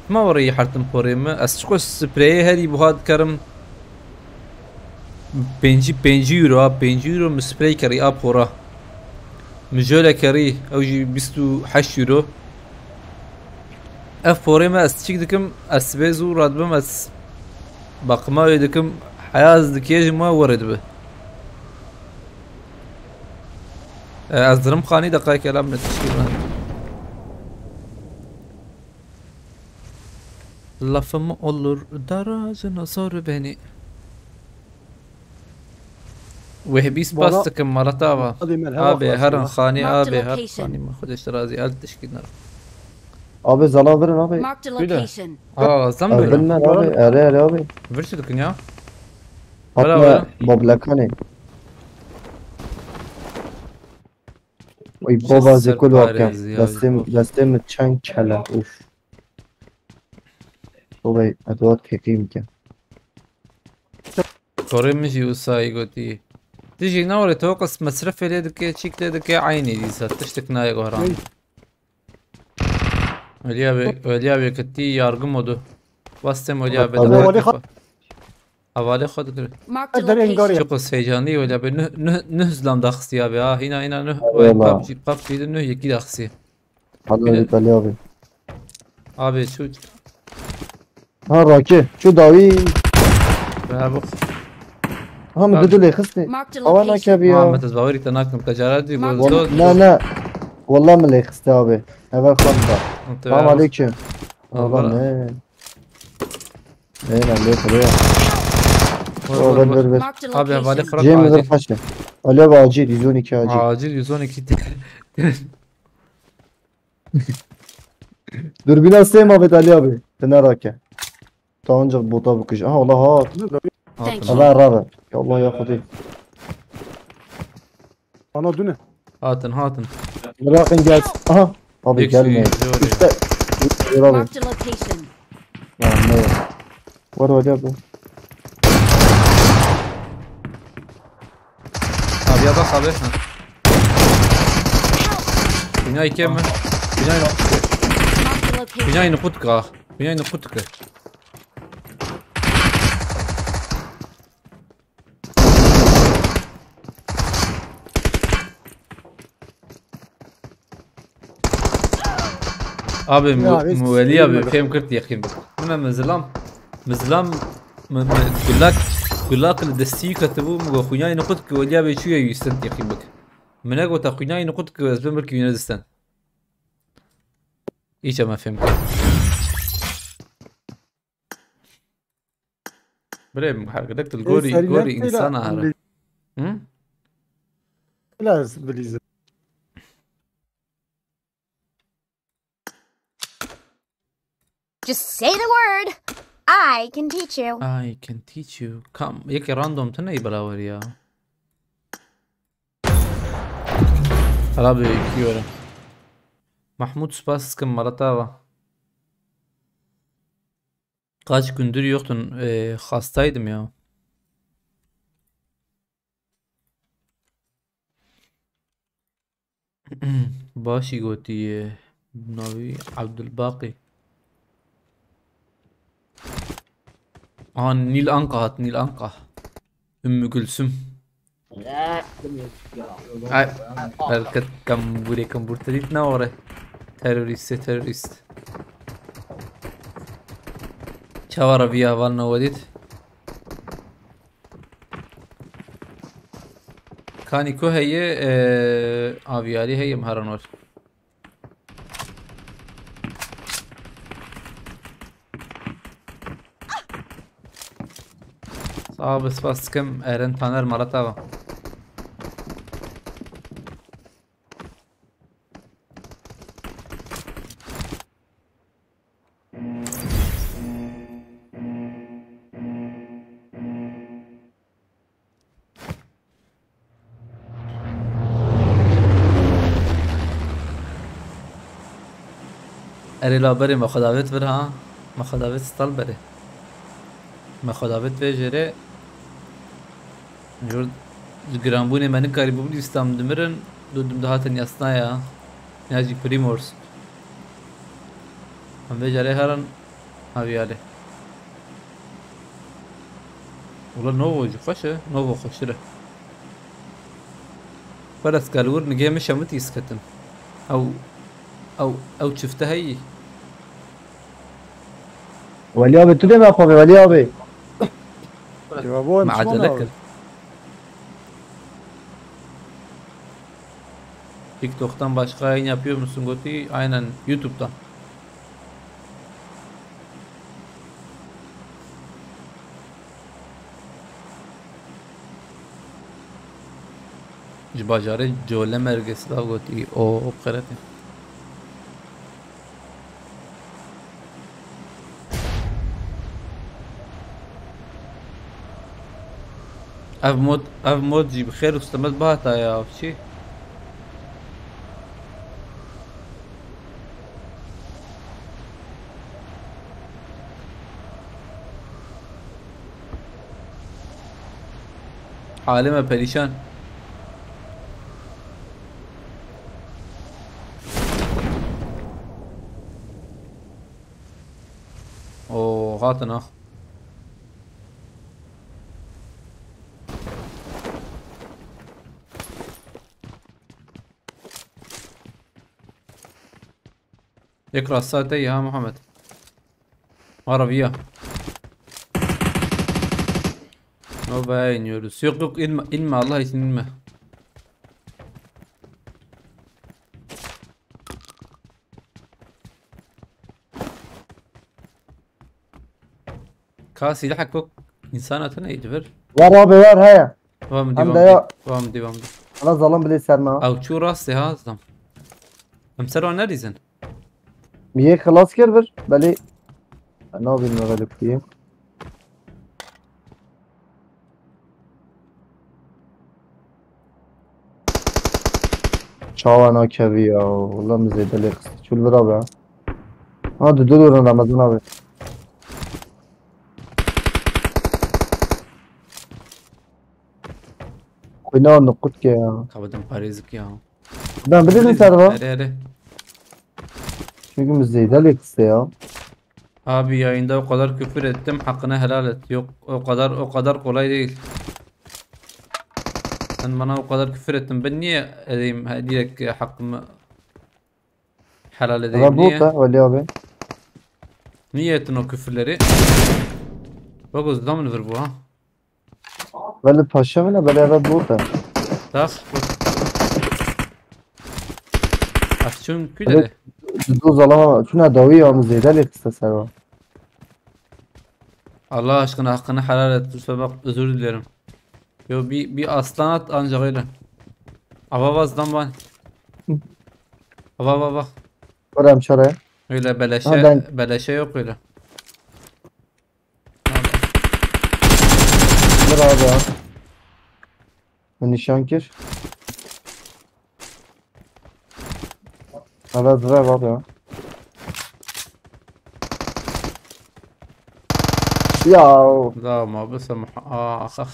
Çima were yî hertin porê me? Ez çiqo spreyê herî buha dikerim. Pêncî, pêncî euro ha, pêncî euro min sprey kerî a pora. Min jole kerî, ew jî bîst û heşt euro. Ev porê me ez çîk dikim, ez sibê zû radibim, ez baqima wê dikim, heya ez dikêjim we were dibe. E, ez dirim xanî deqayeke la min tişkî me. Lafım olur, daracına sor beni. Wehbî spas Bana dikim, Malat Ava. Hadi merhaba, Abi, hoş herin geldin. Xanî, Marked abi, her location. Xanî, min Xwedê ji te razî, el tişkî nar. Abi, zana virin abi. Marked a Şöyle. Location. Aa, zan Abi, böyle. Bilmem abi, ere ere abi. Vir çi dikin ya? Hatma Bera, bera. Boblakane. Oy, Çi baba, zekul serparêz wakem. Ya, Destê, of. Destê min çend kele, uf. Baba, ez wat pêkî bikim. Korê min jî wisa yê gotî. Tu jî ne were, tu qis mesrefê lê dike, çîk lê dike, eynî dîsa, tiştek nayê goran. Ney? Weliya be, weliya be ketî yargı modu. Westê weliya be. Abi. Hevalê xwe. Hevalê xwe dikir. Marked a Derên location. Garê. Çiqo heyecanlî weliya be. Nuh, nuh, nuh zlam daxistî abi ha. Hîna, hîna nuh. Eyvallah. Ay, PUBG, PUBG de nuh yekî daxistî. Hadi Bile- Bali abi. Abi şu Ha, rakê. Şu dawî. Bravo. Ha, min Abi. Didu lê xistê. Marked a Awa location. Nakebi ya. Muhammed, ez bawerî te nakim. Te cara dî Mark- got. Wal- Na, na. Wallah min lê xistê abi. Heval xwe da. Tamam, aleyküm. Wallah ne. Ne, ne, ne, ne. Ver, ver, ver, ver. Abi, hevalê xwe rak acil. Cem ver faşe. Ali abi acil, yüz on iki acil. Acil, yüz on iki. Dürbüne sema vet Ali abi. Tına rake. Ta ancak bota bakış. Aha, Allah ha. Thank you. Allah razı. Ya Allah ya Xwedê. Ana dune. Hatin, hatin. Bırakın gelsin. Aha. Abi gelme. Yek şey, zor ya. İşte. Marked a location. Ya ne? Var var ya bu. Abi ya bak abi. Ha. Dünya ikiye mi? Dünya, Marked a location. Dünya yine kutka. Dünya yine kutka. Abi, mu-, Ya, hiç mu-, Welî abi, bilmedim. Fêm kir teqîn bik. Min e, min zilam, min zilam, min, min gulak, gulak li destî ketibû, min got, "Xwînayê niqut ki Welî abi çûye wîstin teqîn bik." Min e gota, "Xwînayê niqut ki ez bim bir ki wîne distin." Îca me fêm kir. Birê min, her gidek tu li gorî, gorî însan a here. Hı? Biraz bilîzim. Just say the word. I can teach you. I can teach you. Kam, yekê random tune yî belawerî ya. Hala bir iki yorum. Mahmut, spas dikim, Malat Ava. Kaç gündür yoktun. Ee, hastaydım ya. Başî gotî, e, navî Abdulbaqî. An Nîl Anka hat, Nîl Anka. Ümmü Gülsüm. Ay, berket kambûrê, kambûr te dît ne ore. Terorîstê, terorîst. Çawa re viya van ne wedît? Kanî ku heye, e, aviyarî heye, min herin wer. Sağ ol, spas dikim. Eren Taner Malatava. Erê la berê me xwe davet vir ha. Me xwe davet stal berê. Me xwe davet vê jêrê. Jor ji giranbûnê me nikarî bû, lîsta min dimirin. Du dim dihatin yasnaya. Ya jî Primors. Em vê carê herin haviyarê. Wala Novo jî xweş e. Novo xweştir e. Xwe destgal wir nigê min şemitî sketin. Ew, ew, ew çifte heyî. Welî abi, tu dê me xwe ve, Welî abi. Ya bu em Me çima acele nawe? Kir. TikTok'tan başka yayın yapıyor musun gotî? Aynen, YouTube'dan. Ji bajarê Colemêrgê silav gotî. O, o qeretê. Ev mod, ev mod jî bi xêr û silamet bihata ya, ev çi? Halê me perîşan. Oo, hatin ha. Yek rasta te ya Muhammed. Arabiya. Nova'ya iniyoruz. Yok yok, inme, inme, Allah için inme. Ka silah kok insan atın eğici ver. Var abi, var, he. Vam di, Hem vam de di, ya. Vam di, vam di. Ana zalim bile serme ha. Ew çû rastê ha, zam. Em ser wan nerîzin. Mi yê xilas kir bir, belê. Nabînim belê kuyê. Çawa nakevî ya, wala min zêde lê xist. Çûl vira be. Ha, du du durin Ramazan abi. Kuyna nuqut ke ya. Kapadım parêzik ya. Ben bilirim serva. Hadi hadi. Çünkü min zêde lê xist ya. Abi yayında o kadar küfür ettim, hakkını helal et. Yok, o kadar, o kadar kolay değil. Sen bana o kadar küfür ettin, ben niye edeyim, ha, direkt, e, hakkımı helal edeyim, Ama bu niye? Da Veli abi. Niye ettin o küfürleri? Bak o zaman vur bu ha. Veli paşa mı ne? Veli eve bu da. Tak. Af çünkü Evet. de. Ciddi zalama. Şuna dawi ya mı zeyde lê kısa serva. Allah aşkına hakkını helal et. Lütfen bak, özür dilerim. Yo, bir, bir aslan at ancak öyle. Ava vazdan ban. Ava ava ava. Öyle bir şey. Öyle beleşe, Ha, ben beleşe yok öyle. Dur abi ya. Bu nişan kir. Hala zıra var ya. Ya. La ma bise muha-, ah, ah.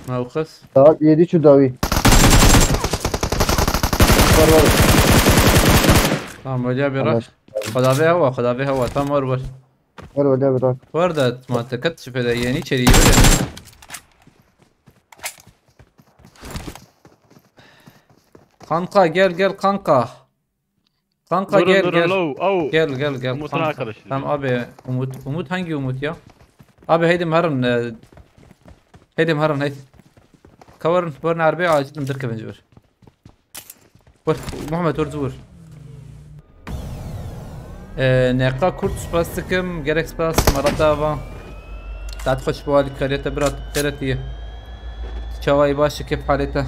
Mewqif. Saat yedi şu dawi. Var, var. Tamam, öyle bir Tamam. Xwedavê hewa, xwedavê hewa, tam war war. Var, öyle bir bak. War da ma te ket çi feda yeni içeri yürü. Kanka gel gel kanka. Kanka Durun gel durun gel. Low. Au. Gel gel gel Umut'un kanka. Arkadaşı. Tamam abi Umut. Umut hangi Umut ya? Abi heydim harın. E, heydim harın heydim. Kavarın, varın arabaya acil indir kevinci ver. Vur. Muhammed vur vur. Ee, N K Kurt spas dikim, gerek spas, Marat Ava. Tat hoş bu halik kariyete brat, teretiye. Çavay başı kep halete.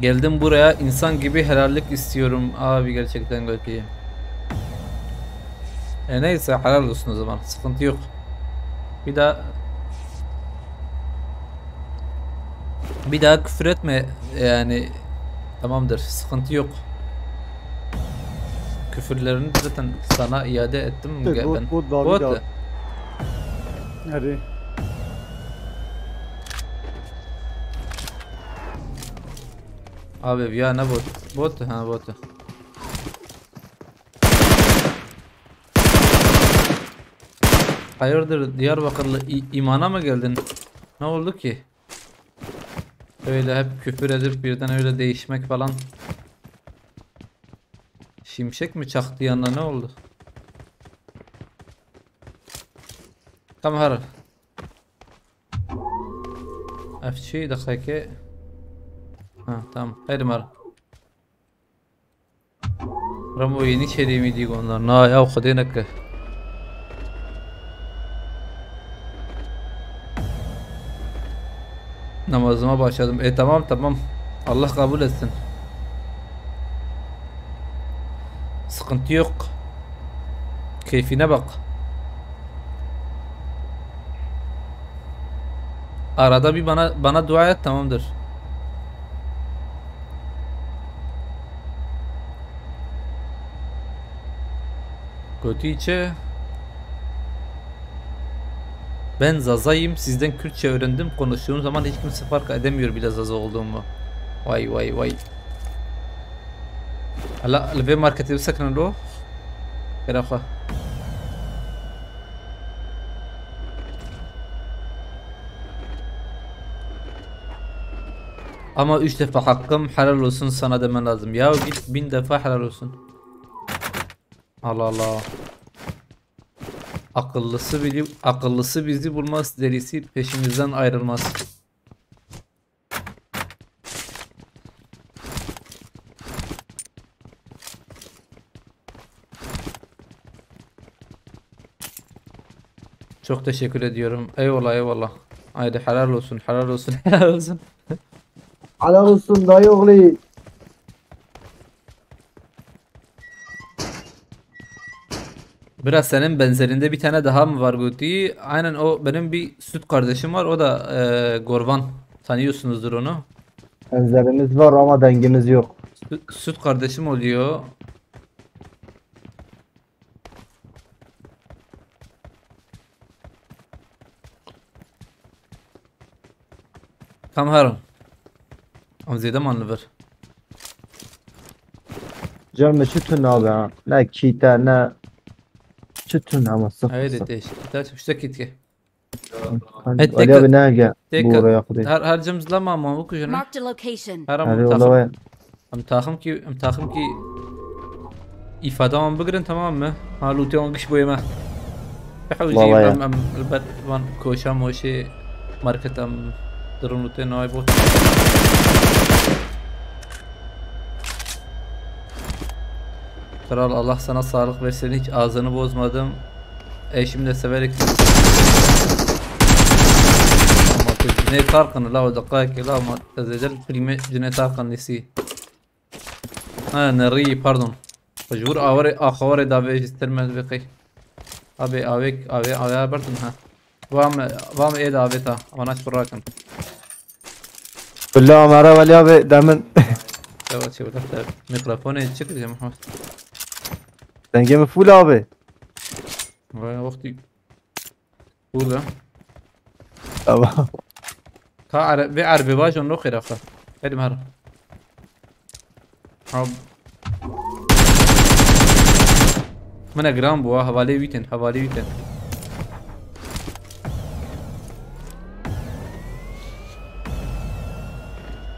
Geldim buraya, insan gibi helallik istiyorum abi, gerçekten kötüyüm. E neyse, helal olsun o zaman, sıkıntı yok. Bir daha Bir daha küfür etme yani. Tamamdır, sıkıntı yok. Küfürlerini zaten sana iade ettim. Te bot, bot, bot. Nerede? Abi ya ne bot? Bot, ha bot. Hayırdır Diyarbakırlı, i- imana mı geldin? Ne oldu ki? Öyle hep küfür edip birden öyle değişmek falan. Şimşek mi çaktı yanına, ne oldu? Tamam her. F C dakika. Ha tamam. Haydi mar. Ramo yeni çeliğimi diye onlar. Na ya, o kadar ne ki? Namazıma başladım. E, tamam, tamam. Allah kabul etsin. Sıkıntı yok. Keyfine bak. Arada bir bana bana dua et, tamamdır. Gotiçe. Ben Zazayım, sizden Kürtçe öğrendim. Konuştuğum zaman hiç kimse fark edemiyor bile Zaza olduğumu. Vay, vay, vay. Hala li vê marketê bisekinin lo. Xêra xwe. Ama üç defa hakkım helal olsun sana demen lazım. Ya git bin defa helal olsun. Allah Allah. Akıllısı bili-, akıllısı bizi bulmaz, delisi peşimizden ayrılmaz. Çok teşekkür ediyorum. Eyvallah, eyvallah. Haydi helal olsun, helal olsun, helal olsun. Helal olsun dayı oğlu. Biraz senin benzerinde bir tane daha mı var Guti? Aynen, o benim bir süt kardeşim var. O da e, Gorvan. Tanıyorsunuzdur onu. Benzerimiz var ama dengimiz yok. Süt, süt kardeşim oluyor. Tam herin. Em zêde man li vir. Can mi çi tun abi ha? Ne kîte ne çi tun ama sıfır Haydi sıfır. Teş. Kîte şu şekit ki. Hani E, Ali tek- abi ne gel tek- bu oraya kudê. Her her cem zlama ma bu kujene. Marked a location. Her Hadi ama valla takım. vay. Em taxim kî, em taxim kî îfada wan bigirin, tamam mı? Ha, lûtê wan giş boyê me. Bihewjî Valla ya. em, em li ber van koşa moşê market em dirin lûtê navê bot. Kral, Allah sana sağlık versin, hiç ağzını bozmadım. Eşim de severek. Ama tu Cüneyt Arkın la, o dakika ki la, ama tezecel prime Cüneyt Arkın lisi. Ha, nerî, pardon. Ji wir awerê, axawerê davê ji tirme vê qey. Abi, avêk, avê, avê bertin ha. Vam, vam ê davê ta. Vana çi rakin. Bila mara velya be demin. Ewa çi wada te mikrofonê çi kiriye Muhammed? Dengê min full abi. Vay, wextî. Burada. Tamam. Ka are-, vê erbê bajon lo xêra xwe. Hadi mer. Ab. Mine giran bû ha, hevalê wî tên, hevalê wî tên.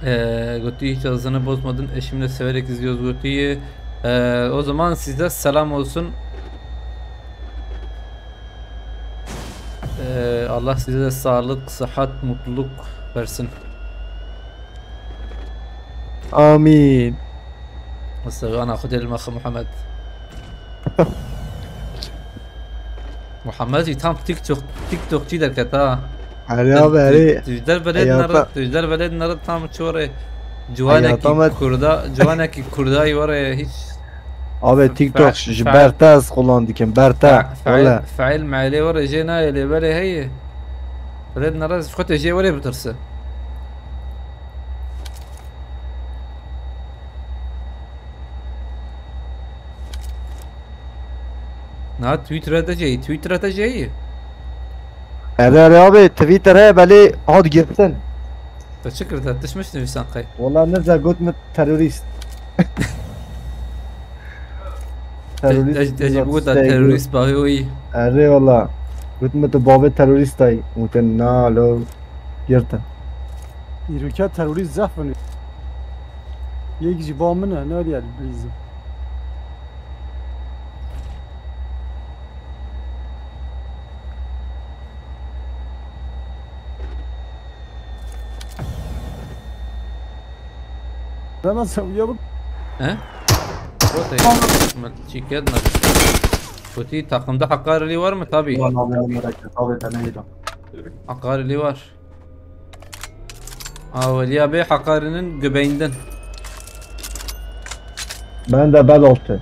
Ee, gotiye hiç ağzını bozmadın, eşimle severek izliyoruz gotiye. Ee, o zaman size selam olsun. Ee, Allah size de sağlık, sıhhat, mutluluk versin. Amin. Mesela ana xudê li mexe Muhammed. Muhammed jî tam TikTok, TikTokçî derket ha. Erê abi, erê. Tu ji der velê Heyata- nere, tu ji der velê nere tam çi were. Ciwanekî Heyata me- Kurda, ciwanekî Kurdayî were hiç Abi, TikTok fe-, ji fe-, ber te ez xulan dikim, ber te. fe-, feil, Wele. feil meilê were jê nayê lê belê heye. Velê nere ji xwe tê jê were bitirse. Na Twitter te jeyî, Twitter te jeyî. Erê, erê abi, Twitter heye belê hat girtin. Te çi kir te? Tişmiş nivîsan qey? Wala ne ze got min terorîst. Te, Terorîst te, te jî got bigota terorîst bavê wî. Erê wala. Got min tu bavê terorîst ay. Û te na lo girtin. Îroka terorîst zehf in. Yek jî ba min e, ne diye bilîzim. Rema sen uya bak. He? Botê. Çiket mi? Kutî takımda Hakkari var mı? Tabii. Ulan abi, merak et, abi, ben neydim? Hakkari var. Aweliya bê heqarinin gübeyndin. Ben de bel oltu.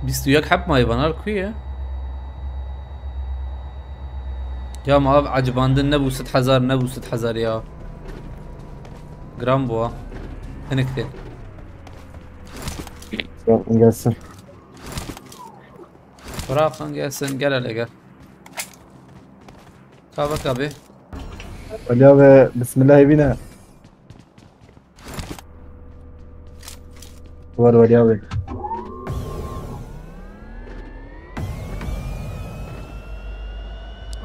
Bîst û yek heb mayî vanar ku ye? Ya ma ev ecibandin nebû sed hezar, nebû sed hezar ya. Giran bû ha. Hinek tê. Bırakın gelsin. Bırakın gelsin, gel hele gel. Kavak abi. Weliya ve bismillahî bîne. Var weliya ve.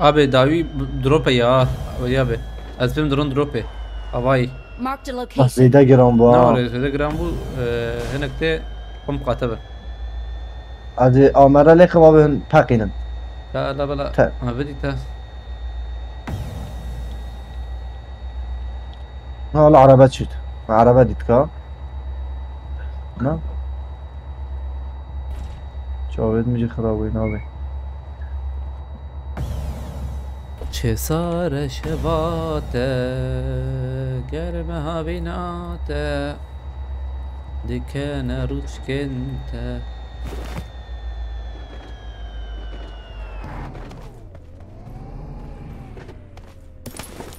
Abi dawî dropê ya. Abi. Ez pêm drone dropê. Havayî. Marked a Ah, location. zêde giran bu Ne ha. oraya söyle gram bu. E, hinek de kum kate be. Hadi amere lêxim abi hin peqînin. Ya la bela. Te- Ha bidi te. Ha la araba çût. Araba dît ka. Na. Çavêt min jî xirab wî nabê. Çesare şevate germe havînate dikene rûçkên te.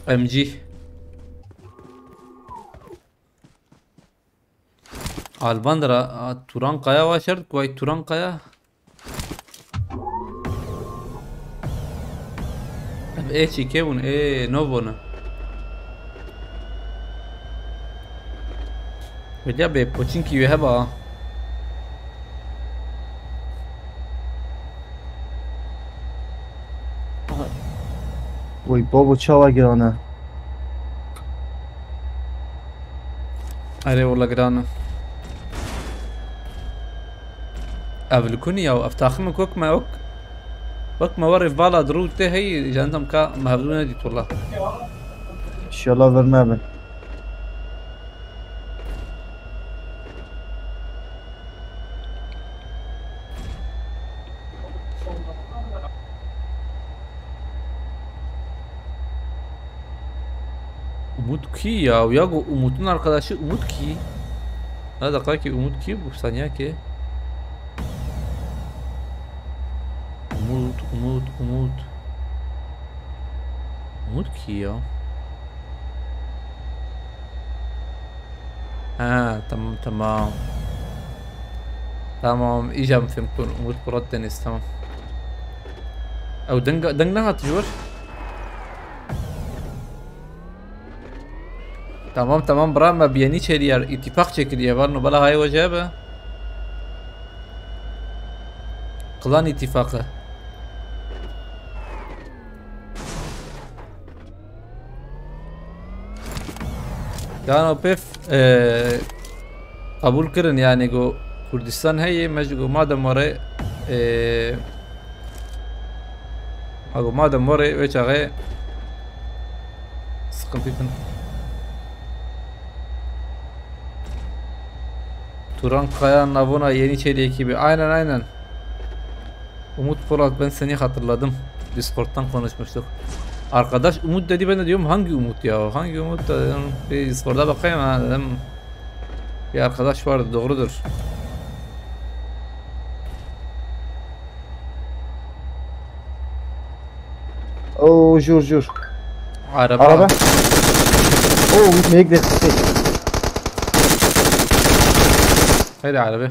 M G. Alban dira, a, Turan Kaya wa şert, kuay Turan Kaya. Ev ê çîkê bûn, ê nov bûn. Belya bê poçinkî wê heba. Vay babo çawa girane. Erê wala giran e. Ev li kunî ya, ev taxim wek me wek. Wek me werê vala di rû tê heyî, jantem ka me hevdû nedît wala. İnşallah vermebin. Umut kî ya? Ya go Umut'un arkadaşı Umut kî? Ne dakika ki Umut kî bu saniye ki? Umut, Umut, Umut. Umut kî ya? Ha, tamam, tamam. Tamam, îca min fêm kir. Umut Polat Deniz, tamam. Ew deng, deng nehat ji wir? Tamam, tamam, bira me biyenî çêdiyer. Îtîfaq çêkiriye, var no bela hayê we jebe. Klan îtîfaqı. Yano pêf, e, qebûl kirin, yani go Kurdistan heye, me ji go madem were, e, me go madem were, wê çaxê sıkıntı kin. Turan Kaya Navona Yeniçeri ekibi. Aynen, aynen. Umut Polat, ben seni hatırladım. Discord'dan konuşmuştuk. Arkadaş Umut dedi, ben de diyorum hangi Umut ya? Hangi Umut da dedim, bir Discord'a bakayım ha dedim. Bir arkadaş vardı, doğrudur. Oo jur jur. Araba. Araba. Oo meyik de. Haydi araba.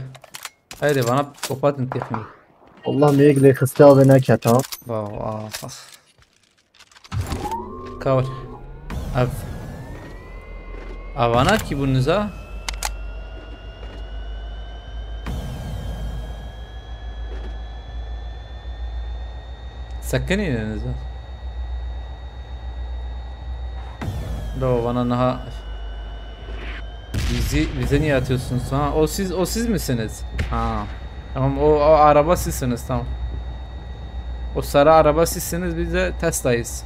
Haydi bana kapatın tekniği. Allah meyik de kıstı abi ne kata. Wow, wow, wow. Kawal. Ev. Avana ki bu niza. Sekinî ne niza. Do vana niha. Bizi, bize niye atıyorsunuz? Ha, o siz, o siz misiniz? Ha. Tamam, o, o araba sizsiniz, tamam. O sarı araba sizsiniz, biz de Tesla'yız.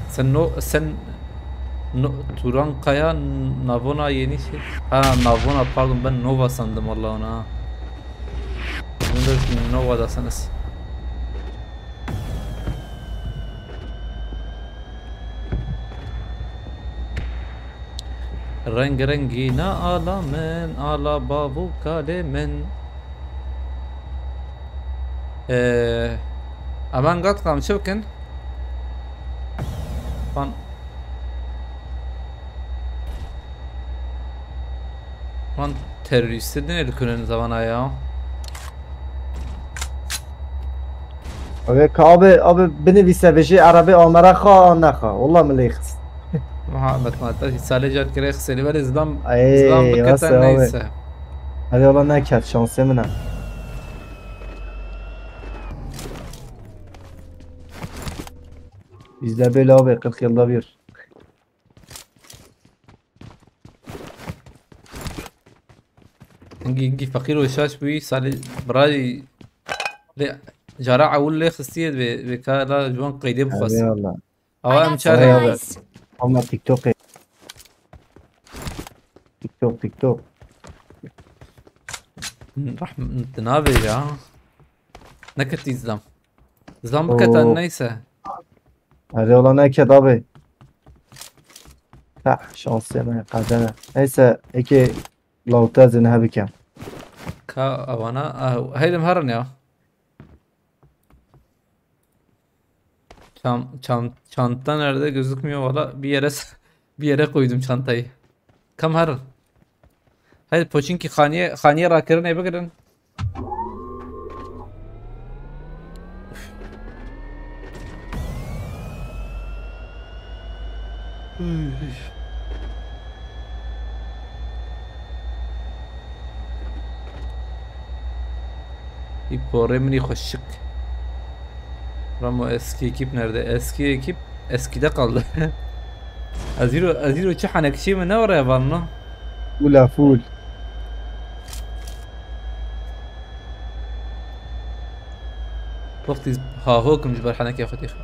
Sen no, sen no, Turan Kaya, Navona yeni şey. Ha, Navona, pardon, ben Nova sandım Allah ona. Windows nova daseniz. Reng rengîna ala min, ala bav û kalê min. Ee, Aman gat kam çi bikin? Van Van terorîstê dinê dikinin zamana ya. Abi ka abi, abi binivîse bêjê erebê amera xwe an nexe. Wallah min lê xist. Muhammed Muhammed, salê car kirê xisêli, belê zilam, Ey, zilam bikete, nasıl abi? Neyse. Hadi Allah neket, şansê min e. Bizde böyle abi, kırk yılda bir. Hingî, hingî feqîr û şaş bûyî, salê birayî lê cara ewil lê xistiye vê, vê kara ji wan qeydê bixwest. Eyvallah. Awa em çar Eyvallah. Ama TikTok e. TikTok, TikTok. Rahm, tu nabê ya. Neketî zam. Zam biketen Oo. Neyse. Erê ola neket abi. Ha, şansê me, qedere. Neyse, eke lawta ez ê niha bikem. Ka avana, ah, heylim herin ya. Çam-, çam-, çanta nerede gözükmüyor valla. Bir yere s-, bir yere koydum çantayı. Kam herin. Hadi poçinkî xaniye, xaniye rakirinê bigirin. Îporê min î xweşik. Ramo eski ekip nerede? Eski ekip eskide kaldı. Ez îro, ez îro çi henekçiyê min ne oraya vanno? Ula full. Wextî haho kim ji ber henekê xwe têxim.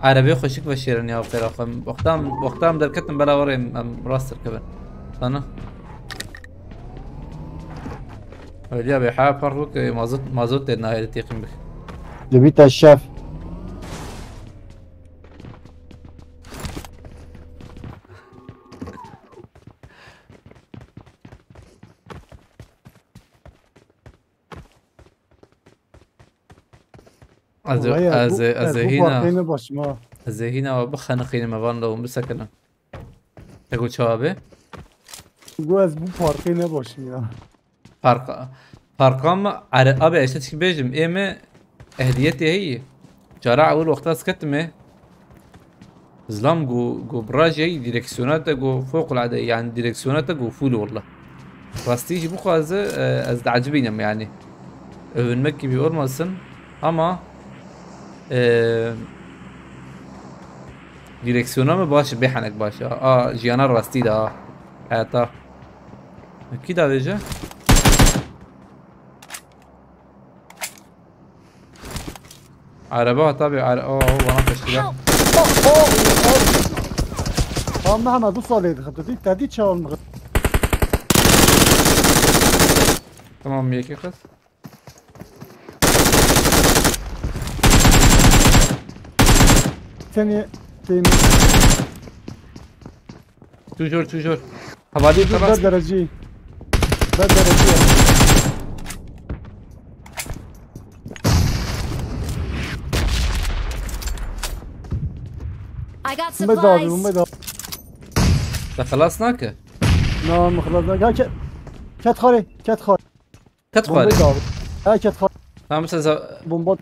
Erebê xweşik veşêrin ya xêra xwe. Wexta em, wexta em derketin bela warê em, em rast derkevin. Sana. Öyle ya be ha parvuk, e, mazot, mazot têr nahêle têxim bik. Dibîte şef. Ez, Vallahi ya, ez, bu, ez ya, bu hîna, parkê ne başım ha. Ez hîna bixeniqînim, van lewim bisekinin. Te got çawa be? Go ez bu parkê ne başım ya. Parka, parka me are, abi, işte çi bêjim, ê me ehliyetê heyî. Cara ewil wexta ez ketime. Zilam go, go birajê direksiyona te go fewqulade, yani direksiyona te go full walla. Rastî jî bixwaze, e, ez diecibînim yani. Övünmek gibi olmasın ama, e, direksiyona me baş, bêhenek baş. A, jiyana rastî de ha. Heta. Kî davêje? Araba hata bir ara, o, o bana kaçtı ya. Tamam, hemen bu salıydı. Dedi, dedi çalın. Tamam, bir iki kız. Seni, seni. Toujours, toujours. Havali Dur, tamam. Ber derecî. Ber derecî ya. I got Bomba da abi, supplies. Bomba da. Da xelas nake. Na, mı xelas nake. Ke-, ket xare, ket xare. Ket xare. Bomba da abi. Ha, ket xare. Tamam, sen za- Bomba.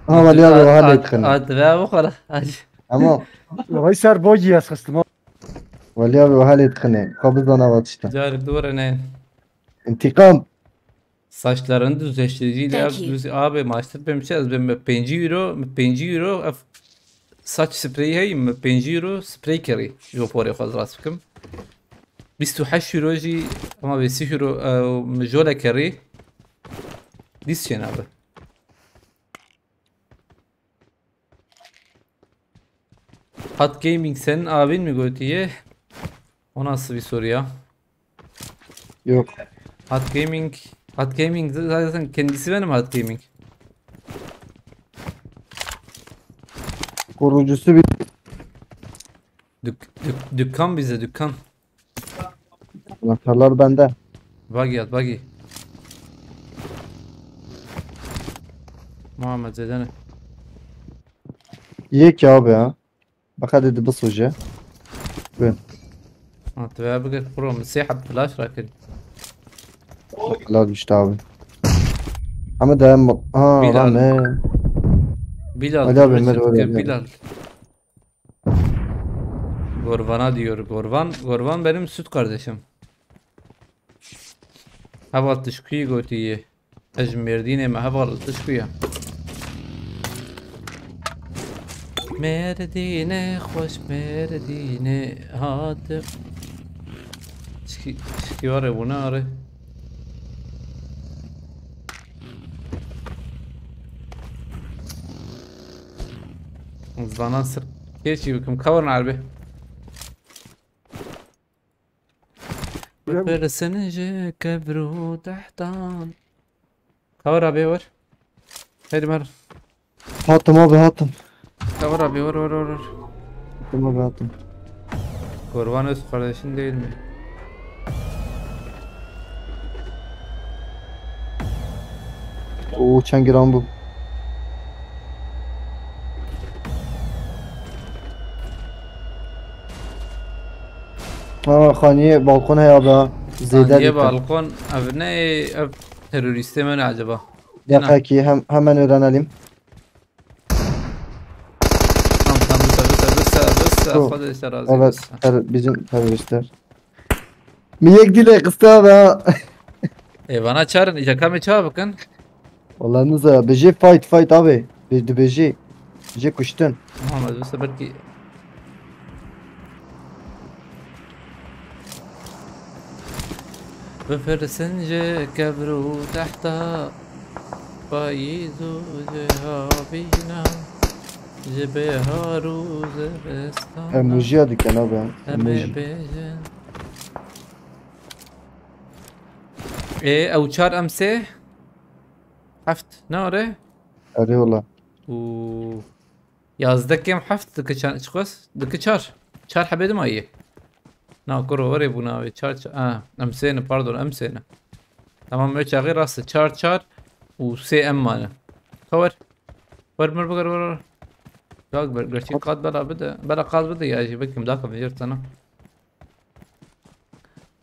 Ha, vali abi, o halê dixine. At ve bu xare. Hadi. Ama. Vay ser bogi yaz xistim ha. Vali abi, o halê dixine. Xwe bizana vat işte. Carik duvara ne? İntikam. Saçlarını düzleştiriciyle Thank you. Düz abi, maçtır benim şey, ben pêncî euro, pêncî euro, ef-, saç spreyi hey, pêncî euro sprey kerî. Jo porê xwe rast bikim. Bîst û heşt euro jî, ama bê sî euro, e, jole kerî. Dîs çên abi. Hat Gaming senin abin mi gotiye? O nasıl bir soru ya? Yok. Hat Gaming Hat Gaming zaten kendisi benim Hat Gaming. Kurucusu bir Dük, dük, dükkan bize dükkan. Anahtarlar bende. Buggy at buggy. Muhammed Zedene. Yek ya abi ya. Bak hadi de bas hoca. At veya bir kuro mısih at flash rakın. Helal düştü abi. Ama dayanma. Ha Bilal. Lan ne? Bilal. Hadi abi, Richard, Ömer, öyle, öyle. Bilal. Gorvan'a diyor. Gorvan, Gorvan benim süt kardeşim. Heval tişkuyu gotiyi. Ez ji Mêrdînê me heval tişkuya. Mêrdînê xweş Mêrdînê hat. Çiki, çiki ware bûne are. Zana sir. Kêşî bikim. Cover nerbe? Bipirsin ji kevr û tehtan. Cover abi var. Hadi mer. Hattım abi, hattım. Cover abi var var var var. Hattım abi, hattım. Korvan öz kardeşin değil mi? Oo, çend giran bu. Ha, xaniyê balkon heye abi ha. Zêde Niye dikkat. Balkon? Ev ne, ev teröriste mi ne acaba? Yakaki hem, hemen öğrenelim. Tamam tamam, bısa bısa bısa bısa. Yok. Hadi işte razı Evet, olsun. ter- bizim teröristler. Mi yek dile kıstı abi ha. E, bana çağırın, iyice kamera çağır bakın. Vallahi nıza, bejê fight fight abi. Bir de bejê. Bejê kuştun. Muhammed, bısa belki. Bifirsin ji kevr û tehta, payîz û ji havîna, ji bihar û zivistana. Emojiya diken abi. Em Emoji. ê bêjin. Ê, ew çar em sê? Heft, ne are? Erê ola. Û yazdeh kêm heft dike çar, çiqas? Dike çar. Çar hebê dima yê. Na kuro, were bû navê. Çar, çar. Ha, em sê ne, pardon, em sê ne. Tamam, me çaxê rast e. Çar, çar û sê em mane. Ka wer. Wer mir biger, wer, wer. Ya ber-, gerçek kat bela bide. Bela kat bide ya jî, belkim daka vecir sana.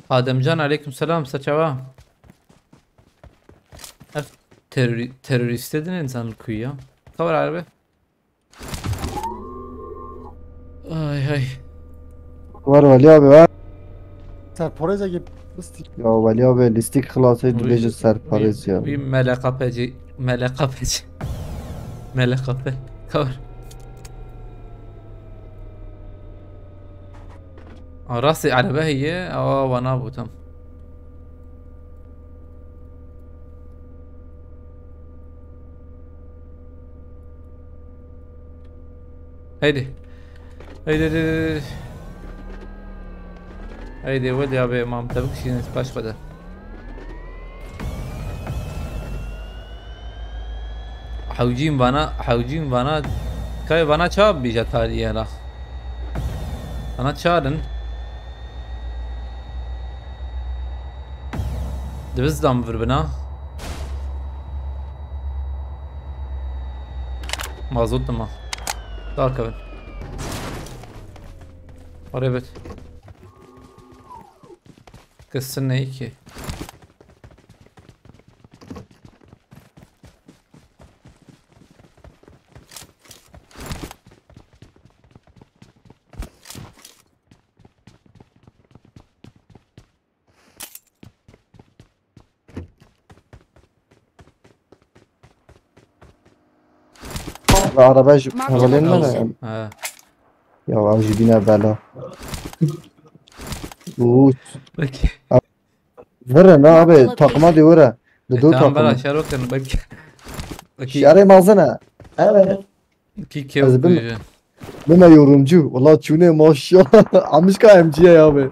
Ademcan, aleyküm selam, saçava. Ev teröri-, teröriste din insan kuyu ya. Ka wer arabe. Ay ay. Var Veli abi var. Serparêzekî pistik. Ya Veli abi, lîstik xilasê dibêje serparêz ya. Bir melekapeci, melekapeci. Melekape. Kar. Aa, rastê erebe heye, awa wana bû tam. Heydi. Heydi, heydi, heydi. Heydi, heydi abi, mam, tebik şînin, baş xwe de. Hewcîn vana, hewcîn vana, kay vana çawa bîja tarî yera? Vana çarin. Divizdan vir bina. Mazot dima. Dakevin. Arabet. Kızsın ne ki? Ve araba jî Marked havalanma location. ne? Ha. Ya ev jî bîne bela. Uuu. Peki. Vire ne abi, takıma de vire. Di E, do tamam, ben takımı. aşağı bakın. Peki. Peki. Şerê mazine. Evet. Ki kew Ez bin- kuyucu. Bime yorumcu. Valla çûnê maşallah. Amişka M G ya abi.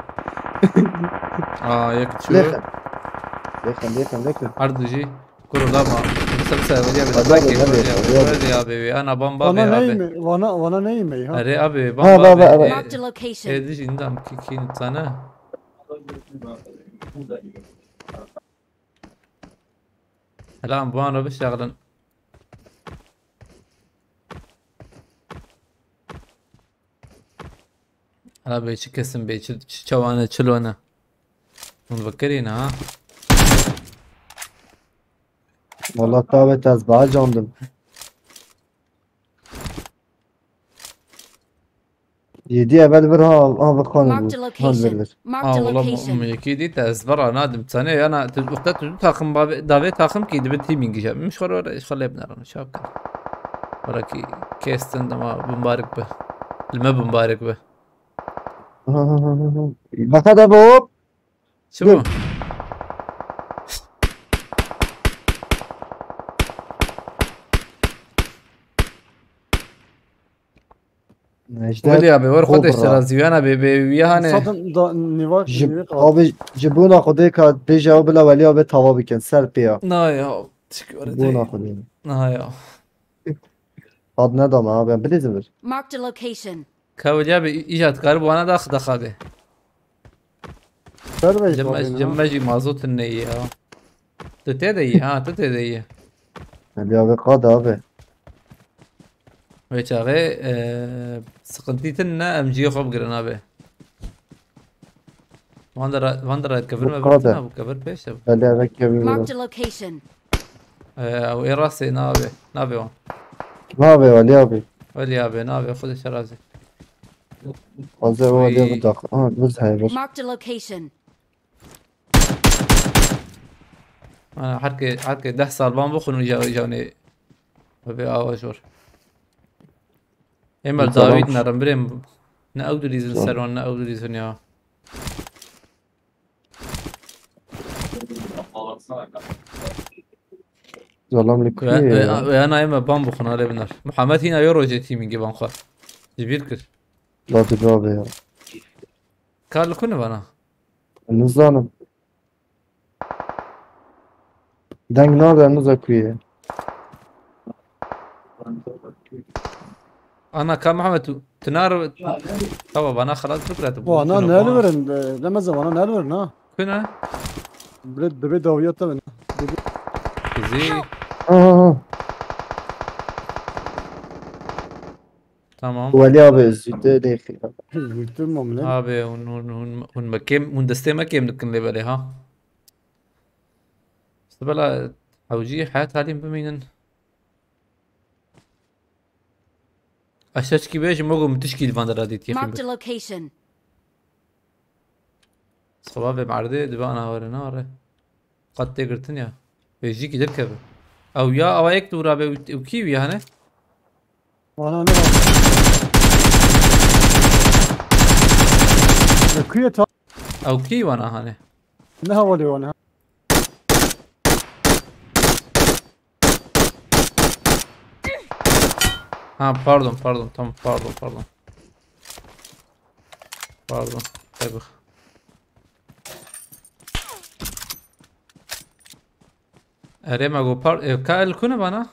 Aa, yakıt şu. Lêxe. Lêxin, lêxin, lêxin. Her du jî. Kuro lama. Ser ser, weriya be. Hadi abi, hadi, hadi abi. Weriya be, ana bomba be abi. Vana neyme, vana, vana neyme ha. Are abi, bomba be. Marked a location. E, dijî indam ki, ki sana. Selam, bu an bir şey alın. Hala be, çi kesin be, çi, çi çawane, çi lone. Hûn vekirîne ha. Wala tavê te ez bacandim. Yedi evvel bir ha, ha, bir kan Marked a vur. Han location. Verilir. Marked a Aa, oğlum, location. Oğlum, yeki di te ez vera nadim. Sana yana, tu, usta tu takım babe, dave takım ki dibi teaming işe. Miş xor ora, işgal yapın aranı. Şapka. Ora ki kestin ama mübarek be. Lime mübarek be. Bak hadi bu. Çi bû? Ejder Welî abi, wer xwe Kobra. Deştera zîwiyana bê, bê wî hane. Satın da niva, Ji, niva abi, ji bona Xwedê ka bêje ew bila Welî abi tava bikin, ser pê ya. Na ya, teşekkür ederim. Bona Xwedê. Na ya. Ad nedame abi, bilêzim bir. Marked a location. Ka Welî abi, î-, îca dikarî bi wana dax daxa bê. Ser ve Cem, Cem jî mazot neyî ya. Tu tê de yî, ha, tu tê de yî. Hadi abi, qad abi. Wê çaxê, e, sıkıntı tin ne, M G'yê xwe bigirin abi. Van der, van der kevir me birtin abi, kevir pêş de. Hadi abi, kevir. Marked a location. E, ew ê rastê navê, navê wan. Navê Welî abi. Welî abi, navê xwe de şerazê. Hazır o Welî abi dak. Ha, biz hayır. Marked a location. Ana, her ke, her ke deh sal ban bixwin û ja-, janê bibê awa jor. Ê me Tamam. Dawî nerim birêm. Ne ew dilîzin Tamam. Ser wan, ne ew dilîzin ya. Zalam li Ve, kuyê ve, ya. Ve ana ê me ban bixwin, alê binar. Muhammed hîna yo rojê tîmingê ban xwe. Ji bîr kir. La tu be ya. Kar li ku ne vana? Nizanim. Deng nade, niza ku ye. Ana ka Mehmet, tu, tu nar, tamam, bana xelas bikre tu. Wana nelverin, e, demeze wana nelverin ha. Ku ne? Bile dibê dawiya te ne. Dibê Kuzî. Ha, ha, ha. Tamam. Welî abi, zû te lêxî. Zû te mamle. Abi, hûn, hûn, hûn, hûn me kêm, hûn destê me kêm dikin lê belê ha. İşte bela hewcî heyat halîm bimînin. Aşaçkî bêjim, ogo min tişkî li van de radî tîxî. Marked a location. Seba vê merdê dibe ana were nare. Qat tê girtin ya. Vê jî kî derkeve. Ew ya, ew yek dûra be, ew kî wî hene? Wana ne? Kuye ta Ew kî wana hane? Ne hawalê wana? Ha, pardon, pardon, tamam, pardon, pardon. Pardon, tabii. Erê me go par-, e, ka el kune bana?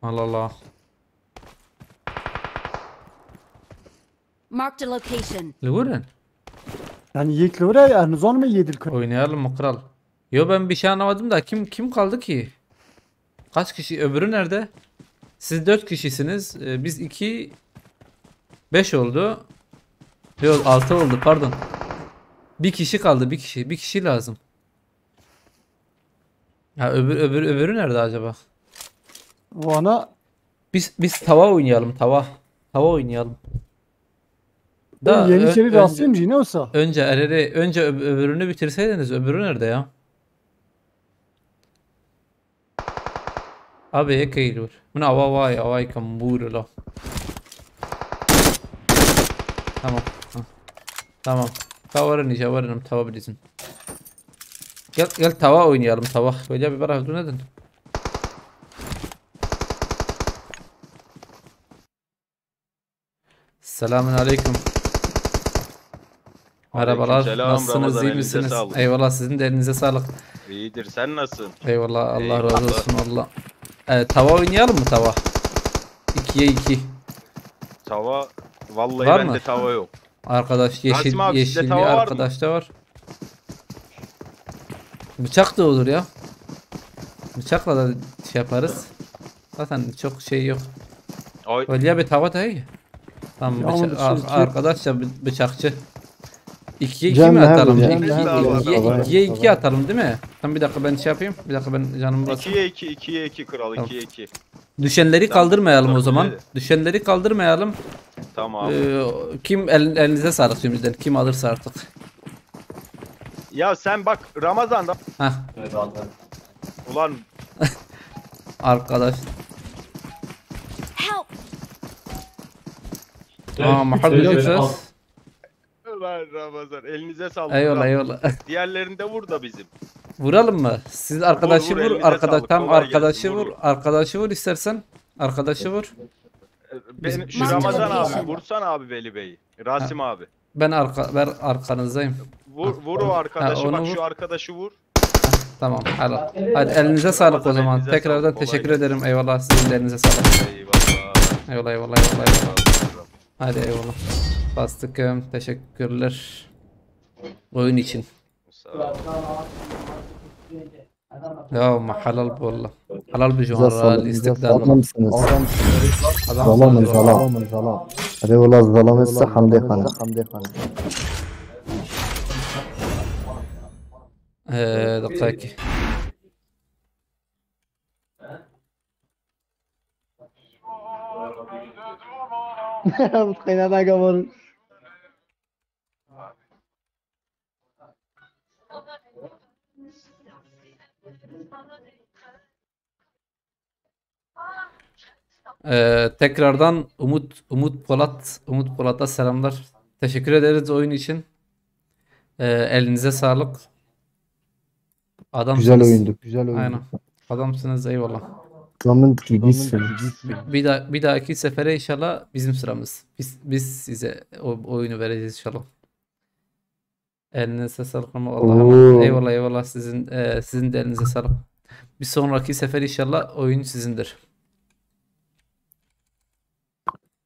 Allah Allah. Marked a location. Li wir in. Yani yek li wir e, yani zon me yedil kö. Oynayalım mı kral? Yo, ben bir şey anlamadım da kim, kim kaldı ki? Kaç kişi? Öbürü nerede? Siz dört kişisiniz. Ee, biz iki, beş oldu. Yok, altı oldu, pardon. Bir kişi kaldı, bir kişi. Bir kişi lazım. Ya öbür, öbür, öbürü nerede acaba? Vana Biz, biz tava oynayalım, tava. Tava oynayalım. Da Yeni ö-, içeri önce, rahatsızım ne olsa. Önce erere, önce öb-, öbürünü bitirseydiniz, öbürü nerede ya? Abi, yek eylül. Min awa vay, awa yekam bûr la. Tamam. Ha. Tamam. Ka werin îca, werin em tava bilîzin. Gel, gel tava oynayalım, tava. Böyle bir beraber nedin? Selamun aleyküm. Merhabalar, Aleykümselam, nasılsınız, Ramazan, iyi elinize misiniz? Sağlık. Eyvallah, sizin de elinize sağlık. İyidir, sen nasılsın? Eyvallah, Allah razı olsun, Allah. Ee, tava oynayalım mı, tava? İkiye iki. Tava, vallahi bende tava yok. Var mı? Arkadaş, yeşil, Rasim abi, sizde yeşilli tava var mı? Arkadaş da var. Bıçak da olur ya. Bıçakla da şey yaparız. Zaten çok şey yok. Oy. Öyle bir tava da iyi. Tamam, bıça-, ar-, arkadaşça bı-, bıçakçı. İkiye iki mi atalım? İki, iki, ikiye iki atalım değil mi? Tamam, bir dakika ben şey yapayım. Bir dakika ben canımı basayım. İkiye iki, ikiye iki kral, ikiye iki. Düşenleri kaldırmayalım o zaman. Düşenleri kaldırmayalım. Tamam. Ee, kim el-, elinize sağlık şimdiden. Kim alırsa artık. Ya sen bak Ramazan da. Heh. Ulan. Arkadaş. Help! Aa, Mahal Gülsüz. Ulan Ramazan, elinize sağlık. Eyvallah, eyvallah. Diğerlerini de vur da bizim. Vuralım mı? Siz arkadaşı vur, vur, vur, elinize sağlık. Kolay gelsin, arkadaşı vur, vur. Arkadaşı vur istersen. Arkadaşı vur. Ee, ben, şu Ramazan abi, vursana abi Veli Bey'i. Rasim abi. Ben arka-, ben arkanızdayım. Vur, vur o arkadaşı, bak şu arkadaşı vur. Tamam, helal. Hadi elinize sağlık o zaman. Tekrardan teşekkür ederim. Eyvallah, sizin de elinize sağlık. Eyvallah. Eyvallah, eyvallah, eyvallah, eyvallah. Hadi eyvallah. Bastık, em, teşekkürler. Oyun için. Sağ ol. Ya, ma helal bu valla. Helal bir jumara, istikdal. Sağlam mısınız? Adam sağlam, sağlam. Hadi valla, sağlam ise hamde hanım. Ee, dakika iki. Mutlu yayınlar, kapalı. Ee, tekrardan Umut, Umut Polat, Umut Polat'a selamlar. Teşekkür ederiz oyun için. Ee, elinize sağlık. Adamsınız. Güzel oyundu, güzel oyundu. Aynen. Adamsınız, eyvallah. Adamın gibisin. Bir, bir daha, bir dahaki sefere inşallah bizim sıramız. Biz, biz size o, oyunu vereceğiz inşallah. Elinize sağlık ama Allah'a emanet. Oo. Eyvallah, eyvallah, sizin, e, sizin de elinize sağlık. Bir sonraki sefer inşallah oyun sizindir.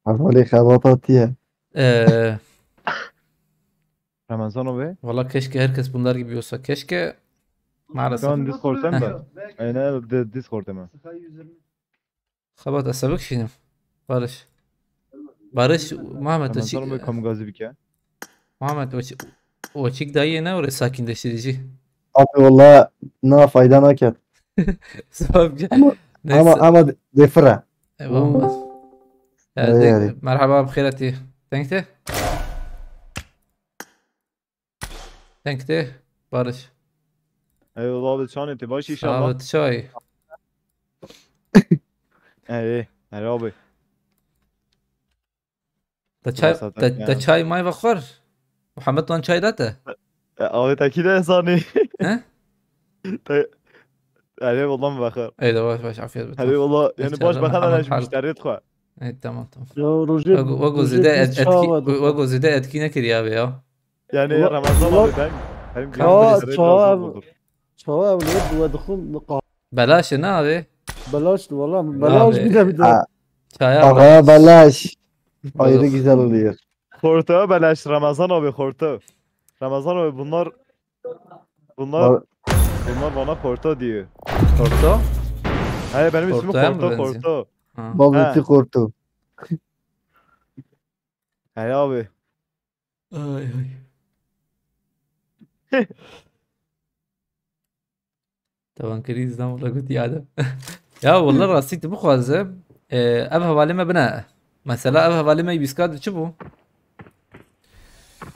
Abi, öyle xebat atıyor. Ee, Ramazan abi. Valla keşke herkes bunlar gibi olsa. Keşke, maalesef. Şu an Discord'da mı? Heh. Aynen, Di-, Discord'da mı? Xebat, ez ê bikişînim. Barış. Barış, Mehmet, o çi-, Ramazan abi, kamgazî bike. Mehmet, o çi-, o çik dayê ne oraya sakinleştirici? Abi, valla, na fayda naket. Sebep ki-, ama, neyse. Ama, ama de-, defira. Eyvallah. Ya, öyle de-, yani. Merhaba, bi xêr hatî. Thank you. Thank you, Barış. Eyvallah abi, çanê te baş inşallah. Sağ ol, çay. Ey, ey abi. Te çay, te, te çay may vexwar. Muhammed wan çay da te? E, abi, te kî de insanî. He? Te, ey, eyvallah, vexwar. Ey de baş, baş, afiyet olsun. Ey, eyvallah, yani baş, bakalım, ben şu müşteri xwe. Ey, tamam, tamam. Ya, Roger, wego, wego Roger zêde et-, etki, wego zêde etkî nekiriye abi ya. Yani Ramazan abi, ben, benim çawa, çawa, çawa ev li we dixwim, qahwe. Belaş e ne abi? Belaş, valla belaş abi. Bir de, bir de. Ha. Çaya belaş. Ayrı güzel oluyor. Xorta belaş, Ramazan abi, xorta. Ramazan abi, bunlar, bunlar, bunlar bana xorta diyor. Xorta? He, benim ismim Xortaya mı benziyor? Xorta, xorta. Ha. Babeti xorta. He abi. Ay, ay. Tavan kriz lan, valla gotiye Adem. Ya valla rastî tu bixwaze, e, ev hevalê me bine. Mesela ev hevalê me bîst K diçi bû.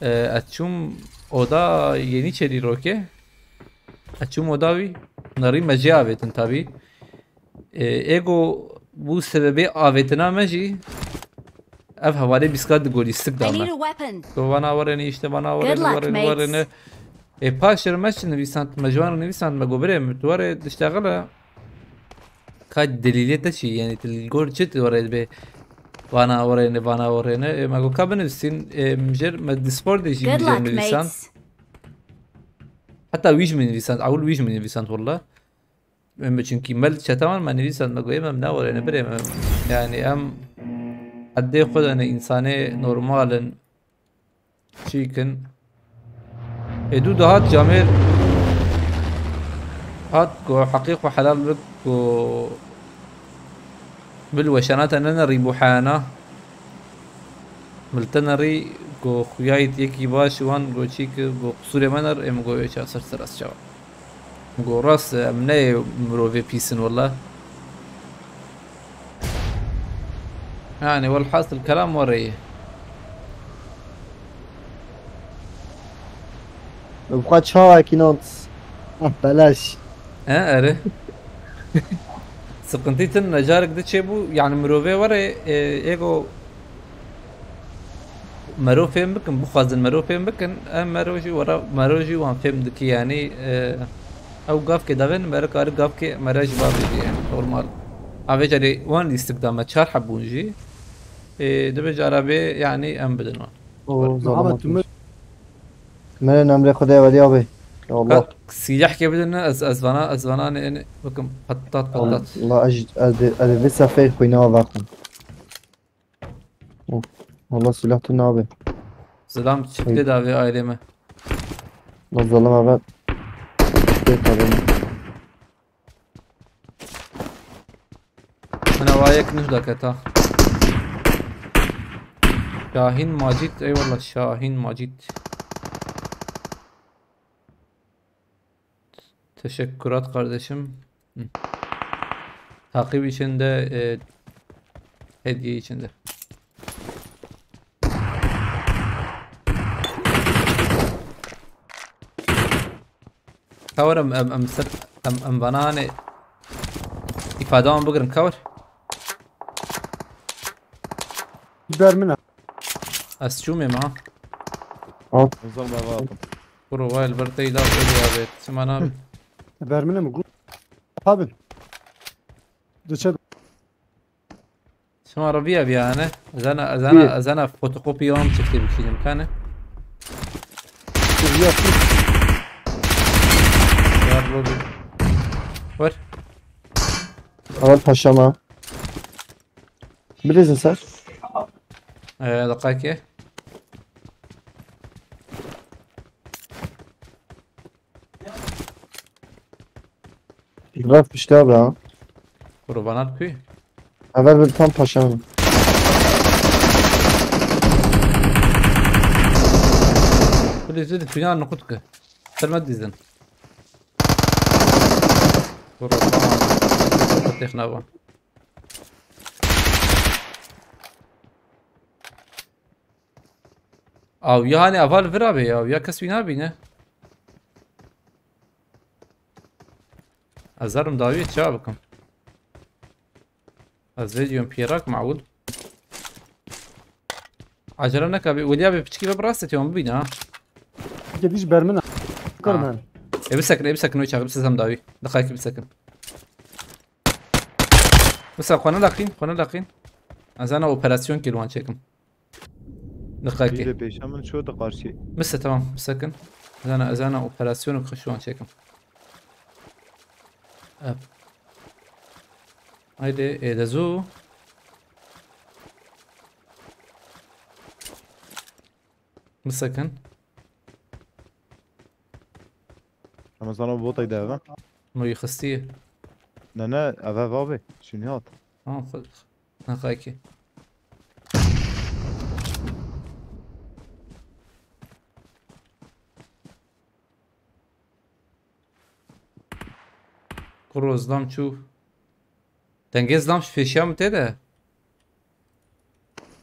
E, ez çûm oda Yeniçeri Roke. Ez çûm oda wî. Nerî me jê avêtin tabî. E, ego bû sebebê avêtina me jî. Ev hevalê bîst K di golîstik da me. I need a weapon. To vana werêne, işte vana werêne, werêne, werêne. E, paşê me çi nivîsand, me ji wan re nivîsand, me got, birê, tu were diştexile. Ka delîlê te çi? Yani tu li gor çi tu were dibê? Vana orêne, vana orêne. E, me got ka binivîsîn, e, min jêr, me Discordê jî Good min jêr luck, nivîsand. Mates. Heta wî jî min nivîsand, ewil wî jî min nivîsand walla. Em, çunkî me li çeta wan me nivîsand, me got, ê, em ne orêne, birê me. Yani em heddê xwe de ne, însanê normal in. Çîkin. Ê dû dihat camêr hat ku heqê xwe helal bik ku bil weşana te nenerî bû heyana. Bil te nerî ku xuyayît yekî baş wan ku çî ki ku qisûrê me ner êm ku ê ça ser ser ez çawa. Got, rast e, em ne mirovê pîs in wele. Yani, welhasil kelam were ye. Bi xwe çawa kînant? Ah, beleş. He, erê. Sıkıntı tin, necarek de çê bû, yani mirovê were, e, ego Mero fêm bikin, bixwazin mero fêm bikin, em mero jî were, mero jî wan fêm dikî, yanî, e, ew gavkê davên, mero kari gavkê mere ji bavê jî, yanî, normal. A vê carê wan lîstik da me çar heb bûn jî. E, dibe cara bê, yanî, em bidin wan. O, Muhammed, zalim tu atmış. Meren emrê Xwedê welî abi. Ya Allah. Ka, sîlehkê bidin, ez, ez vana, ez vana ne, ne, bikim, patat, patat. Allah, ez, ez, ez, ez vê sefê xwîna vaxim. Oh, Allah silah tu nabe. Selam, çiftê davê ailê me. Allah zalim abi. Çiftê davê me. Min ava yek nij daketa. Şahin Macit, eyvallah Şahin Macit. Teşekkürat kardeşim. Hı. Takip içinde, e, hediye içinde. Ka were em, em, em ser, em, em vana hanê îfade wan bigirin, ka were. Ber min e. Ez çûm ê me ha. Al. Zor be baba. Kuro vay li ber te îla xwedî ya bê. Çima nabe? Ber min e mi got. Abi. Diçe. Çima Rabia biya ne? Ezana, ezana, ezana fotokopi yom çekti bir şey imkanı. Yok. Yar bu bir. Var. Al paşama. Bilirsin sen. Ee, dakika ki. Raf işte abi ha. Kurbanar kuy. Haber bir tam paşam. Kuli zidi tuyan nukut ki. Sırma dizin. Kurbanar. Tekna bu. Aw, ya hani aval vira be ya. Ya kes wî nabîne. Ez zarim dawiyê çawa bikim. Ez vê diyon pîrak mawul. Acele neka be. Weliya be piçkî be bi rastê têwan bibîne ha. Gediş bermina. Ha. Kar ben. E bisekin, e bisekin o çağı, bisesem dawî. Diqayekî bisekin. Wisa xwe nelaqîn, xwe nelaqîn. Ez ana operasyon kir wan çêkim. Diqekê. Bîrê pêşa min ço di qarşî. Mise tamam, bisekin. Ez ana, ez ana operasyon xwe şiwan çêkim. Ep. Haydi, ê de zû. Bisekin. Ramazan abi botaydı eve. Moyî xistiye. Ne ne, eve ev abi. Şunu at. Ha, xwe-, ha, xwekî. Kuro zlam çû. Dengê zlam ji pêşiya min tê de.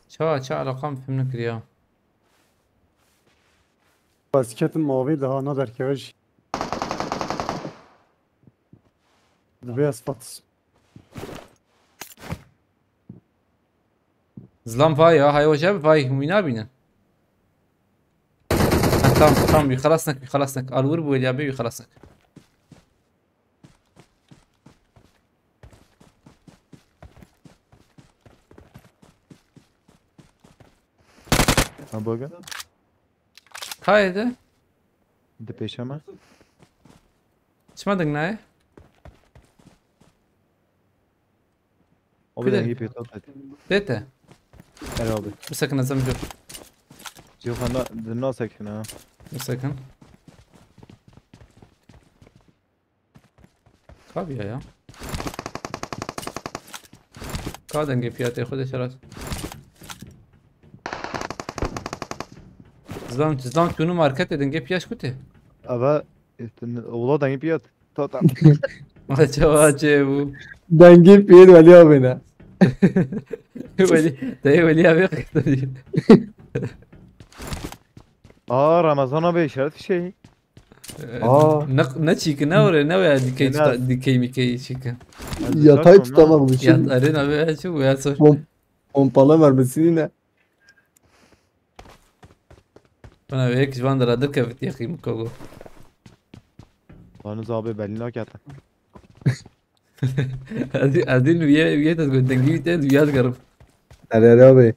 Ça, ça eleqa min fêm nekiriya. Basketin mavî daha na derkeve jî. Divê ez pat. Zlam vay ya, hay hoca vay, hûn nabînin. Ha, tam, tam, wî xelas nek, wî xelas nek. Alwir bû, Elya bê, wî xelas nek. Ha, bak. Kaydı. Di pêşe me. Çima ding nayê? O bir Kudê? Dengî pêta pet. Dete. Her abi. Bir sakın azam yok. Yok, anda din nasıl ki ne? Bir sakın. Tabii ya ya. Ka dengê piyatê xwe de şerat. Zam, zam tunu marketê dengê piyat kutê. Ava, işte, ola dengê piyat. Total. Maça, maça bu. Dengê piyat weli abi ne? Weli, dayı weli abi. Aa, Ramazan abi işaret şey. Aa. Ne, ne çîkin, ne oraya, ne oraya dikey Ne tuta-, dikey mikey çîkin. Ya tay tutamak bir şey. Ya arena ve şu ya sor. Pom-, pompalı mermisini ne? Bana ve ek van da radır kevit yakayım kogo. Lan abi belli ne kata. Adil, adil üye, üye de dengî te dünya garip. Erê abi.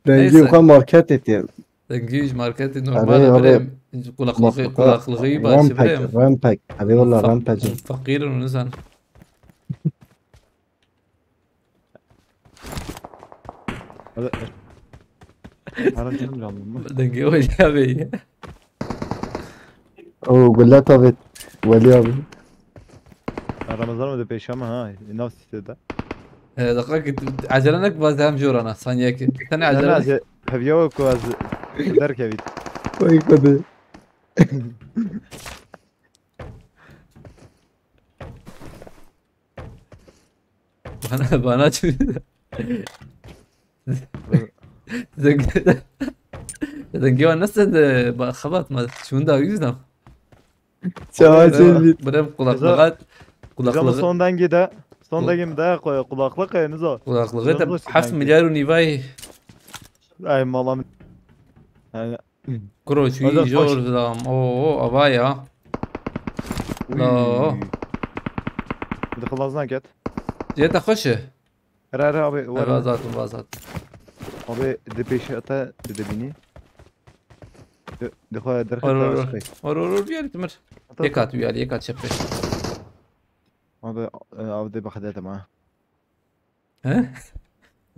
Dengî Neyse. Uka market etiyor. Dengî marketê normal Erê abi. Birem kulaklığı, kulaklığı başı Rampek, birem. Rampek. Abi valla Rampek. Fakir onu sen. Hadi. Hadi canım canım. Dengê Welî abi. O gulla tabi. Welî abi. Ha, Ramazan o da pêşe me ha. Nav sitede. E, dakika ki acele nek bazı hem jorana. Saniyeki. Sen Ne acele. Naze, heviya ku az derkevit. Oy kudi. Bana, bana çu-, Zengin, zengin nasıl de, ba-, xebat ma, şunda yüzden. Çawa Abi, çeşit. Birem kulaklığa, Güzel. Kulaklığı. Son dengê de, son Kul- dengê de ku-, kulaklık e, nizo. Kulaklığı da Nizo heft dengê. Milyar û nîvay. Ay, malam. Yani, Kuro, şu Hocam, iyi zor hoş. Zaman. Oo, oo, ava ya. Uy. La. Bir de xilaz naket. Cihete xweş e. Here, here abi, He, var. Vazatım, vazatım. Abi, di pêşe te, di dibînî. Di, di xwe derxet Or, or, te or. Aşkay. Or, or, or, bir yer timir. Ata, Yek ata. At, bir yer, yek at şepe. Abi, e, abi de baxdete ma. He?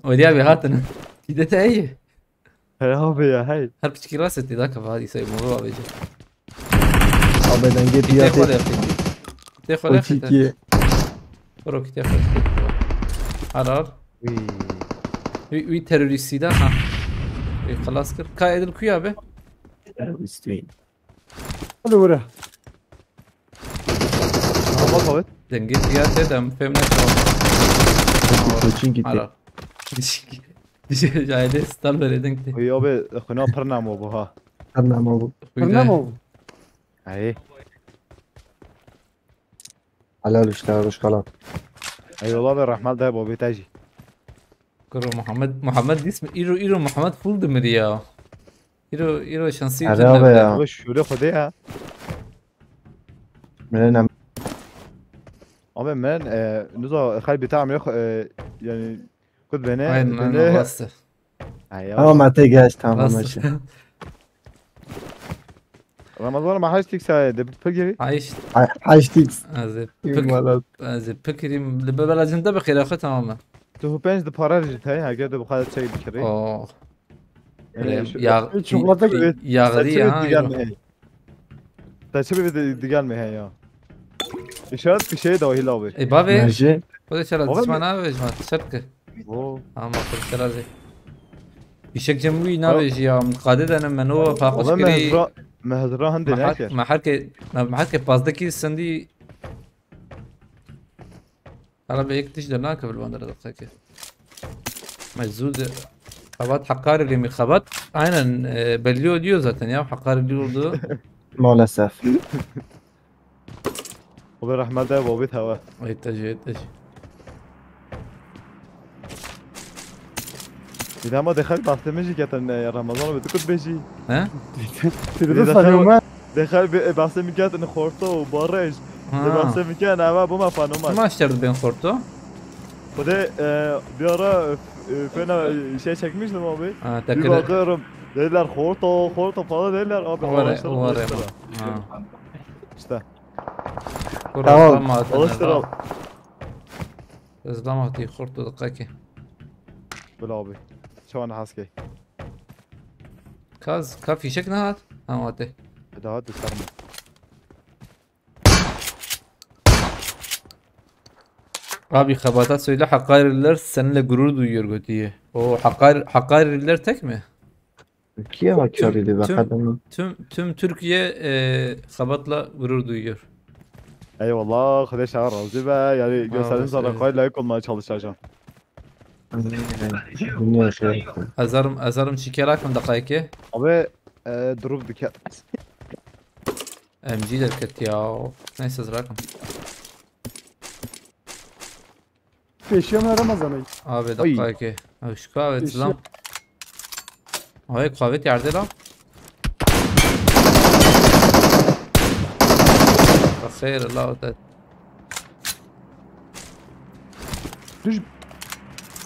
Olya bir hatın. Gidete iyi. He abi ya, hey. Her piçki rast etti, dakika, hadi say, moru abi. Abi dengê Kitê piyatê. Xwe lê xwe. Kitê xwe lê xwe. Bro, kitê xwe. Harar. Uy. Uy, uy teröristî de, ha. Uy, xelas kir. Ka edil kuya be? Teröristî. Hadi vura. Tamam, evet. Dengê piyatê de em fêm nekirin. Koçin gitti. Harar. Dişik. Dişik, jayde stal veredin ki. Uy, abi, xuna pir namo bu ha. Pir namo bu. Uy, Pir de. Namo bu. Hey. Helal işte, hoş kalan. Eyvallah be, rahmet de, bobê te jî. Kuro Muhammed, Muhammed ismi, îro, îro Muhammed full dimir ya. Îro, îro şansî Hadi abi ya. Abi şöyle xwedê ya. Menen em- Abi men, e, nuza xelbî tam yok, e, yani, kut beni, Aynen, beni aynen, bastı. Ay, ya. Tamam, Mete geç, tamam, Nasıl? Eşi. Ramazan ama haş tik saye de pir gibi. Haş. Ay, haş tik. Ez ê pik-, Eyvallah. Ez ê pikirim. Li bebelacin de bi xêra xwe tamam mı? Tu penc de para jî tayê, heger de bu kadar çay bikiri. Oh. Yani Böyle şu, yağ-, şu çikolata gibi. Yağlı saçı ya, bir diğer yok. Mi? Saçı bir de, diğer mi he ya? İşaret bir şey de o hil abi. E, babe. Naji. Bu da çala Oğlum, düşman abi, düşman. Şarkı. Oo. Ama kurşun razı. Îşek cem wî nabêjî ya, qadê de ne meno, paqij Ola kirî. Me hezra, me hezra hende Me her, neke. Me her ke, me, me her ke pazdekî sendî. Hala be yek tişt de nake bil bandara dakika ki. Meczûd xebat Hakkari lê mi xebat. Aynen, e, belli oluyor zaten ya, Hakkari diyordu. Maalesef. Xwedê rehmet de babê te we. Ê te jî, ê te jî. Dî dema dê xelk behsê min jî ketin, e, Ramazan bi tu kut bêjî. He? Dê xelk, dê xelk bê-, behsê min ketin xorto û barêj. Ha. Dê behsê min ketin eva bû me fenomen. Çima şer dibên xorto? Xwedê, e, bir ara, e, fena, e, şey çekmiştim abi. Ha, Bir tekrar. Bakıyorum. Dediler horto, horto falan dediler. Abi, Were, araçları were. Alıştıra. Ha. İşte. Tamam, Kuraslan mı atın alıştıra. Al. Zlam hatî xurt û diqekê. Bil abi. Çawan haskey. Kaz, ka fîşek nehat? Ha, hate. Daha dışarı mı? Abi, Xebata söyle, Hakkariler seninle gurur duyuyor, gotiye. O Hakkar, Hakkariler tek mi? Türkiye Hakkari'de be tüm- kadını. Tüm tüm Türkiye e, Xebat'la gurur duyuyor. Eyvallah, Xwedê şewa razî be. Yani Sağ gösterdiğim olasın. sana kolay layık olmaya çalışacağım. Dünya şey. Ezarim, ezarim çikera kim dakika. Abi, e, durup dike. M G derket ya. Neyse, zirakim. Pêşiya me Remezan ey. Abi Ay. dakika iki. Abi şu kahve Pêşiya. lan. Ay, kahve yerde lan. Xeyr, Allah öte. Düş.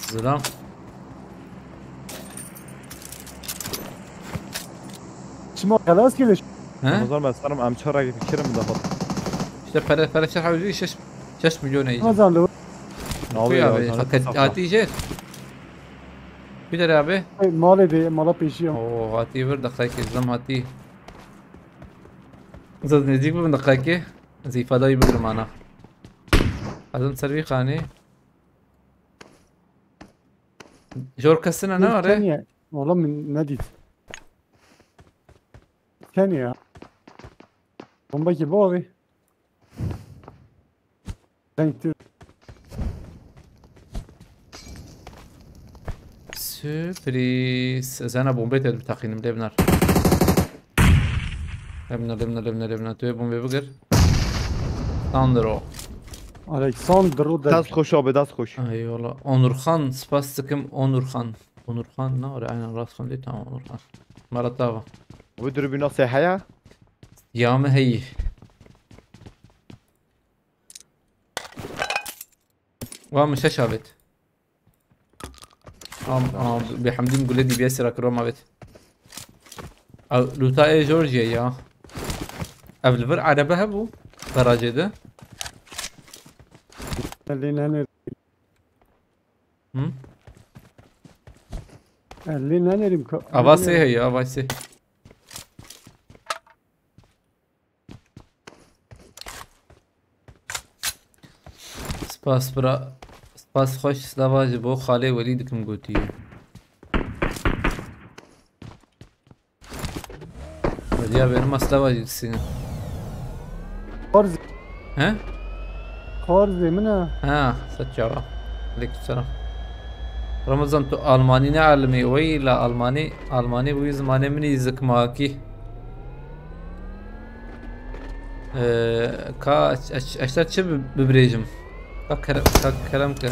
Zilam. Çima xelas kiriş. He? O zaman ben sanırım em çara gibi kirim daha. İşte pere pere şer havuzî şeş şeş milyon euro. Remezan lo. Ne oluyor ya? Canım safra. Hatice. Bir de abi. Malê de mala pêşiya. Oo, hati bir dakika, Zilam hati. Zaz nezik bir dakika. Zîfadayı bir mana. Azim servi khani. Jor kesine ne var? Kenya. Valla min nedît. Kenya. Bomba ki bu abi. Renkli. Sürpriz. Ez ana bombayı da bir takayım, Lebnar. Lebnar, Lebnar, Lebnar, Lebnar. Tu bombayı bugür. Sandro. Alexandro da. Dest hoş abi, dest hoş. Eyvallah. Onurhan, spas dikim Onurhan. Onurhan ne var? Aynen, rast kondu, tamam, Onurhan. Maratava. Bu dürbün nasıl haya? Ya mı hey? Wa mı şaş avêt. Am, am, bi hemdîn gule D B S ra kiro ma avêt. Ew, luta ê Georgia ya. Ev li vir erebe hebû garajê de. Elli nenerim. Hı? Elli nenerim. Avasê heye, avasê. Spas bira. Spas xweş, slava ji bo xalê Welî dikim gotiye. Welî ya benim slava jî disînim. Xarz, He? xarzê min e. Ha, set çava. Aleykümselam. Ramazan, tu Almanî ne alimî? Wey la Almanî, Almanî bu zimanê min î zikmakî. Ee, ka eş-, eş-, eşter çi bi-, bibirêjim? Ka kere-, ka kerem ke.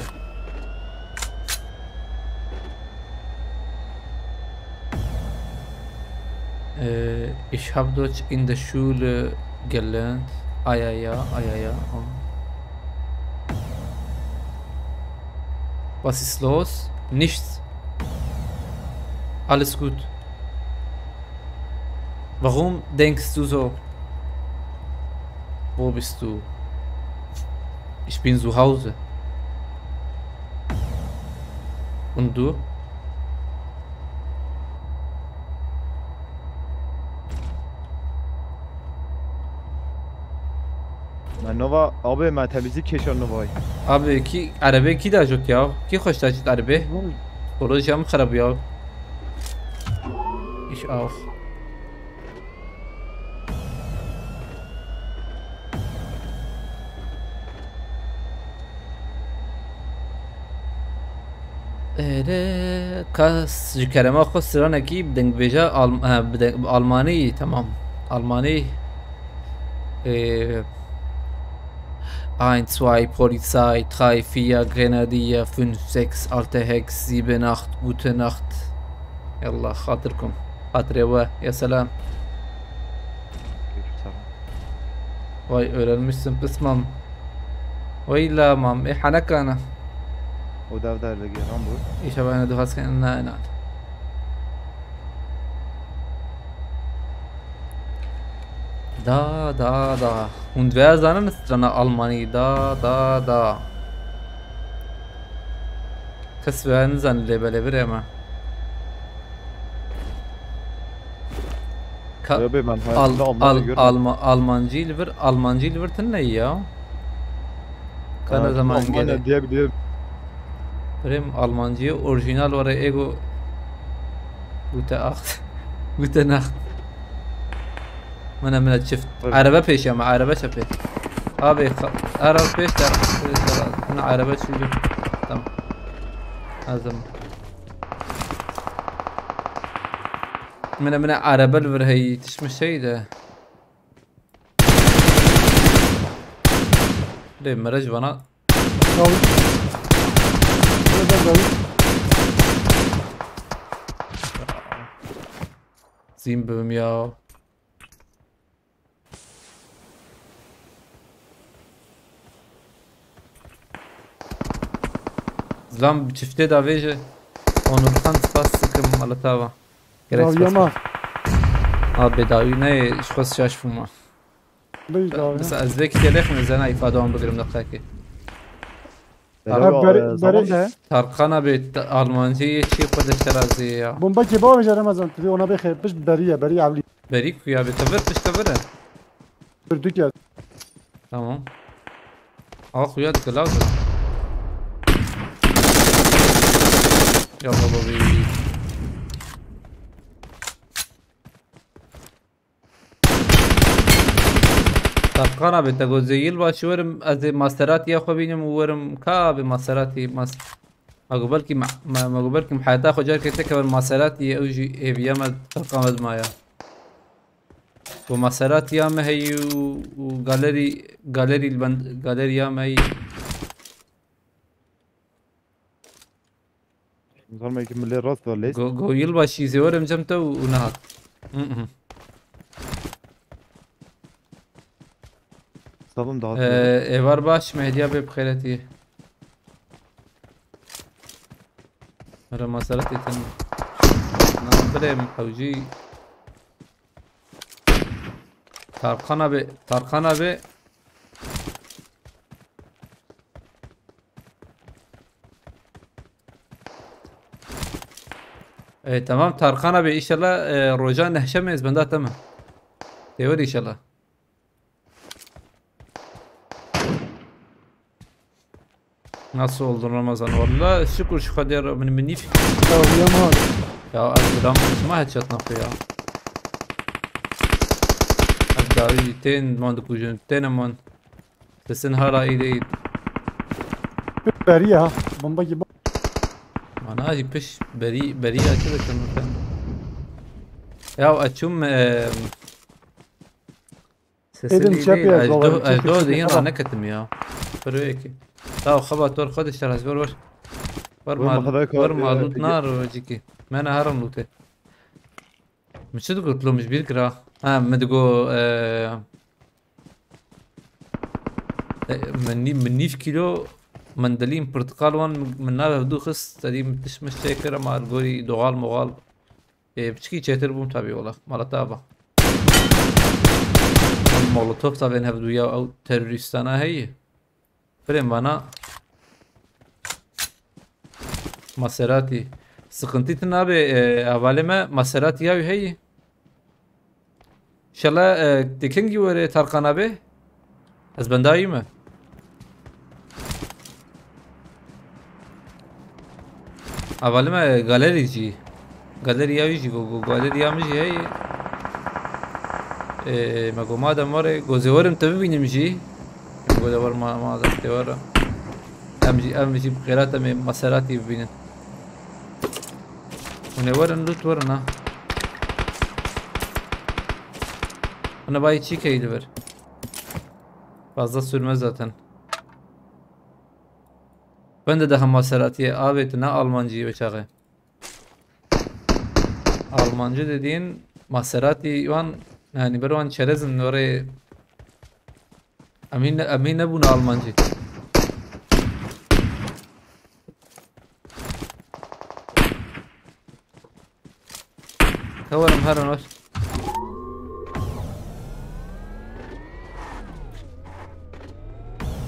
Äh, ich habe Deutsch in der Schule gelernt. Ah ja, ja, ah ja, ja. Oh. Was ist los? Nichts. Alles gut. Warum denkst du so? Wo bist du? Ich bin zu Hause. Und du? Me nova abi, me temizlik keşan novay. Abi ki arabê kî da jot ya? Kî xweş da jot arabê? Psikolojiya min xerab ya. İş av. Ere kas ji kerema xwe stranekî bi dengbêja Alm-, he, bi deng-, bi Almanî, tamam. Almanî. Ee, eins, zwei, Polizei, drei, vier, Grenadier, fünf, sechs, alte Hex, sieben, acht, gute Nacht. Yallah, xatirkum. Xatirê we, ya selam. Vay, öğrenmişsin pis mam. Vay la mam, e hanekana. O dev der lege lan bu. İşe ben de hasken, na, na. Da, da, da. Hûn divê ez zanin strana Almanî. Da, da, da. Kes vê nizanî lê belê birê me. Ka-, Yo, bê, ben Al-, hayatımda Almanca Al-, görmedim. Alma-, Almancî li vir, Almancî li vir tune ya. Ka ne Hayatımda zaman Almanya gele. Diye biliyorum. Birêm Almancî orîjînal were ego. Gute acht. Gute nacht. Mine, mine çift. Buyurun. Araba pêşiya me, araba çepê. Abi, xa-, araba pêş de. Mine araba çû. Tamam. Lazım. Mine, mine araba li vir heyî, tişt mi şey de. Lê mere ji vana. Dawî. Neden dawî? Zîn bibim ya. Zilam bi çiftê davêje. Onurxan, spas dikim, mala te ava. Gerek Dawiya spas ma. Abi dawî ne, ji xwe şaş bûma. Bêj dawî. Mesela ez vê kitêlê xim zena îfade wan bigirim deqekê. Bero, Ha, beri, e, beri. Zaman ne? Tarkan abi, ta-, Almancı ye, çi xwe de şerazê ya. Bomba ke bavêje Remezan, tu dê ona bêxe, pişt beriye, beriye evlî. Berî ku ya, bê tevir, pişt tevir e. Kurduk ya. Tamam. Awa xuya dike, law dike. Ya baba, bê. Tarkan abi, te got zê yılbaşı werim, ez ê Maseratiya xwe bînim û werim ka abi Maserati, Mas-, ma got belkî ma-, ma, ma got belkî heyata xwe carkê te kevin Maserati, ew jî hêviya me, Tarkan me dimaya. Got Maseratiya me heyî û, û galerî, galerî li bend, galeriya me heyî. Zarmekî milê rast da lêst. Go, go yılbaşı zê werim cem te û, û nehat. Hı hı. Sabun dağıtmıyor. Ee, êvar baş, me hediya bê bi xeyretî. Mere Maserati tene. Na, birêm hewcî. Tarkan abi, Tarkan abi. E, tamam Tarkan abi, inşallah, e, roja nehşe me ez benda te me. Têwir inşallah. Nasıl oldun Ramazan? Valla şükür şu kadar, min, min nîf-. Ya, uyuyamadım. Ya, ez gram çima headshot nakı ya. Ez dawi tên man dikujin, tên man. Sesin hala iyi değil. Beriye ha. Bomba gibi. Mana jî piş beri, beri ya çi dikin sen? Ya, açım, e, Sesin Dedim iyi çep değil. Ez do-, ez do diyin ra neketim ya. Piro yekî. Taw xeba tor xwe dişter ez ver ver. Ver mal, ver mal lut nar ciki. Mena herin lute. Mi çi digot lo, mi ji bîr kira. Ha, mi digo, e, e, min nî-, min nîv kîlo mendilîn pirtiqal wan min, min nave hevdû xist, sedî min tişt min çêkir, ama li gorî doğal moğal. Ê, piçikî çêtir bûm tabii wala. Mala te ava. Molotof tavên hevdû ya ew terorîstana heye. Birên vana Maserati. Sıkıntı tine abi, e, hevalê me Maserati ya wî heye. Şela, e, tekingî were Tarkan abi. Ez bendayî me. Hevalê me galerî jî. Galeriya wî jî, go, go, galeriya min jî heye. Ee, me go madem were, go zê werim te bibînim jî. Go de wer ma, madem te were. Em jî, em jî bi xêrat em ê Maserati bibînin. Hûn ê werin, lût werin ha. Hûn ê bayî çî key li vir. Fazla sürmez zaten. Ben de daha Maseratiye avêtine Almancıyı ve çağı. Almancı dediğin Maserati wan, yani bir wan çerezin orayı. Emin, emin ne buna Almancı. Kavarım her an var.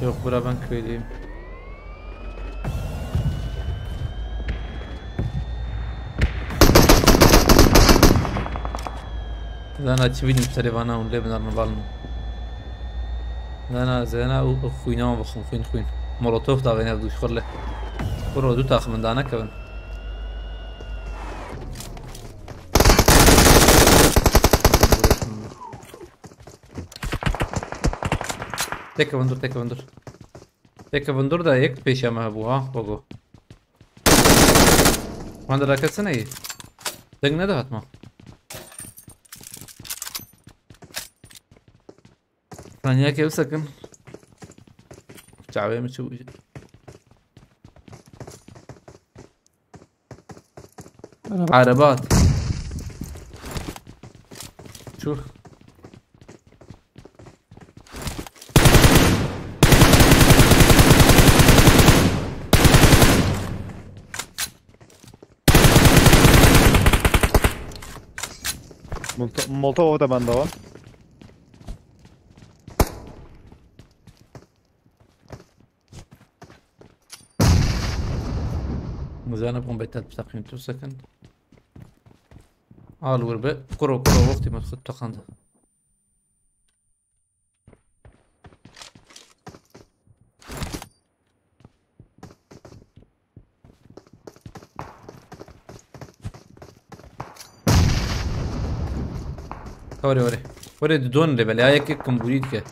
Yok, bura ben köylüyüm. Zana çi bînim serê vana hûn lê binarme balno. Zana, zana û, û xwîna wan bixwin, xwîn, xwîn. Molotof davêne ev dû ji xwe le. Kuro du taxim in, da nekevin. Têkevin dur, têkevin dur. Têkevin dur da yek pêşiya me hebû ha, Gogo. Wan de raketsene yê. Deng nedihat ma. Saniyekê bisekin. Çavê min çû. Araba. Araba hat. Çû. Molto-, Molotov da bende var. Muzana bombayı tatbik takayım, dur sakın. Al vur be. Kuro, kuro, wextî me xwe teqand. Were, were. Were, di don lê belê. Ya yek yek kim vurî dike.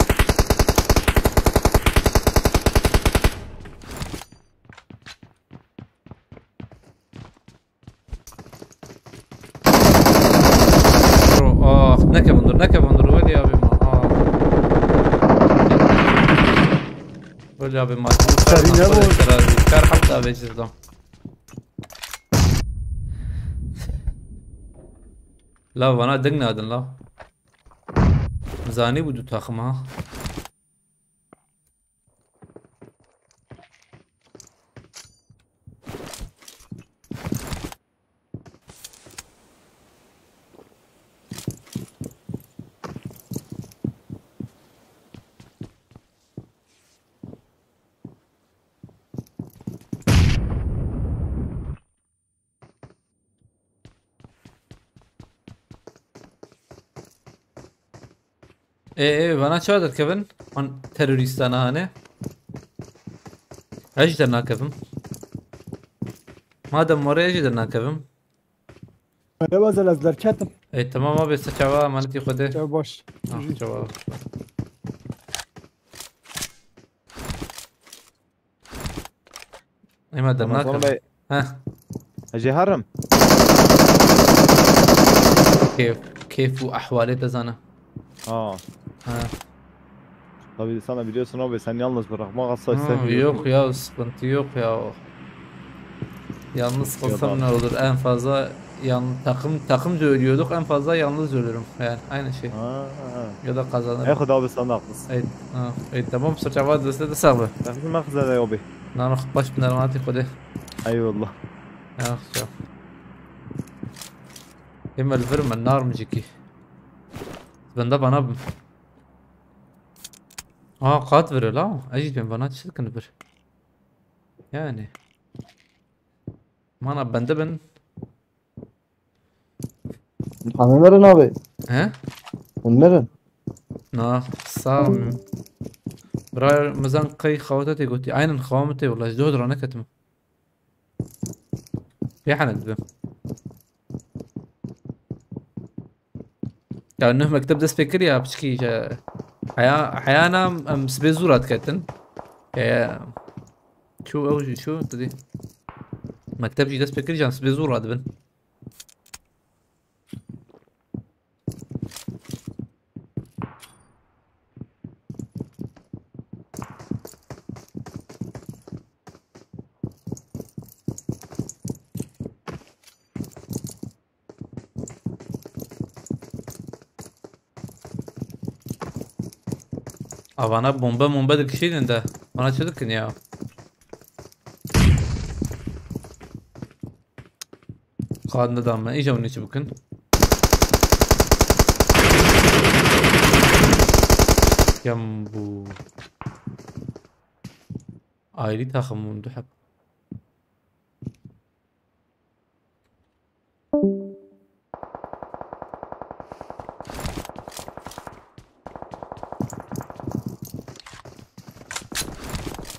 Bro, ah, nekevin dur, nekevin dur, welî abî ma, ah. Welî abî ma. Serî ne bu? Kar hep da vecizdan. La vana ding nadin la. Zanî bu du takım ha. Ê, ê, vana çawa derkevin? An terorîstana hane. Ez jî dernakevim. Madem were ez jî dernakevim. Merhaba Zel, ez derketim. Ê, tamam abi, se çawa, emanetî Xwedê. Çawa baş. Ah, çawa. Ema Ramazan dernakim. Bey. Heh. Hecê herim. Keyf, keyf û ehwalê te zana. Ha. Ha. Tabii sana biliyorsun abi, sen yalnız bırakmak asla Ha, istemiyorum. Yok ya, sıkıntı yok ya. Yalnız Ya kalsam da- ne olur? En fazla yan-, takım, takımca ölüyorduk, en fazla yalnız ölürüm. Yani aynı şey. Ha. Ya da kazanırım. E, Xuda abi, sen de haklısın. Ey, ha, ey, tamam, serçava deste de sağ ol. Takdim hakkı abi. Nanok baş bir narmati kode. Eyvallah. Ya, ya. Emel verme nar mı ciki? Bende bana. Aa, kat verir la. Ecil ben bana çirkin bir. Yani. Mana bende ben. Hûn nerin abi? He? Hûn nerin? Na, sağ ol. Bira mizan qey xawata te gotî. Aynen xawa min tê wala. Ji doh dira neketim. Pê hene dibim. Ya nuh mekteb dest pê kir ya piçkî je. Heya, heyana em sibê zû radiketin. Ya, ya. Çû ew jî çû, tu dî. Mekteb jî dest pê kir, jan sibê zû radibin. Avana bombe mombe dikişînin de. Bana çi dikin ya? Qad neda me. Îja hûn ê çi bikin? Yam bû. Ayrı takım bûn, du heb.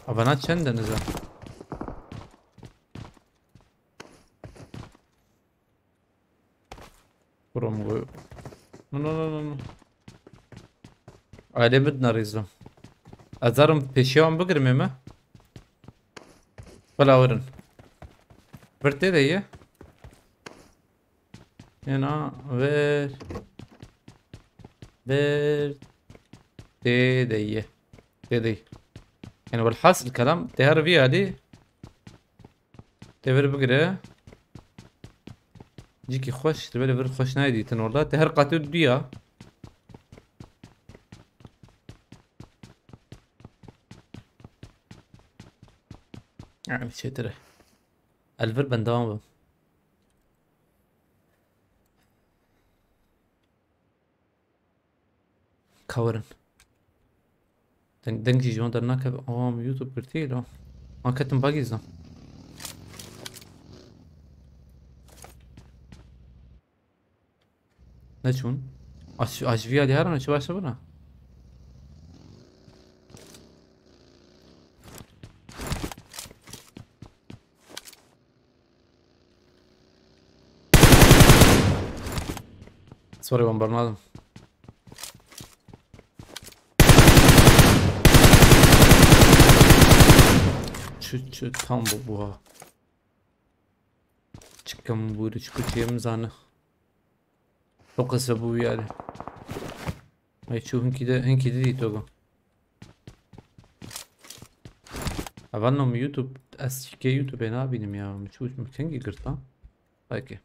Avana çend denize? Kurum bu. No, no, no, no, no. Aile bidna rîzim. Ez zarim pêşiya wan bigirim ê me. Bila werin. Vir tê de ye. Êna ver. Ver. Tê de ye. Tê de ye. Yani velhasil kelam, tê her vî alî. Tê vir bigire. Cîkî xweş, li belê vir xweş nayê dîtin orada. Tê her qatê du ya. Yani çêtir e. El vir ben devam bim. Kawerin. Deng, deng jî ji wan dernakeve. Awa min YouTube girtiye lo. Wan ketim bagî zan. Ne çûn? Aş-, aşviya diyar ne çi başa buna? Sorry, wan bernadim. Çi, çi tam bu, bu ha. Çi kembûr, çi kuçê min zane. Çok kısa bu yani. Ay çu hinkî de, hinkî de dît ogo. Evan nom YouTube, ez çikê YouTube nabînim ya. Min çû, min kengî girta. Peki.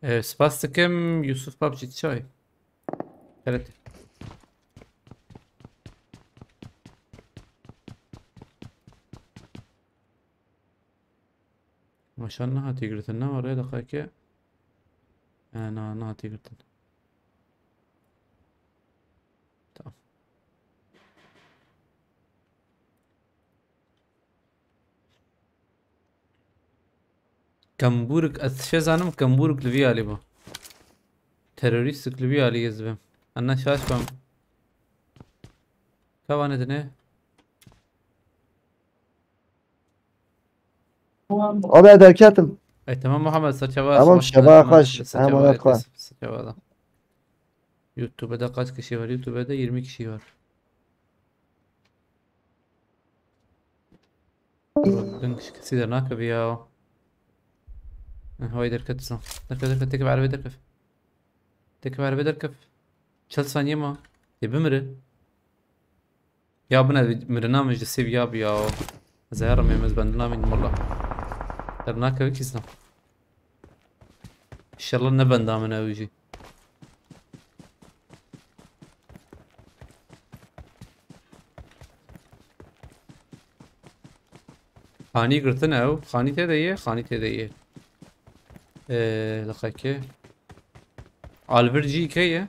Ee, spas dikim Yusuf PUBG çay. Evet. Maşan nehatiye girtin, ne var ya, deqayeke. Ee, na, nehatiye girtin. Tamam. Kembûrik, ez tişê zanim, kembûrik li vî alî bû. Terorîstik li vî alî ez bim. Anna şaş bam. Kavanê dinê. Abi derketim. Ey, tamam Muhammed, saçava. Tamam, şeva xweş, emanet xwe. Saçava da. YouTube-da kaç kişi var? YouTube-da yirmi kişi var. Dün kişi kesi de nakabî ya. Heh, vay derket zan. Derket, derket, têkeve erebê derkev. Têkeve erebê derkev. Çel saniye ma. Tê bimire. Ya bine mirina min ji sêv ya bi ya. Ez herim êm, ez bendina min walla. Dernakeve kî zan. İnşallah ne benda min ew jî. Xanî girtin ew. Xanî tê de ye, xanî tê de ye. Ee, deqeke. Albert jî ke ye?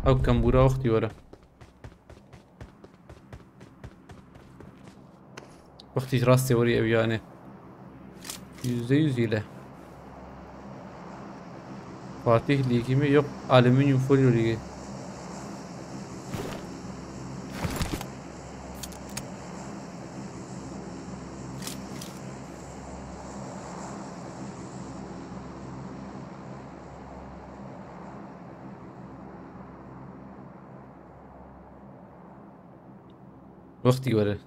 Ew kembûra wextî were. Wextî ji rastê werî ew yanê. Yüzde yüz hile. Fatih ligi mi? Yok, alüminyum folyo ligi. Wextî were.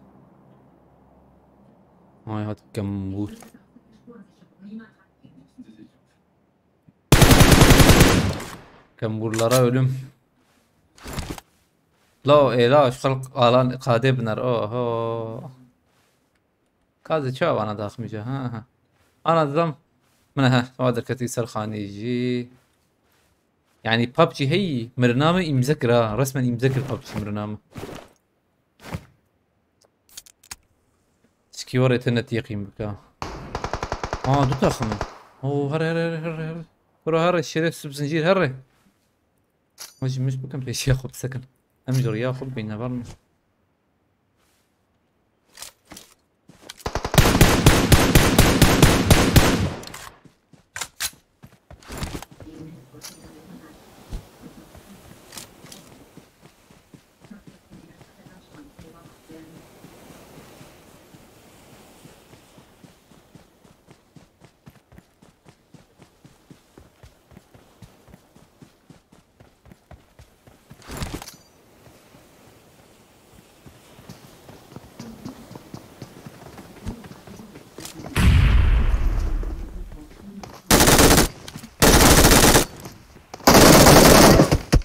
Ay hat kembûr. Kembûrlara ölüm. La êla şu xelq alan qadê biner. Oho. Kazê çawa vana daxmîca, ha, ha. Ana didam. Min he, wa derketî ser xanî jî. Yani PUBG hey, mirina min îmze kir ha. Resmen îmze kir PUBG mirina min. Çikî were te netî yeqîn bika. Aa, du taxim in. Oo, her, her, her, her, her. Kuro herre şerefsiz zincîr herre. Hacı mis bikin pêşiya xwe bisekin. Em ji riya xwe bibîne, var mı?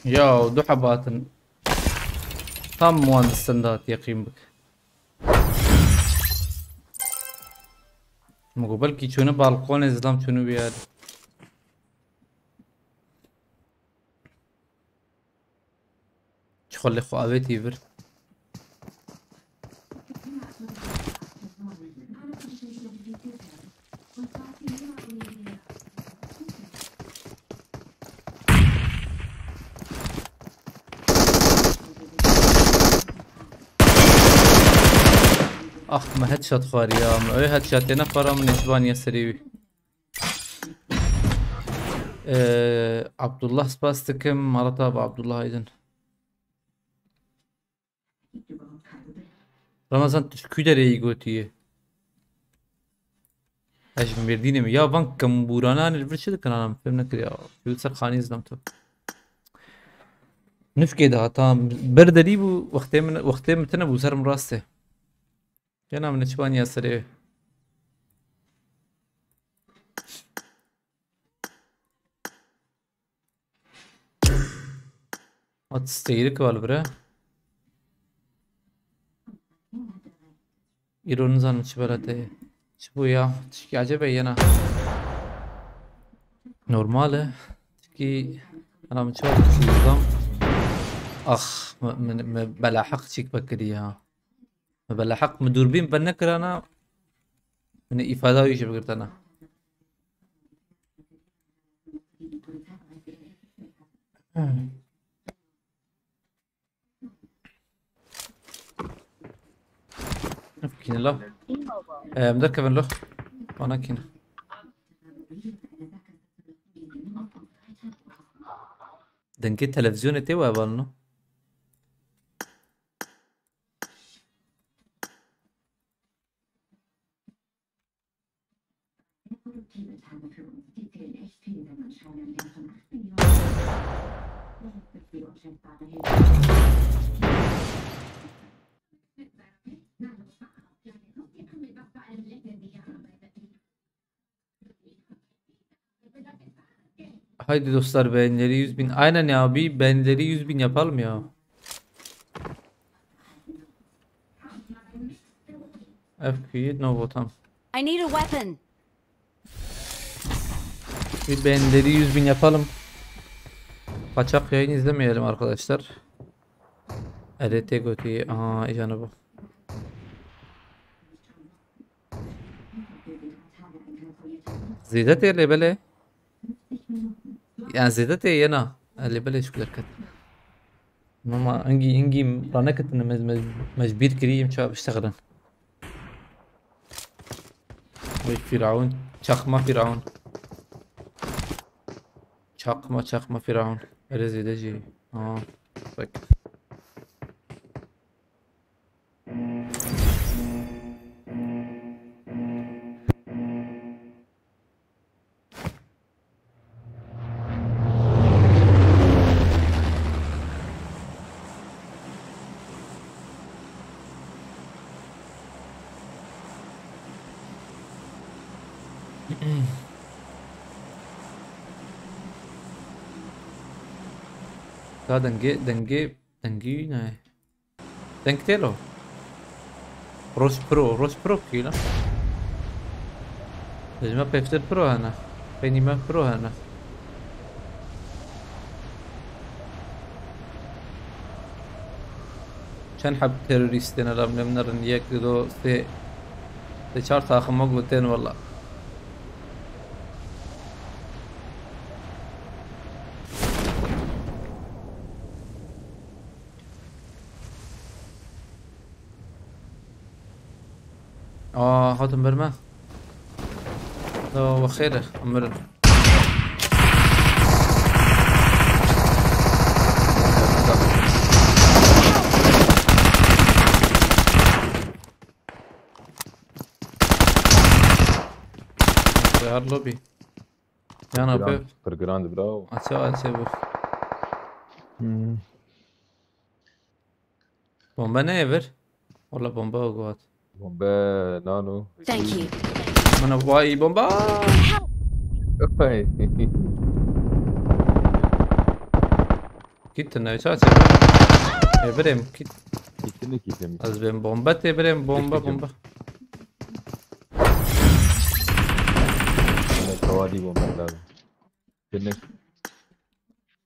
Ya, du hebatin. Tam wan distenda hat yeqîn bik. Min got belkî çûne balkonê, zilam çûne biyar. Çi xwe lê xwe avêtî vir. Ax, me headshot xwariya, me wê headshotê nexwara, min nêzbaniye serê wî. Ee, Abdullah, spas dikim, mala te bi Abdullah Aydin. Ramazan, tu ji kû derê yî gotiye? Ez ji Mêrdînê me. Ya van kembûrana li vir çi dikin, ana min fêm nekiriya. Ji ser xanî zilam tu. Nifkê de hata ber derî bû, wextê min, wextê min tine bû ser min rastê. Yena min çiban ya serê. Hat steyrik wal bire. Îro nizanim çi bela te ye. Çi bû ya? Tişkî ecebe yena. Normal e. Tişkî ana min çawa tişkî zam. Ax, me, me, me bela heq çîk vekirî ya. Me bela heq, me dûrbîn venekirana. Min îfada wî jî bigirtana. Ev kî ne la? Em derkevin lo. Bana kî ne? Dengê televizyonê tê we hevalino? Haydi dostlar, beğenileri yüz bin. Aynen ya abi, beğenileri yüz bin yapalım ya. F Q no votam. I need a weapon. Bir beğenileri yüz bin yapalım. Kaçak yayın izlemeyelim arkadaşlar. Erê tê gotî, aha, îjana bu. Zêde tê lê belê. Yani zêde tê yena. Lê belê şükür ket. Ama hingî, hingî raneketine mez, mez, mecbîr kirî yim çawa biştexilin. Vay Firavun. Çakma Firavun. Çakma, çakma Firavun. Erê zêde jî. Ha. Bak. Ka dengê, dengê, dengî ne? Deng tê lo. Roj Pro, Roj Pro kî la? Ji me pêvtir Pro hene. Peynî me Pro hene. Çend heb terorîst tên, ela min nerin, yek, du, sê, sê çar taxim wek tên wela. Aa, hatin ber me. Ya, we xêr e, em mirin. Her lobby. Yana Giran, pe. Pir giran di, bravo. Aça, aça bu. Hmm. Bomba ne evir? Wala bomba o got. Bomba nano. Thank you. Mana vay bomba. Ay. Gitti ne ça çevir. Evirim git. Gitti ne gitti mi? Az ben bomba te birem bomba Gitti bomba. Yine kavadi bomba lazım. Gitti ne?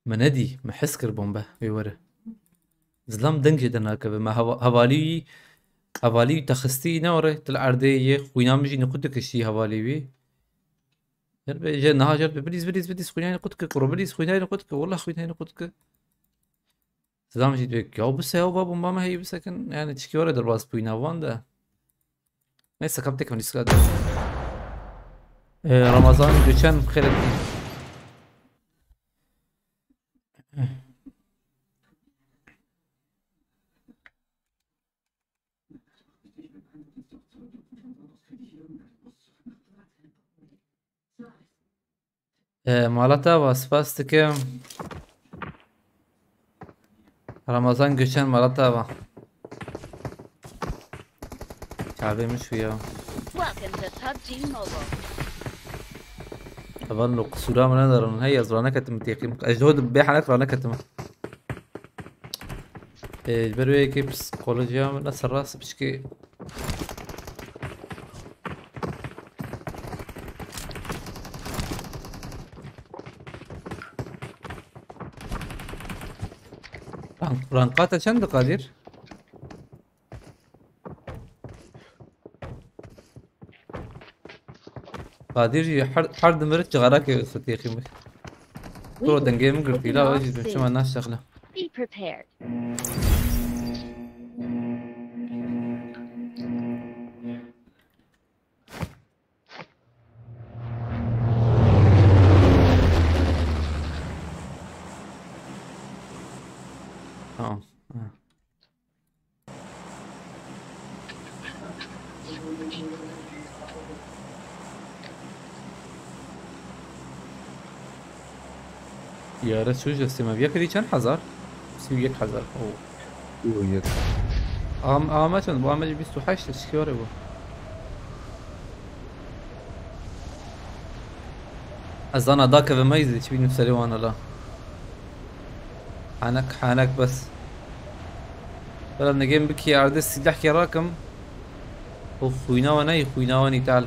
Me nedî, me hez kir bombe, wê were. Zilam deng jê dernakeve, me heva-, hevalî wî, hevalî wî te xistî ne were, tu li erdê yê, xwîna min jî niqût dikişî hevalî wî. Her be, je niha jer be, bilîz, bilîz, bilîz, xwîna niqût dike, kuro bilîz, xwîna niqût dike, wallah xwîna niqût dike. Zilam jî dibê, ya bise ya ba bomba me heyî bisekin, yani çikî were derbas bûyî navan de. Neyse, kaptek mi riska da. Ee, Ramazan geçen xêr etdi. Ee, mala te ava, spas dikim. Ramazan Göçen mala te ava. Çavê min şû ya. Welcome to PUBG Mobile. Evan lo qisûra min nedarin. Hey, ez raneketim têqîm. Ez ji ho bê henek raneketim. Ee, ji ber wê yekê psikolojiya min ne serrast piçkê. Rank-, ranka te çend, Kadir? Kadir jî her, her dimir cixara keve sotî xîmir. To dengê min girtî la, jî çima naşexle. Be prepared. Tamam. Ha. Yare suj destê me. Yek dî çend hezar? Sî û yek hezar. Oo. Sî û yek. Am-, ama çend? Bu ama bîst û heşt, çikî were bu. Ez zana dakeve me izlê çi bînim serê wan la. Hanek, hanek bes. Bela negên bikî erdê sîlehkê rakim. O xwîna we neyê, xwîna we nîtal.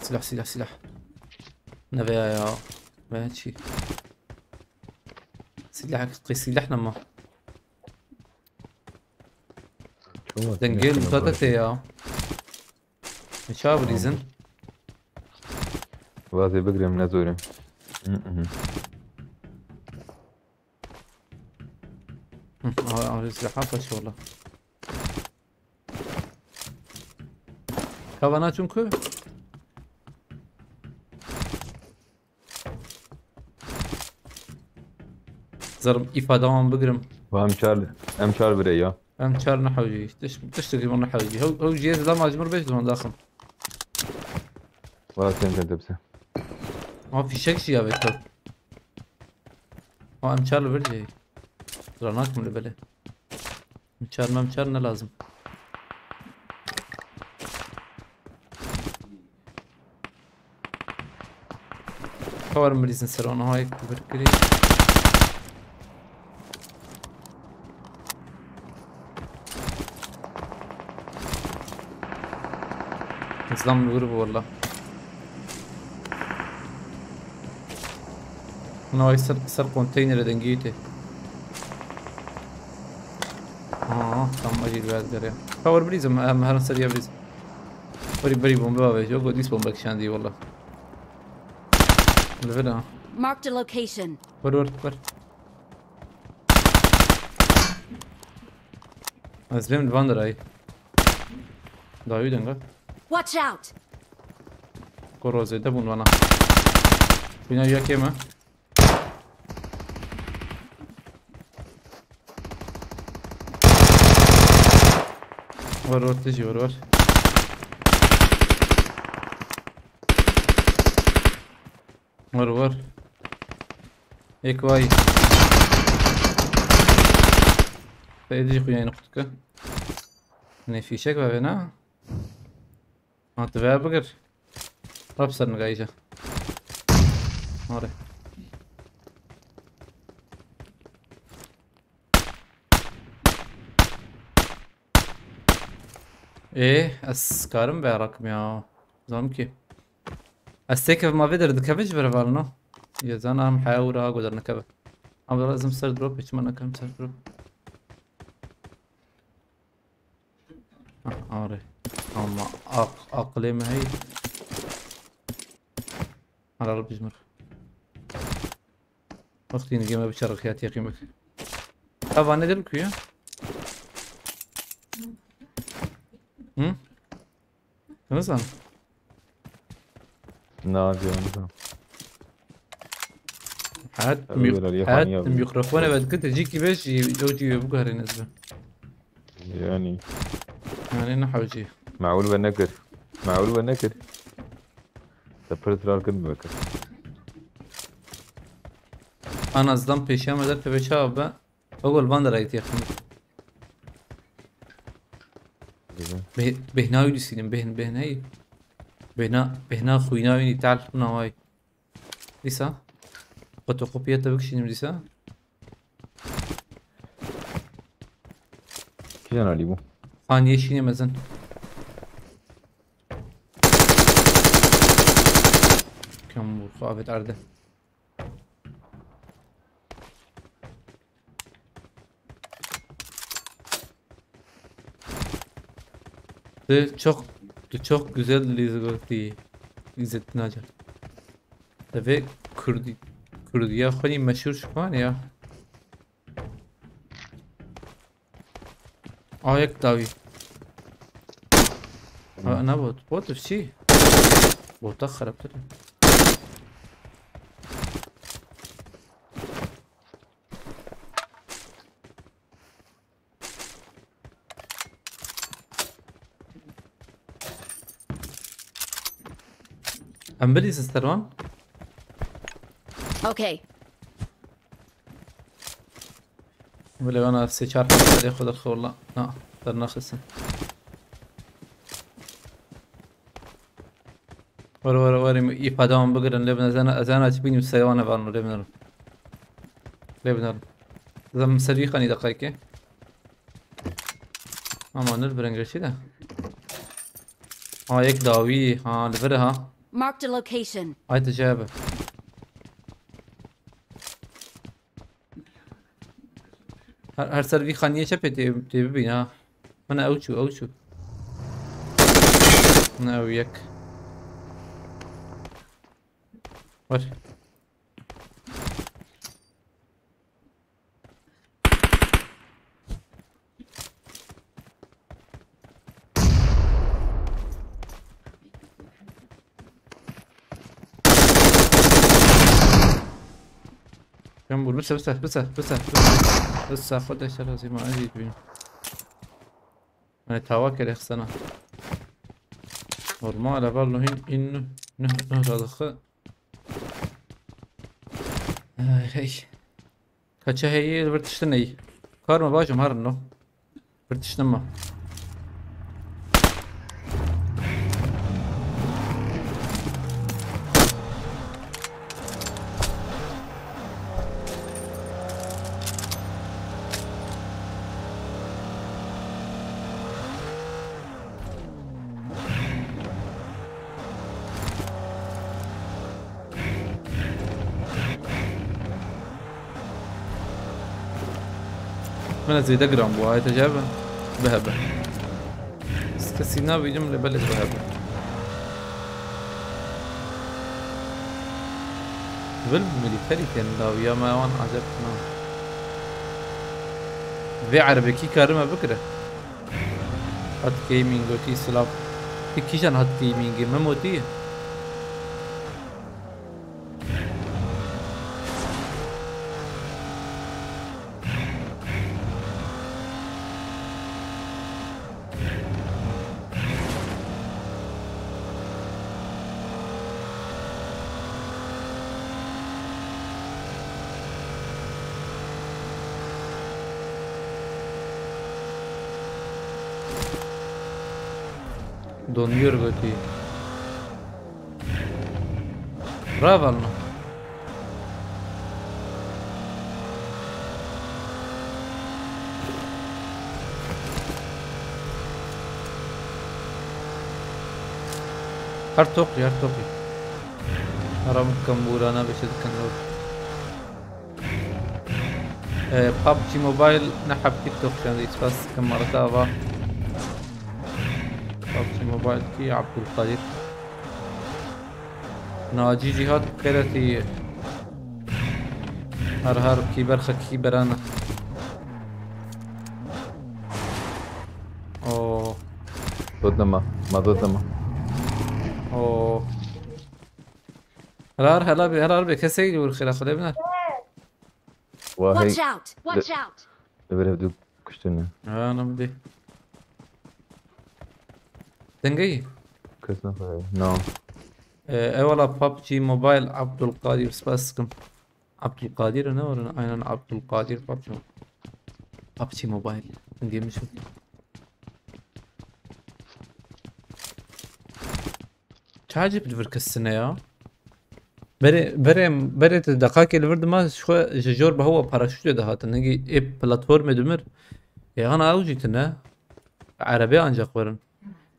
Silah, silah, silah. Ne veya ya. Veya çi? Silah, qey silah nema. Çuwa Dengê silah mutate tê ya. Ne çawa bilîzin? Vazê bigrim, ne zorim. Hı hı. Hı, a, a, silah hata şola. Kavana çünkü. Zarım ifade wan bigirim. Em çar, em çar bire ya. Em çar ne hewcî. Tiş, tiştekî min ne hewcî. Hew, hew jiyê zila macmur beş zaman daxim. Wala sen sen tepse. Ama fişek jî ya veto. Ama em çar li vir jî. Ranak mı li bele? Em çar mem çar ne lazım? Kawarım bilizin ser onu hayık bir kiri. Zlam li wir bû wela. Hûn ay ser, ser konteynere dengî tê. Aa, tam acil ver derê. Power bilîzim, em herin seriye bilîzim. Berî, berî bombe avêjo, go dîs bombe kişandî wela. Li vir ha. Marked a location. Wer wer wer. Ez bêm li van derayî. Dawî denga. Watch out! Koro zêde bûn vana. Bîna yekê me. Wer wer tijî wer wer. Wer wer. Êk vay. Te êdî jî xuyayî nuqtike. Ne fîşek ve vêna. Ha, tu veya bigir. Rap ser nigayî je. Are. Ê, ez karim veya rakim ya. Zam ki. Ez têkevim ma vê derê dikeve ji ber valino. Yê zan em heya û raha ku dernekeve. Ama lazim ser drop, hiç me nekirim ser drop. Ah, are. Ama ak-, aqilê me heyî. Ara bijmir. Wextî nigê me biçe rixiyat yaqî me. Eva ne der kuya? Hı? Nizanim. Na, diyor, nizanim. Hat Tabii, mi-, böyle hat yapamıyor. Mikrofon evet, git cîkî beş, o cî bu kadar en azından. Yani. Yani ne hawci. Maul ve nekir. Maul ve nekir. Te pir israr kir bikir. Ana zdan peşiya me der tebe çawa be. Ogol van der ayet yakın. Güzel. Be-, behna öyle sinim, behn-, behna iyi. Behna, behna xuyna öyle tal buna vay. Dîsa. Fotokopiya te bikişînim dîsa. Kîjan alî bû? Haniye şîne mezin. Kam vur, xwe avêt erde. Tu çok, tu çok güzel lizgotî, İzzettin Hoca. Te vê Kurdi-, Kurdiya xwe yî meşhur şipan ya. Ayek dawî. Ha, ne bot? Bot çi? Bota xerabtir. Em bilî sister wan. Okay. Wele wana sê çar serê xwe derxe wala. Na, dernaxisin. Were, were, were, îfade wan bigirin, lê bin ez ena, ez ena çi bînim seywana varno, lê binerim. Lê binerim. Zem serî xanî deqayke. Ama nir birengreşî de. Ha, yek dawî, ha, li vir ha. Marked a location. Ay te cebe. Her, her ser vî xaniyê çepê tê, tê bibîn ha. Mana ew çû, ew çû. Mana ew yek. Ver. Can vur, bise, bise, bise, bise, bise. Bise, xwe de şer lazim, ez yê dibînim. Yani tava kerê xisena. Normal, eval nuhin, in, nuh, nuh, radixi. Ay, hey. Kaça heye, bir tiştin ey. Karma bacım, harın no. Bir tiştin mi? Min ez zêde giran bû, ayete cebe. Bihebe. Kesî nabînim lê belê bihebe. Bil milîterî tên dawiya me wan aceb na. Vê erebekî karime bikire. Hat Gaming gotî silav. Ti kîjan Hat Gamingê? Memotî ye. Donuyor götü. Ravalno. Her toqî, her toqî. Aram kambûrana beşe dikin lo. Ee, PUBG Mobile ne hepkî toqîyan dî, spas dikim maleta ava. PUBG Mobile kî Abdulkadir. Nacî Cîhad xêretî. Her her kî berxekî berana. Oo. Dod nema. Ma dod nema. Oo. Helar, helar be, helar be. Kesek vur xêra xwedê bine. Wa hey. Watch out! Watch out! Li vir hevdû kuştine. Ha, nam dê. Dengeyî? Kes naxwe. No. Ee, eyvallah PUBG Mobile Abdulkadir, spas dikim. Abdulkadir ne var? Aynen Abdulkadir PUBG. PUBG Mobile. Dengeymiş. Çi acib li vir kesine ya? Berê, berê, berê tu deqakê li vir dima ji xwe ji jor bi hewa paraşûtê dihatin. Hingî ê platformê dimir. Ê ana ew jî tune. Erebê ancaq werin.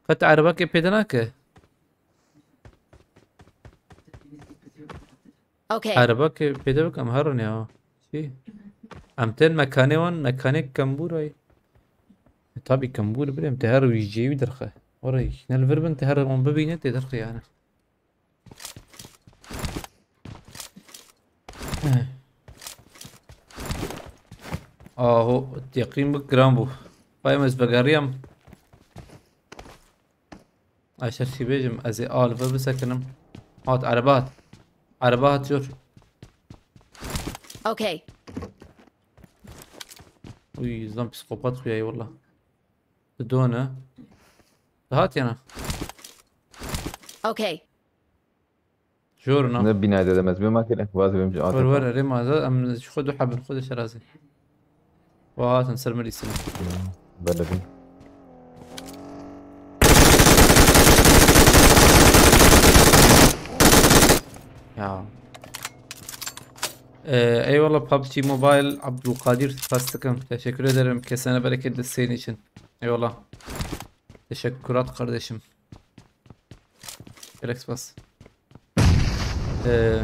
Qet erebakê pêde nake. Okay. Erebakê pêde bik em herin ya. Çi? Em tên mekanê wan, mekanê kembûrayê. E, tabî kembûr birê em tê her wî jêwî derxe. Orayî ne li vir bin tê her wan bibîne tê derxe yani. Aho, teqîn bik giran bû. Payê me ez vegeriyam. Ayşe şî bêjim, ez ê a li vir bisekinim. Hat, ereba hat. Ereba hat jor. Okay. Uy, zan psikopat xuyayî wala. Didone. Dihat yana. Okay. Jor na. Ne binayê de demez. Bir makine. Vaz benim. Ver, ver, erê ma, em ji xwe du hebin, xwe de şerazin. Wa hatin ser min îsîn. Belli değil. Ya. Ee, eyvallah PUBG Mobile Abdülkadir, spas dikim. Teşekkür ederim. Kesene bereket desteğin için. Eyvallah. Teşekkürat kardeşim. Gerek spas. Ee,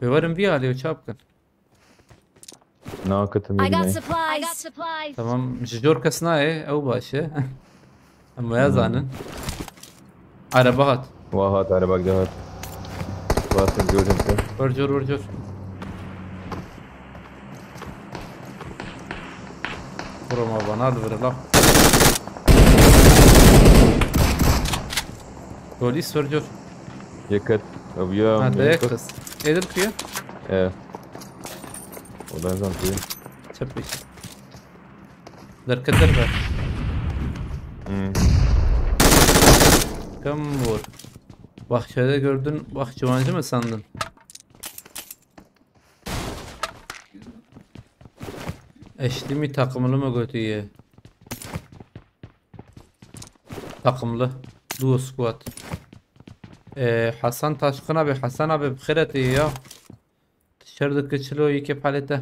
ve varım bir alıyor çapkın. Naketim I got yine. Supplies. I got supplies. Tamam, ji jor kes nayê, ew baş e. Em waya Hmm. zanin. Araba hat. Wa hat, araba gidehat. Basın gördüm ki. Vur jor, vur jor. Vurma bana da vurla. Polis vur jor. Yeket. Abi ya. Ha, dayak kız. Edil kuyu. Evet. O ben sanki. Çöp bir şey. Derke derbe. Hmm. Kam vur. Bahçede gördün, bahçıvancı mı sandın? Eşli mi takımlı mı götüye? Takımlı. Duo squad. Ee, Hasan Taşkın abi, Hasan abi, bixêretî ya. Dışarıdaki çilo yeke palete.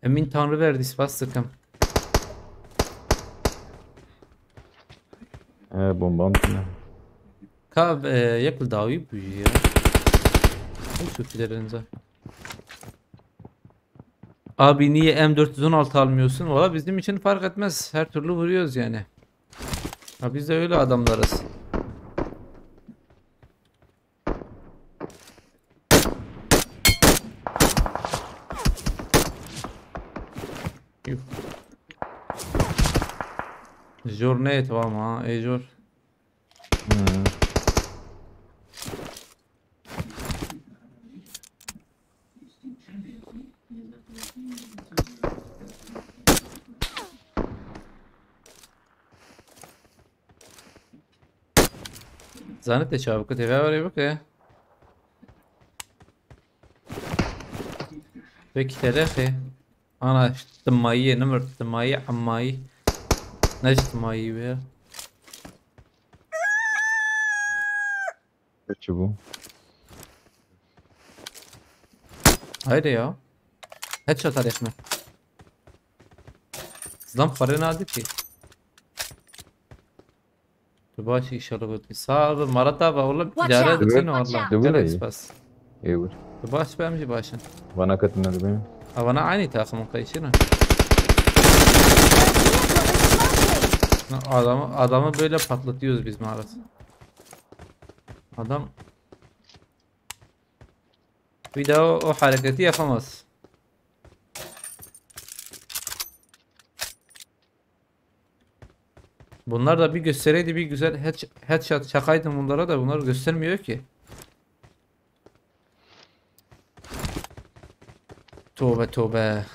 Emin Tanrıverdi, spas dikim. Ee, bombam tine. Ka, e, yek li dawî bûyî ya. Ew çok gider önce. Abi niye M dört yüz on altı almıyorsun? Valla bizim için fark etmez. Her türlü vuruyoruz yani. Ha, biz de öyle adamlarız. Jor ne tamam ha, e jor. Hmm. Zanî te çav bike, tevê were bike. Peki, telexê. Ana, timayî, nimir, timayî, emayî. Ne ji timayî be. Çi bû? Haydi ya. Headshot alêxme. Zam xwarê nadi ki. Tu baş inşallah gotin. Sağ ol, Marat abi, oğlum, Watch idare out. Dikin, watch out. Dibû gelek ne? Spas. Ê wir. Tu baş be, em jî baş in. Vana ketin ne dibe? Ha, vana aynı takımın kayışına. Adamı, adamı böyle patlatıyoruz biz, Marat. Adam bir daha o, o hareketi yapamaz. Bunlar da bir göstereydi, bir güzel head-, headshot çakaydım bunlara da, bunlar göstermiyor ki. Tövbe tövbe.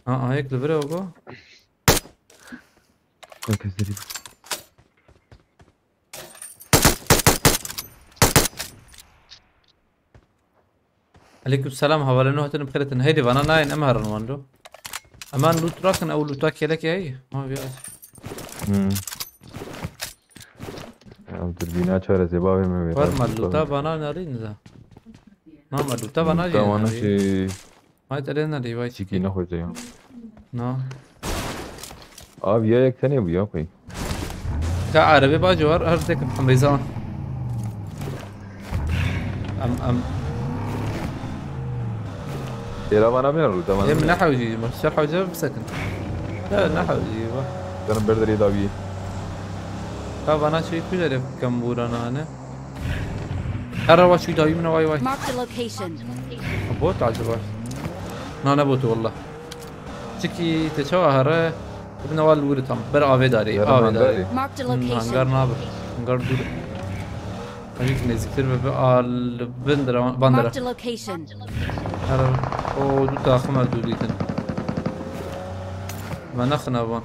Ha, ayaklı bire o bu. Bak gözleri. Aleyküm selam, havale nuh hatun bixêretin. Heydi vana nayên, em herin wando. Eman loot rakin, ew loota kelekê hey. Ha, bir az. Hmm. Ya, dur bina çaresi bavê me Var biraz. Ma loota vana narîn da. Na, ma loota vana Loota jî vana narîn. Şey. Vay, te lê nerî, vay, çikî. Çikî nexweş e ya. Na. Abi ya yek tenê bû ya koy. Ka erebe bacı var, her tek hemrêza. Em, em. Têra vana bîna rû, tamam. Em ne hewcî, ma ser hewce bisekin. Ya, ne hewcî, bak. Canım berderê dawî. Ka vana şey kucere kembûra nane. Her wa şu dayım ne vay vay. Marked a location. Bot acaba? Na, ne botu valla. Çiki te çawa here? Bine wal wuri tam. Ber avê darê. Yarın avê hangarı. Darê. Marked a location. Hmm, hangar nabe. Hangar dur. Hajik neziktir ve bir al bandera bandera. Marked a location. Her o du takım er du ditin. Ma naxina van.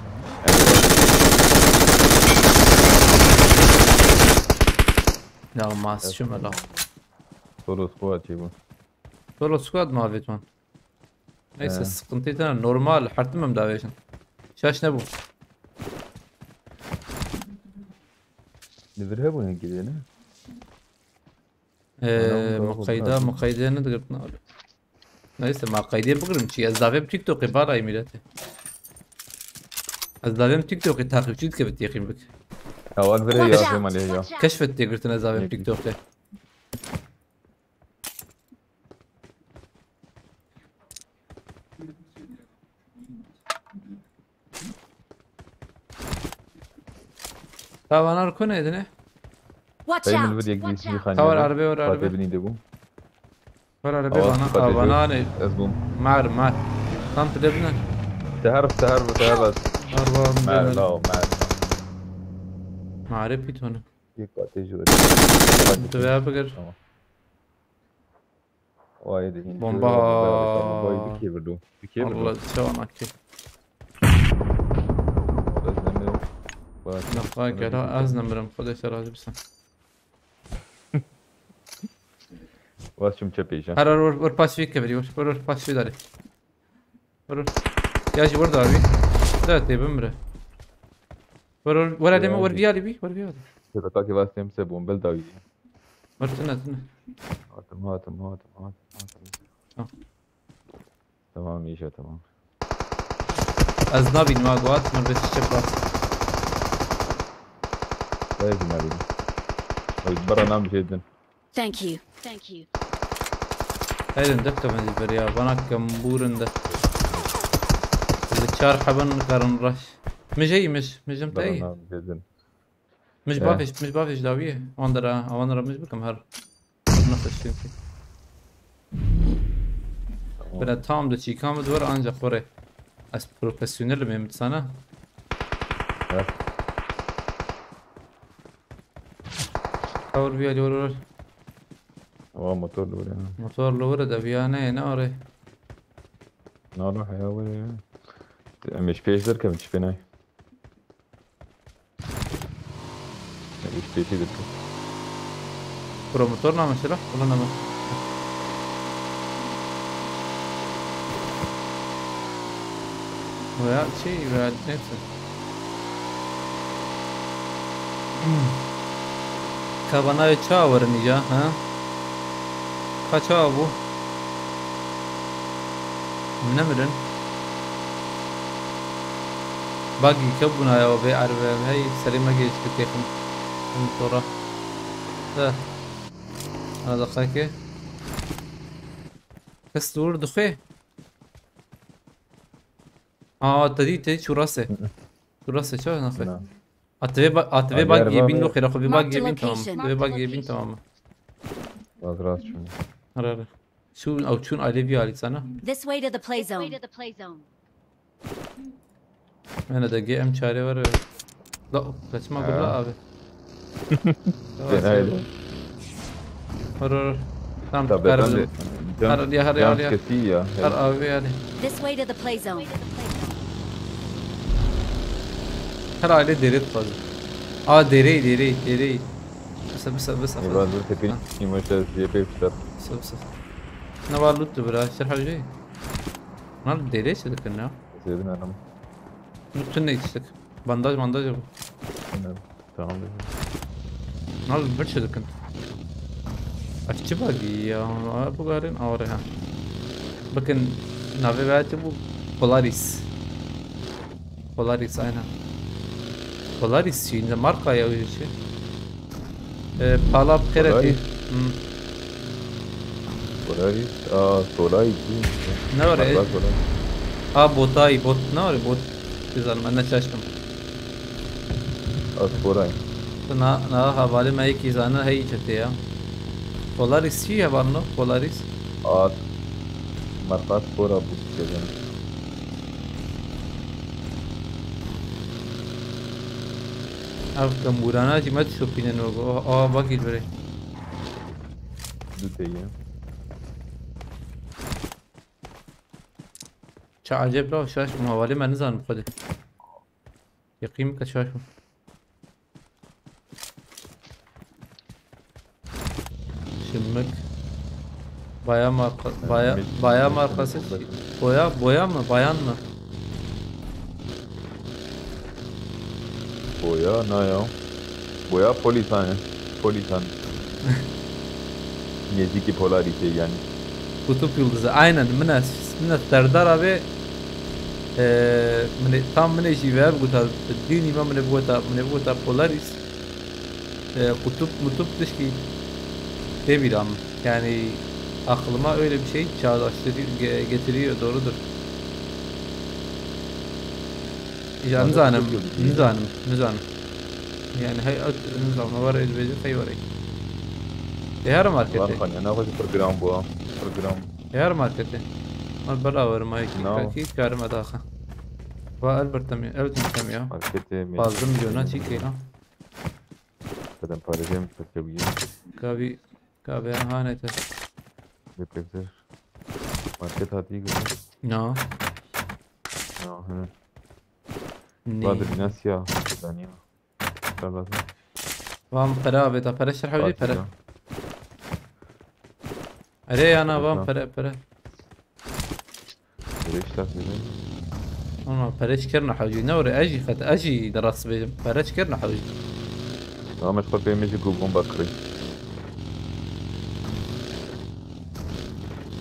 Ya mas şu mela. Solo squad çi bu? Solo squad mı abi ton? Neyse, he. Sıkıntı tane normal, her timim davêjin. Şaş ne bu? Li vir hebû ne girê ne? Ee, mıkayda, mıkayda ne digirt ne abi? Neyse, ma qeydê bigirim çi? Ez davêm TikTokê, balay milletê. Ez davêm TikTokê, takipçi dike bi têxîm bik. Heval vire ya. Keşfet têgirtin ez davêm TikTokê. Tavan ar kune edine. Watch out! Watch out! Tavan arabê var, arabê. Fatê binî de bû. Var arabê. Awa, bana, bana ne? Ez bûm. Mar, mar. Tam pide bine. Teher, teher, teher bas. Araba. Mar, la, mar. Mare pitonu. Yek katê jû. Tu veya bigir. Tamam. Vay de. Bomba. Vay, bir kebir do. Bir kebir do. Allah, çanak ki. Nafa gela, ez nemirim, Xwedê te razî bisin. Waz çim çe pêşe. Her, her, wer, wer pasifî kevirî, wer, wer, wer pasifî darê. Wer, wer. Ya jî wer darî. Da tê bimire. Wer, wer, wer alê me, wer vî alî bî, wer vî alî. Tê takî vaz têm se bombel dawî. Wer tine, tine. Hatim, hatim, hatim, hatim, hatim. Tamam. Tamam, iyice tamam. Ez nabînim ha, guhat, min vê çiçek bas. Leyzî nabînim. Oy, bira nam jêdin. Thank you. Thank you. Heydin, dikte min jî beriya, bana kembûrin de. Li çar heben karin reş. Mijeyî mij, mijim te. Bira nam jêdin. Mij bavêj, mij bavêj dawiyê. Wan dera, awan dera mij bikim her. Nexweş çünkü. Tamam. Bira tam de çîka min diwer ancak xwe rê. Ez profesyonelim ê min dizana. Evet. Cover bîya li wir wir. Wa motor li wir e. Motor li wir e de bîya neyê, ne arê. Nalo heya wir e. Em ê ji pêş derkevin, çi pê nayê. Em ê ji pêşî derkevin. Promotor name şira, ulan name. Veya şey, veya neyse. Kavanayê çawa werin îca, ha? Ka çawa bû? Em nemirin. Bagî kebûna ya vê erve, hey, serê me gêj dikêxin. Em tora. Eh. Ana deqeke. Kes dûr dixwê. Aa, te dî, te dî çû rastê. Hı hı. Çû rastê, çawa naxwe? Na. A, ti vê ba-, a, ti vê bagiyê bîn, xêra xwe vê bagiyê bîn, tamam. Ti vê bagiyê bîn, tamam. Bak rast şunu. Hare, hare. Çûn, ew çûn alê vî alî sana. This way to the play zone. Ene de G M çare var. La, kaçma gurla abi. Haydi. Hor, hor. Tamam, tabii, tabii. Her ya, her ya, her ya. Her abi yani. This way to the play zone. Her aile deri fazla. Aa, deri, deri, deri. Bısa, bısa, bısa. Eyvallah, tepin. Ha. Yumuşa diye pek güzel. Bısa, bısa. Ne var loot bira, şer hacı. Lan deri çedik ne? Sevdim adamı. Loot ne içtik? Bandaj, bandaj bu. Bilmiyorum. Tamam dedim. Nasıl bir şey dikin? Aşçı bagi ya. Aa, bu garin ağrı ha. Bakın, navê vê bû Polaris. Polaris, aynen. Polaris çi? Ne marka ya öyle şey? Ee, pala xêretî. Polaris. Hmm. Polaris. Aa, Polaris. Ne var ya? Polaris. Aa, botay, bot. Ne var ya? Bot. Güzel, ben de şaştım. Asporay. Na, na, havale me yekî zane hey çete ya. Polaris çi ya varno? Polaris. At. Marka Spora bu şeyden. Ev kemburana jî me dişopînin wego. Aa, bak îlberê. Du tê ye. Ça aceb la şaş bûm, hevalê me nizanim xwedê. Yeqîn bike şaş bûm. Şimik. Baya marka, baya, baya markası. Boya, boya mı? Bayan mı? Boya ne ya? Boya polisan. Polisan. Nêzîkî Polarisê yani. Kutup yıldızı. Aynen. Min e, min e serdara vê, e, min e, tam min e jî ver gota. Dînî me min e bigota, min e bigota Polaris. E, kutup mutup tişkî tê bîra min. Yani aklıma öyle bir şey çağdaştırıyor, ge-, getiriyor, doğrudur. Ya, nizanim, nizanim, nizanim. Yani hey, nizanim, var el bezi, hey, var el. E, her markete. Var, hani, ne kadar program bu, ha? Program. E, her markete. Var beraber, ma iki, iki, iki, karım adaxa. Va, Albert tam ya, Elton tam ya. Markete mi? Bazı milyona çekeyim ha. Zaten paylaşacağım, çok iyi. Kavi, kavi, hanete. Deprezir. Market hadi gidelim. No. No, hı. Ne? Badır nasıl ya? Daniel. Tabii. Vam para abi, da para şerh abi para. Are yana vam para, para. Ama pere çi kirina hewcî? Ne were, ez jî xet, ez jî di rast bêjim. Pere çi kirina hewcî? Tamam, ez xwe pê min jî ku bomba kirî.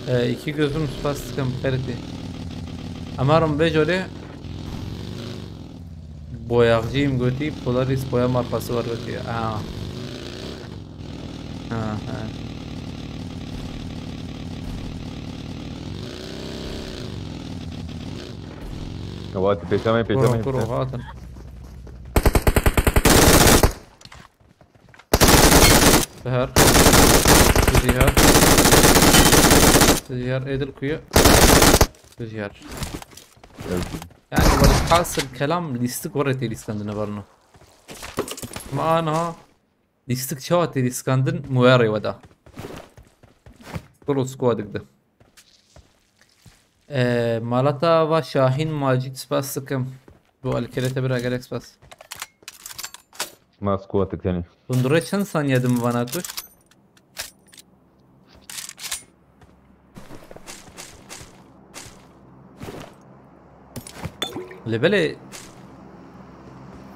E, iki gözüm spas dikim, xeyrê tê. Emarim bêjolê. Boyaxcî min gotî, Polaris boya markası var gotî. Aa. Ha, ha. Ewa, tu pêşa me, pêşa me. Kuro, kuro, hatin. Seher. Zihar. Zihar, Edil kuyu. Zihar. Yani, welhasil kelam lîstik were tê lîskandine barno. Ma aniha lîstik çawa tê lîskandin muwerê we da. Solo squadik de. Ee, Malata va Şahin Macit spas dikim. Bu alkere te bira gerek spas. Ma squatik tenê. Tundure çend saniye dim vana kuş? Lê belê,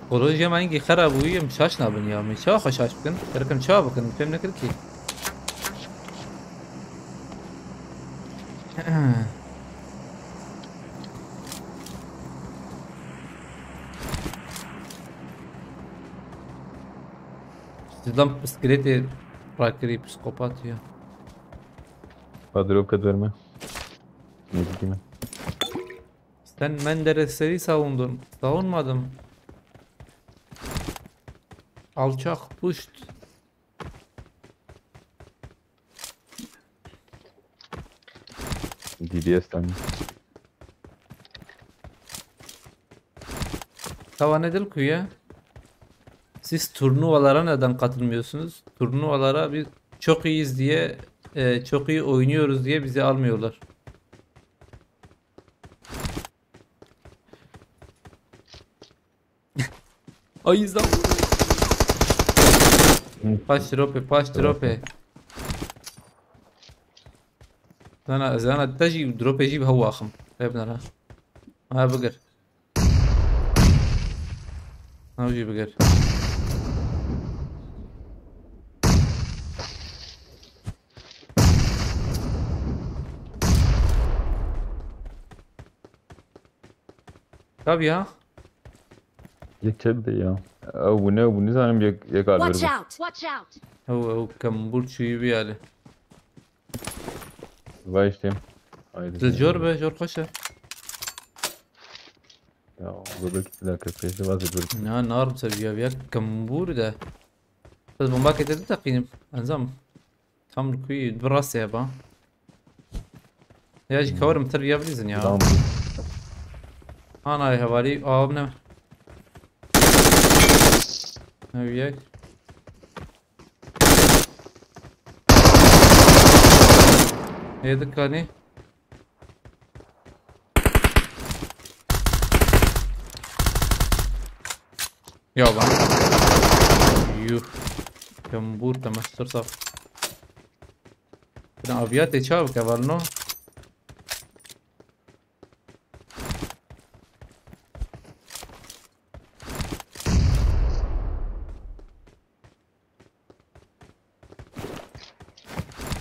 teknolojiya me hingî xera bûyî, em şaş nabin ya. Min çawa xwe şaş bikin? Gerek em çawa bikin? Fêm nekir kî. Sizden psîkologê rakirî, psîkopat ya. Kadro kadarma. Ne bileyim. Sen Menderesleri savundun. Savunmadım. Alçak puşt. D B S tam. Tava nedir kuya? Siz turnuvalara neden katılmıyorsunuz? Turnuvalara biz çok iyiyiz diye, e, çok iyi oynuyoruz diye bizi almıyorlar. Ay, zam. Paş trope, paş trope. Zana, zana te jî trope jî bi hewa axim. Hep nara. Ha, bigir. Ha, jî bigir. Tabii ya. Yek çep de ya. Ew ne, bu ne zanim yek, yek alır. Watch out! Watch out! Ew, ew kembûr çûyî bî alî. Vay işte. Haydi. Zil jor be, jor xweş e. Ya, bu belki bir dakika, pêşe vazgeçiyorum. Ya, narim ser viya, viya kembûr de. Ez bomba kete de teqînim. Enzam. Tam li ku yî, bi rastê heba. Ya jî kawerim ter ya bilîzin ya. Tamam. Ana hevalî, awa ne? Ne yek. Hê dikanî. Ya ben. Yuh. Kembûr te mestir saf. Bina aviya te çav ke valno.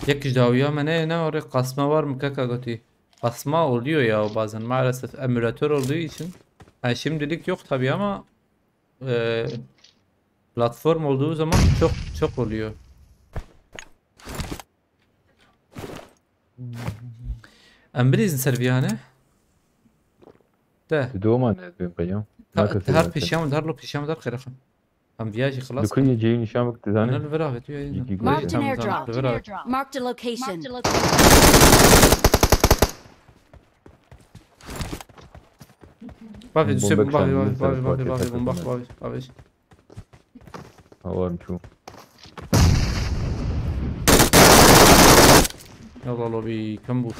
Yek ji dawiya me ne, ne oraya kasma var mı kaka gotî? Kasma oluyor ya bazen maalesef emülatör olduğu için. Ha, şimdilik yok tabii ama, e, platform olduğu zaman çok, çok oluyor. Em bilîzin ser viyane. De. Di doma ne bin qeyam. Her pêşiya min, her lo pêşiya min der xêre xwe. Em viya jî xilas. Dikuyê cihê nîşan bik, tu zanî? Li vir avêt, tu yayın. Marked an airdrop. Marked a location. Bavê, Hüseyin, bavê, bavê, bavê, bavê, bomba, bavê, bavê. Hawarim çû. Yallah, lobby, kembûr.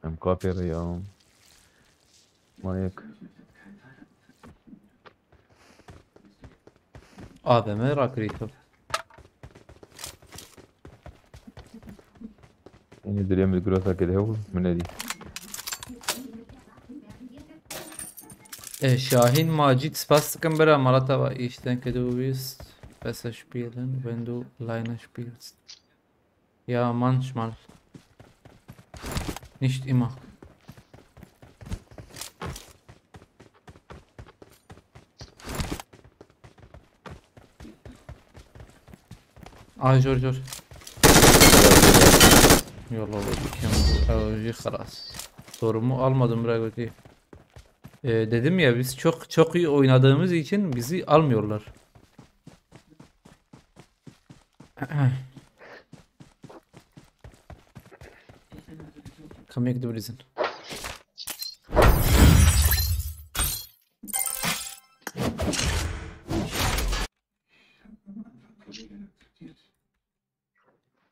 Em kapê re ya. Manyak. A V M rakirî tu. Yine dirê min grosa kir hewl, min nedî. E, Şahin Macit, spas dikim bira, mala te va, ich denke du wirst besser spielen, wenn du alleine spielst. Ja, manchmal. Nicht immer. Ay, jor, jor. Yallah, bu kim bu? Ev jî xelas. Sorumu almadım bira götü. Ee, dedim ya, biz çok, çok iyi oynadığımız için bizi almıyorlar. Ee, Kamyek dibirîzin.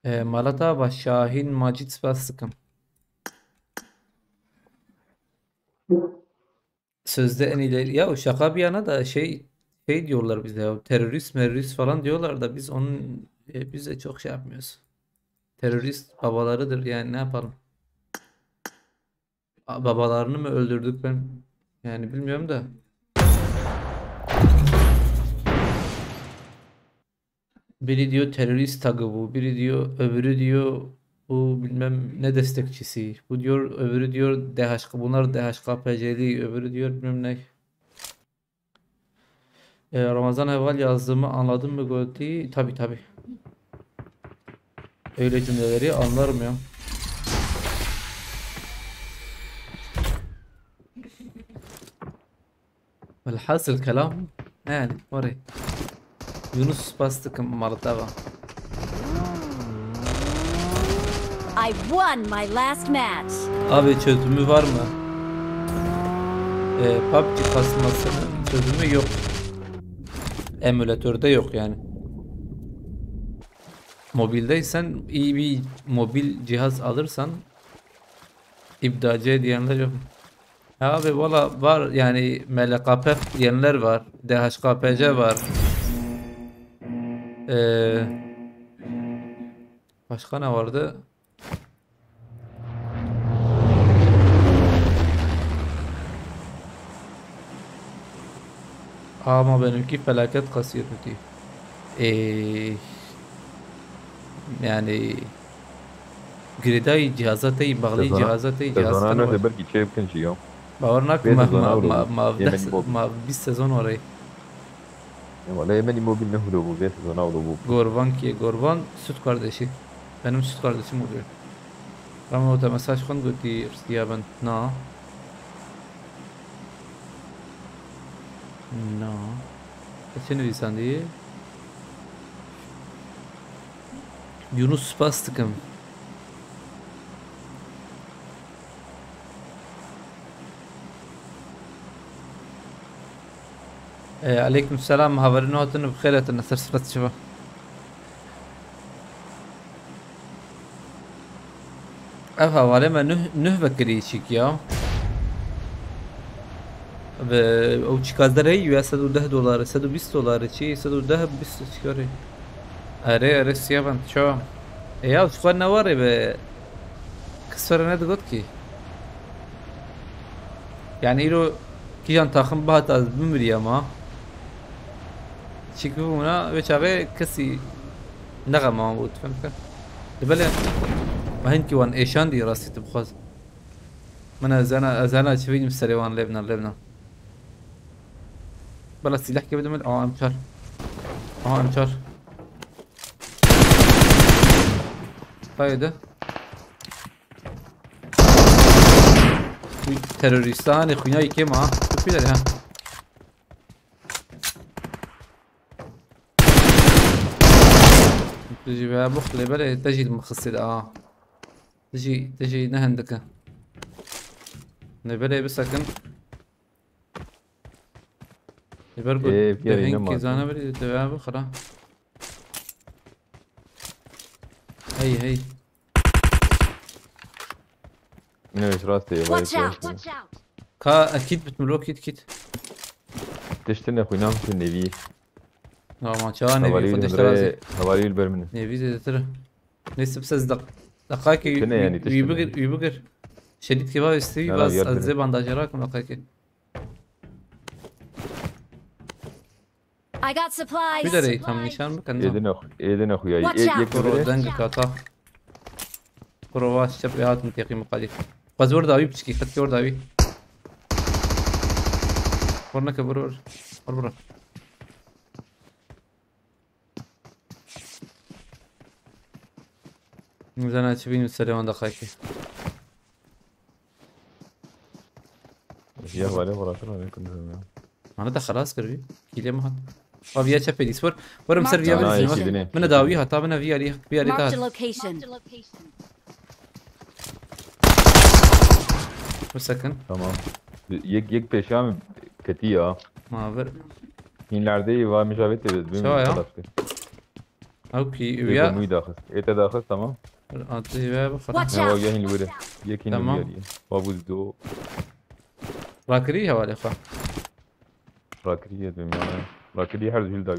E, Malat Ava, Şahin Macit, spas dikim. Sözde en ileri... Ya, o şaka bir yana da şey, şey diyorlar bize ya, terörist merörist falan diyorlar da biz onun, e, biz de çok şey yapmıyoruz. Terörist babalarıdır yani, ne yapalım? A, babalarını mı öldürdük ben? Yani bilmiyorum da. Biri diyor terörist tagı bu, biri diyor, öbürü diyor bu bilmem ne destekçisi. Bu diyor, öbürü diyor D H K, bunlar D H K P C'li, öbürü diyor bilmem ne. E, Ramazan Heval yazdığımı anladın mı Göti? Tabii, tabii. Öyle cümleleri anlarım ya. Velhasıl kelam, yani, orayı. Yunus, spas dikim, Malat Ava. I won my last match. Abi, çözümü var mı? E, PUBG kasmasının çözümü yok. Emülatörde yok yani. Mobildeysen, iyi bir mobil cihaz alırsan, İbdacı diyenler yok. Ya abi, valla var yani, M L K P diyenler var. D H K P C var. Ee, başka ne vardı? Ama benimki felaket kasıyor kötü. Ee, yani girêdayî cihaza te yî, bağlî cihaza te yî, cihaz. Sezona nehê belkî çê bikin jî ya. Bawer nakim, ma, ma, ma, ma, bîst sezon were. Ê wele, yê me nî mobil ne hûlo bû, vê sezona wilo bû. Gorvan kî ye? Gorvan süt kardeşi. Benim süt kardeşim oluyor. Ramo te mesaj xwend, gotî ristiya ben. Na. Na. Te çi nivîsandî? Yunus, spas dikim. E, aleykum selam, haberî nehatin, bi xêr hatin, ser sifet çi be? Ev hevalê me nuh, nuh vekirî çîk ya. Bi ew çîka derê ya sed û deh dolarê, sed û bîst dolarê çi, sed û deh, bîst çikarê. Erê, erê, siya ben, çawa? E ya, ji xwe ne warê be. Kes were nedigot kî. Yani îro kîjan taxim bihata ez bimiriya ma. Çik bibûna, wê çaxê kesî nexema wan bû, tu fem dikî. Lê belê me hinkî wan êşandî rastî tu bixwaz. Min ez hena, ez hena çi bînim serê wan lê bina, lê bina. Bela sîlehkê bide min, aa, M çar. Aa, M çar. Haydi. Terorîsta hanê xwîna yekê ma. Tu pî derê ha. Tu jî be bixlê belê te jî li min xistê de a. Tu jî, tu jî ne hindike. Lê belê bisekin. Ji ber ku Ê, tu viyarî hinkî nema zana tu. Berî, tu vê bixira. Hey, hey. Ne, ji rastê yê, Watch vay out! Watch out! Ka, e, kit bit, milo kit, kit. Tiştine xwîna min tu nevî. Ama çawa nevî, Hevalî xwe tişt razî. Hevalî li ber min e. Nevî zêdetir. Neyse, siz dak-, dakikê Tine yani, wî tiştine. Bigir, wî bigir. Şerît keva üstü, Na, na, bas, yar ez bine. Zê bandajı rakim dakikê. I got supplies. Şu derê tam nîşan bikin, no. Êdine xu-, êdine xuya. Watch Ê-, out. Yek Kuro bire. Deng kata. Kuro vaş çep ê hatin teqî miqalî. Xwez wor dawî piçkî, qet wor dawî. Vur neke, vur, vur. Vur, vur. Zana çi bînim serê wan daxakê. Ya vale bırakın, ne kundum ya. Mana da xelas kir vî. Kîlê min hat. Abi ya çepê dîs vur. Vurum ser viya. Marked a location. Bine dawî hata, bine viya, viya, viya. Marked a location. Marked a location. Bir second. Tamam. Yek, yek peşam keti ya. Ma ver. Hinlerde va mijavete bir Çawa ya? Ew kî uya. Muy daxist. Ete daxist, tamam. Adli ve bu kadar. Watch Ne var out! ya, hin wire. Yek hin Tamam. wire. Babuz do. Rakiri hevalê xwe. Rakiri yedim ya. Rakiri her zil da.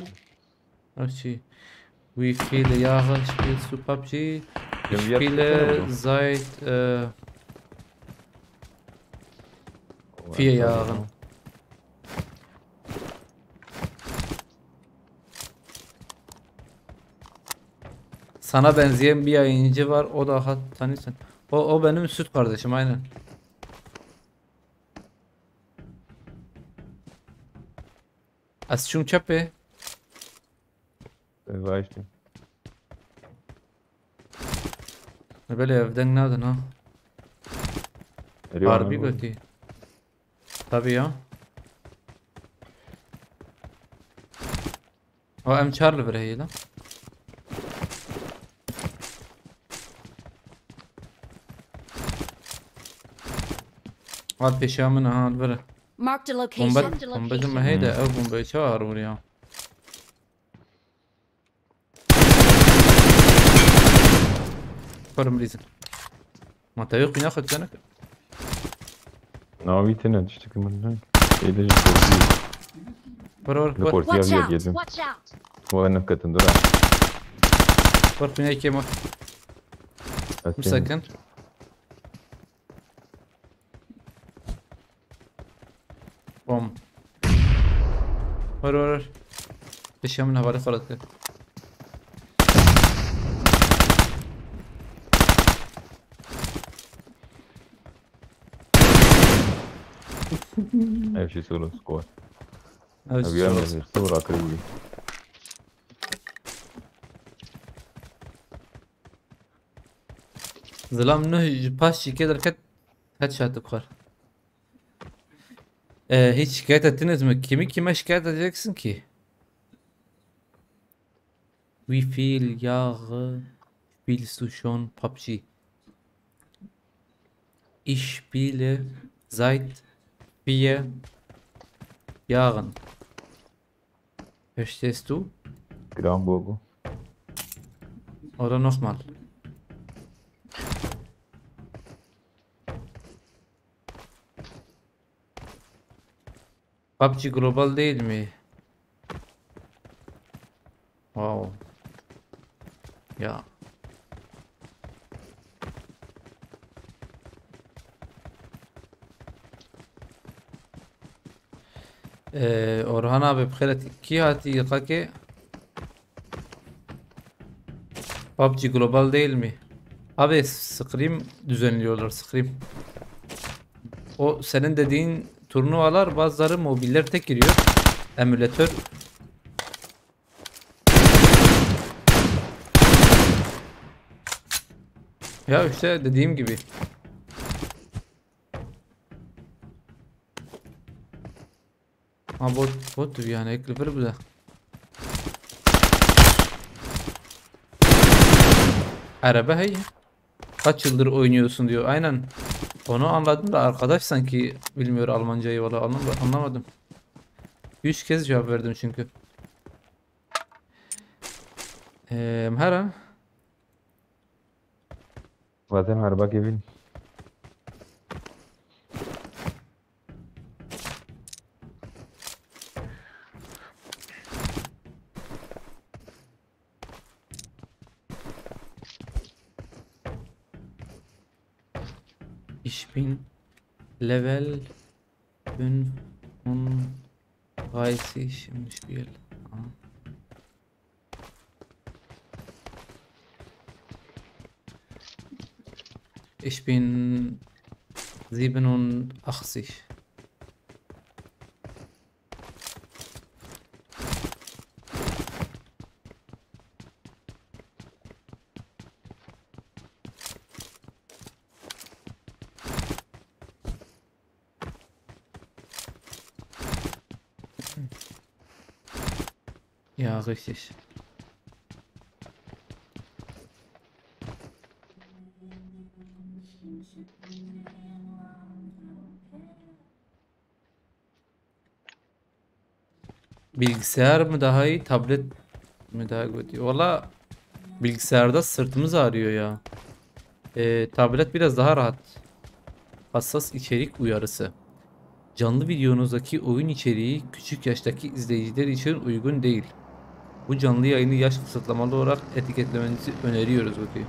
Ev çi? Wie viele Jahre spielst du PUBG? Ich Wenn wir spiele jetzt seit äh, vier Jahren. Sana benzeyen bir yayıncı var, o da hat tanıyorsun. O, o benim süt kardeşim, aynen. Ez çûm çepê. Vay işte. Belê ev deng nadin ha. Eriyor Harbi mu? Gotî. Tabii ya. O M çar li vir heye lan. Hat pêşiya min, aha, li vir. Marked a Bombe, location. bombe dime heyde, ev bombeyi çawa har vur ya. Korum lizin. Ma tevî qîna xwe tizene ki. Navî tine tiştekî min ne? Êdî ji portî. Vur vur Li vur. portiya Watch vî out! yedim. Watch out! Wa ne ketin dura. Vur qîna yekê vur. Bir second. Bom. Vur vur vur. Pêşiya min hevalê xwe re dikir. Ev şey solo squad. Evet, Ev yan solo. Ne solo rakiri. Zilam Nuh ji paş çîkê derket, headshot dixwar. Ee, hiç şikayet ettiniz mi? Kimi kime şikayet edeceksin ki? Wie viel Jahre spielst du schon PUBG? Ich spiele seit vier Jahren. Verstehst du? Giran bû bû. Oder nochmal. PUBG global değil mi? Wow. Ya. Ee, Orhan abi, bi xêr hatî. Kî hatî yekakê? PUBG global değil mi? Abi, scrim düzenliyorlar, scrim. O senin dediğin turnuvalar, bazıları mobiller tek giriyor. Emülatör. Ya işte dediğim gibi. Ha, bot, bot yani, ekli bir bu da. Araba hey. Kaç yıldır oynuyorsun diyor. Aynen. Onu anladım da arkadaş sanki bilmiyor Almancayı, valla anlam-, anlamadım. Üç kez cevap verdim çünkü. Ee, Mhara. Zaten araba kevin. Ich bin Level fünfunddreißig im Spiel. Ah. Ich bin siebenundachtzig. Ja, richtig. Bilgisayar mı daha iyi, tablet mi daha kötü? Valla bilgisayarda sırtımız ağrıyor ya. Ee, tablet biraz daha rahat. Hassas içerik uyarısı. Canlı videonuzdaki oyun içeriği küçük yaştaki izleyiciler için uygun değil. Bu canlı yayını yaş kısıtlamalı olarak etiketlemenizi öneriyoruz, okey.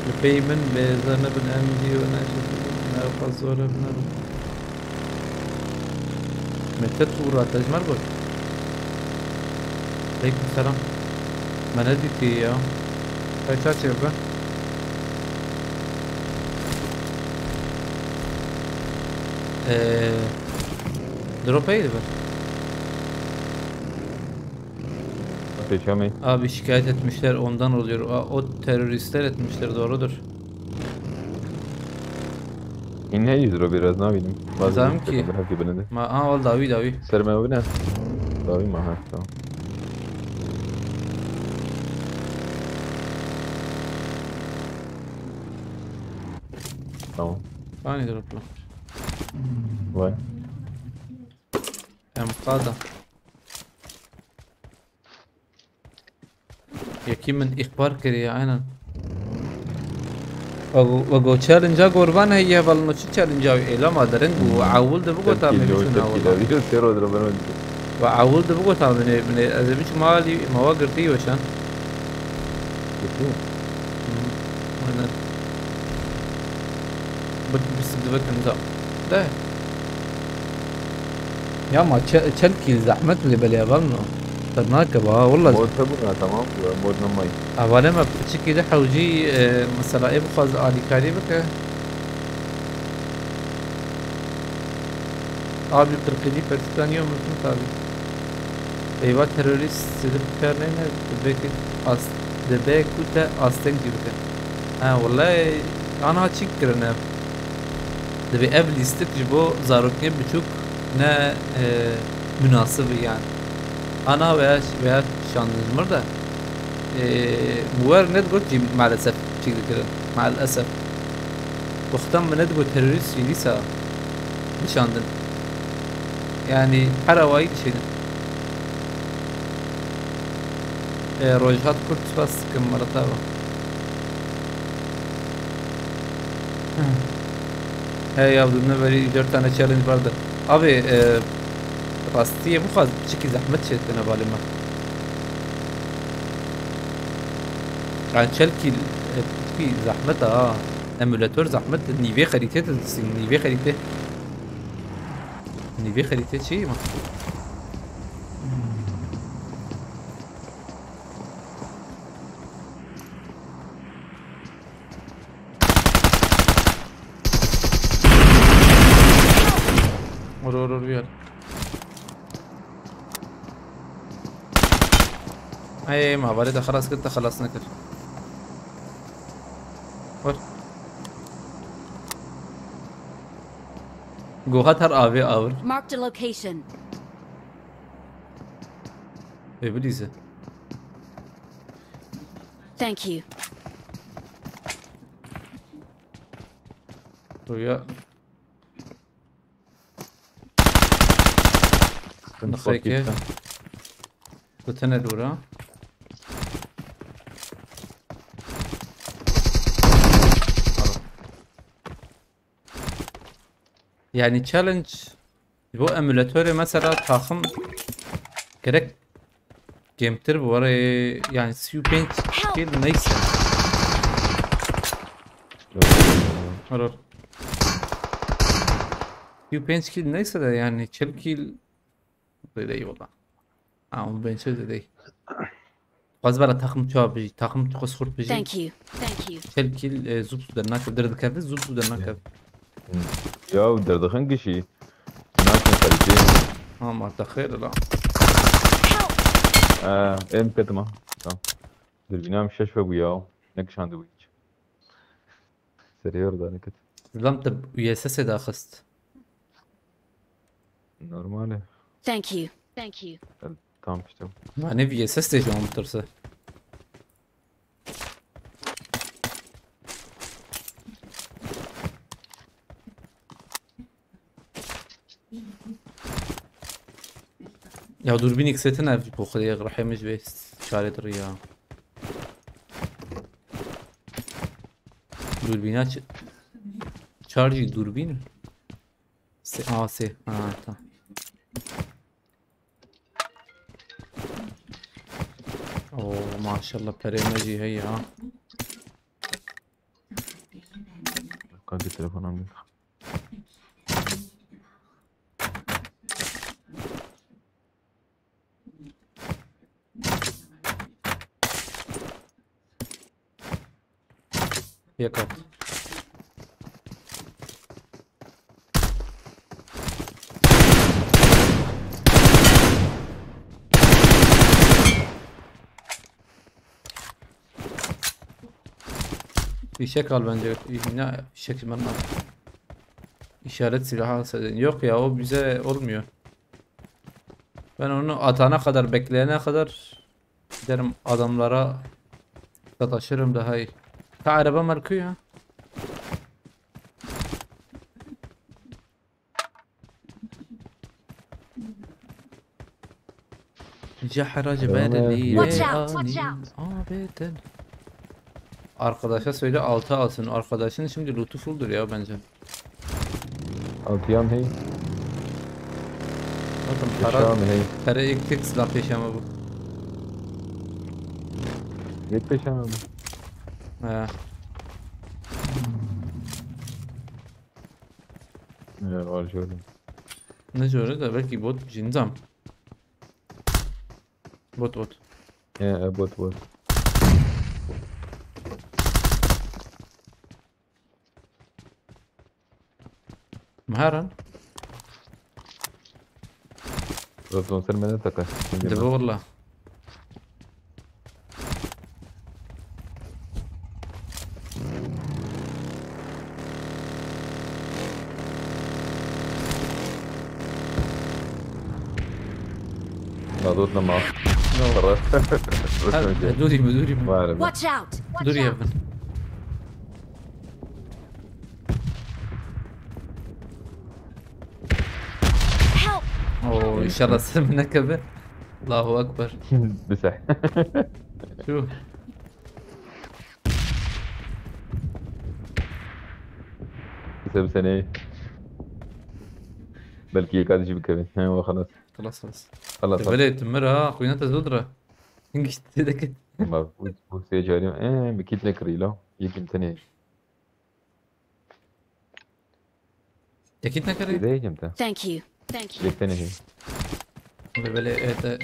Li pey min bêza nebin, em jî wina jî ne xwe zor e, nebin. Mete Tuğra, te ji me re got. Aleyküm selam. Me nedîtî ya. Qeyta çêbe. Ee, drop eydi be. Peki, Hami. Abi şikayet etmişler, ondan oluyor. A, o teröristler etmişler, doğrudur. Yine yüz lira biraz, ne bileyim. Bazı Zaten ki. Biraz gibi ne de. Ma, aa, oldu abi, abi. Serme abi ne? Abi mi? Ha, tamam. Tamam. Aynı droplar. Vay. Em qada. Yekî min îxbar kiriye, aynen. Ve go, ve go challenge-a gorvan heye, hevalno çi challenge-a wî êla ma derin, û ewil de bigota me biçûna wala. Sero dira ben. Ve ewil de bigota me ne, ne, ez ê biçûm alî, ma wa girtî weşan. Girtî? Hı. Aynen. Bit, bit, bit, bit, bit, De. Ya ma çe-, çel kîl zehmet lê belê hevalno. Tirnake ba, ha, walla. Mod hebûna, tamam, mod namay. Hevalê me piçikî de hewcî, e, mesela ê bixwaz alîkarî bike. Abi qirqîlî Pakistan yo mümkün tabi. Eyva terörist sizi bikar neyne, dibê ku as-, dibê ku te asteng jî bike. Ha, wallahî, ana çîk kirine. Dibê ev lîstik ji bo zarokê biçûk ne, e, munasib e yan. Ana veya, veya şandin ji mir de. E, Muwer ne digot jî maalesef çîk dikirin. Maalesef. Wexta min ne digot terorîst jî dîsa nişandin. Yani her awayî dişênin. E, Rojhat Kurt, spas dikim, Mirat abi. He ya, dûne berî dört tane challenge vardı. Abi, e, rastiyê bixwaz piçikî zehmet çêdikine balê me. Yani çelkî, e, piçikî zehmet ha. Emulator zehmet, nîvê xerîtê de disîn, nîvê xerîtê. Nîvê xerîtê çi ma? Vur, vur, vur, bir yer. Ey, ma, bari de xelas kir, te xelas nekir. Vur. Gohat her avê avir. Marked a location. Ê, bilîze. Thank you. Rüya. Sıkıntı Nixeke. Pakistan. Gotine dûra. Yani challenge, bu emülatörü mesela takım gerek gemtir bu ara, e, yani sî û pênc kill neyse. Yok. Olur. Sî û pênc kill neyse de yani çil kill zêde iyi valla. Ha, on pênc zêde iyi. Xwaz bera takım çawa bijî, takım xwaz xurt bijî. Thank you. Thank you. Çel kill, e, zû zû dernakeve, derdikeve, zû zû dernakeve. Ya, derdixin kişî. Nakin xerîtê. Ha, ma te xêr la. Help! Ee, em ketim ha. Tamam. Dürbîna min şeş ve bû ya. Nekişandiye hiç. Serê were daneket. Zilam te U S S daxist. Normal e. Thank you. Thank you. Tamam işte. Ma ne V S S de ji wan bitirse. Ya dûrbînî kisetin ev ji bo Xwedê rehê min ji vê çarê diriya. Dûrbîna çi? Çar jî dûrbîn. Sê, a, sê. Ha, tamam. Oo, maşallah, perê me jî heye ha. Kanka telefon aldım. Yek at. Fişek al bence. Ne fişek ben al. İşaret silahı alsaydın. Yok ya, o bize olmuyor. Ben onu atana kadar, bekleyene kadar giderim adamlara sataşırım daha iyi. Ta araba markı ya. Cahra Araba cibere mı? Watch out, watch out. Abedin. Arkadaşa söyle altı alsın. Arkadaşın şimdi loot'u full'dur ya bence. Altı yan hey. Bakın para, Yaşam hey. Para ilk tek silah peşeme bu. Yek peşeme bu. He. Ya, var şöyle. Ne şöyle de belki bot, cindam. Bot, bot. He, he, bot, bot. Meharan. Zaten sen beni takar. Dibe valla. Nadot nama. No. Para. Ha, dûrî min, dûrî min. Var mı? Watch out! Watch out! Dûrî evin. Help! Oo, inşallah ser min nekeve. Allahu Ekber. Biseh. Şu. Biseh, biseh ne? Belki yek adî jî bikevin. He, o xelas. Xelas, xelas. Xelas, xelas. Belê, tu mir ha, xwîna te zû dire. Hingî tê de ket. Ma bu, bu sê carî, e, bi kît nekirî la. Yekim tenê. Te kît nekirî? Tê de yekim te. Thank you. Thank you. Yek tenê hê. Belê, belê, e, te.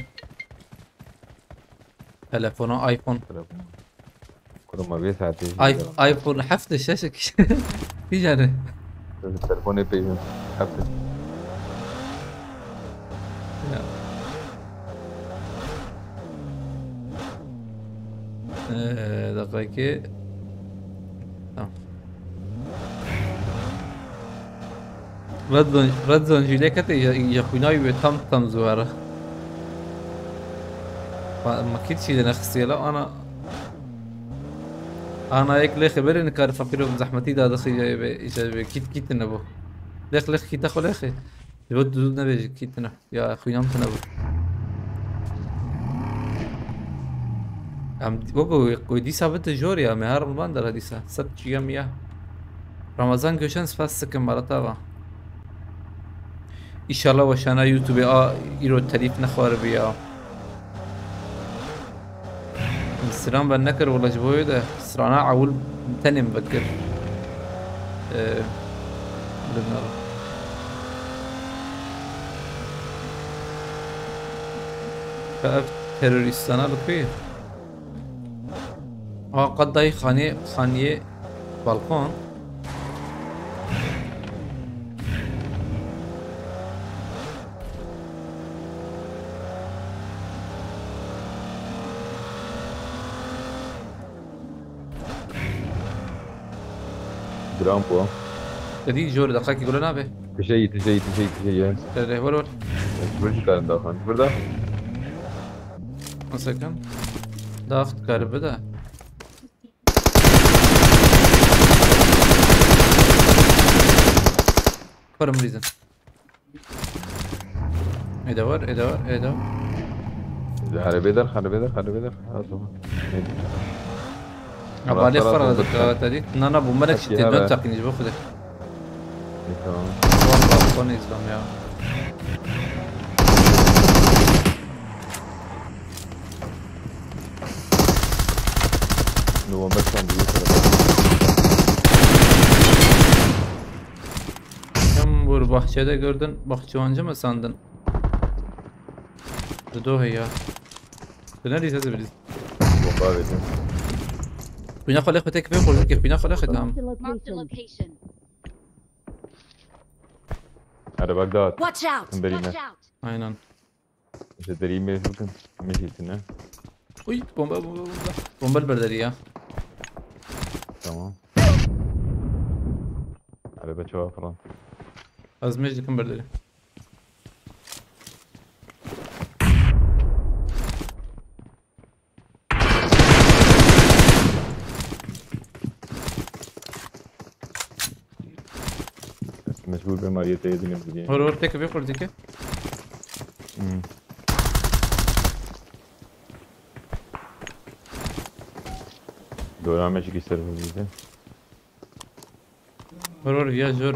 Telefona iPhone. Telefon. Kuruma vê saetê jî iPh-, iPhone heft şeş kişi. Kîjanê? Telefonê pê heft. Ya. Ee, deqekê. Tamam. Red Zone, Red Zone jî lê kete ya, ya xwîna wî tam tam zû here. Ma, ma kît çî de nexistiye la ana. Ana yek lê xeberê nikare feqîro bi zehmetî dadixî ya be, îşe be kît kît ne bu. Lêx lêx kîta xwe lêxê. Ji bo tu nebêjî kî tune. Ya xwîna min tune bû. Em weke wê dîsa bite jor ya, me her van dera dîsa. Sed çiyem ya. Ramazan Göçen spas dikim, Maratava. Îşallah weşana YouTube a îro telîf nexwaribi ya. Stran ben nekir wala ji bo wê de strana ewil tenê min vekir. Ee, bilmiyorum. Ka ev terorîstana li ku ye? Ha, qet dayî xanê, xaniyê balkon. Giran bû. Te dî jor deqakî gule nabe. Tijeyî, tijeyî, tijeyî, tijeyî. Te de, were, were. Ji vir jî karin daxin. Ji vir de. Masakan. Dax dikare bide. Kurim rîzin. Êde var, êde var, êde var. Xeribê der, xeribê der, xeribê der. Ha, tamam. Ya balê xwe ra dikewete dî. Na, na, bomberek jî tê, dön teqîn ji bo Xwedê. Tamam. Wah, wah, xwe nêzam ya. November çend yıl. Hem bur bahçede gördün, bahçıvancı mı sandın? Dudu ya. Tu ne diyeceğiz biz? Bomba verdim. Xwîna xwe lê xwe têk bê xwe ki xwîna xwe lê xwe tam. Marked a location. Hadi bak dağıt. Watch out! Sen vereyim Watch ya. Out! Aynen. İşte dereyim mi? Bakın. Meclisine. Uy, bomba, bomba, bomba. Bomba li berderi ya. Tamam. Araba çava falan. Ez mêj dikim berderi. Mecbur bemariyete edinip gidiyor. Hor hor tek bir kurdike. Hmm. Dora meşik ister bu bizde. Hor hor ya zor.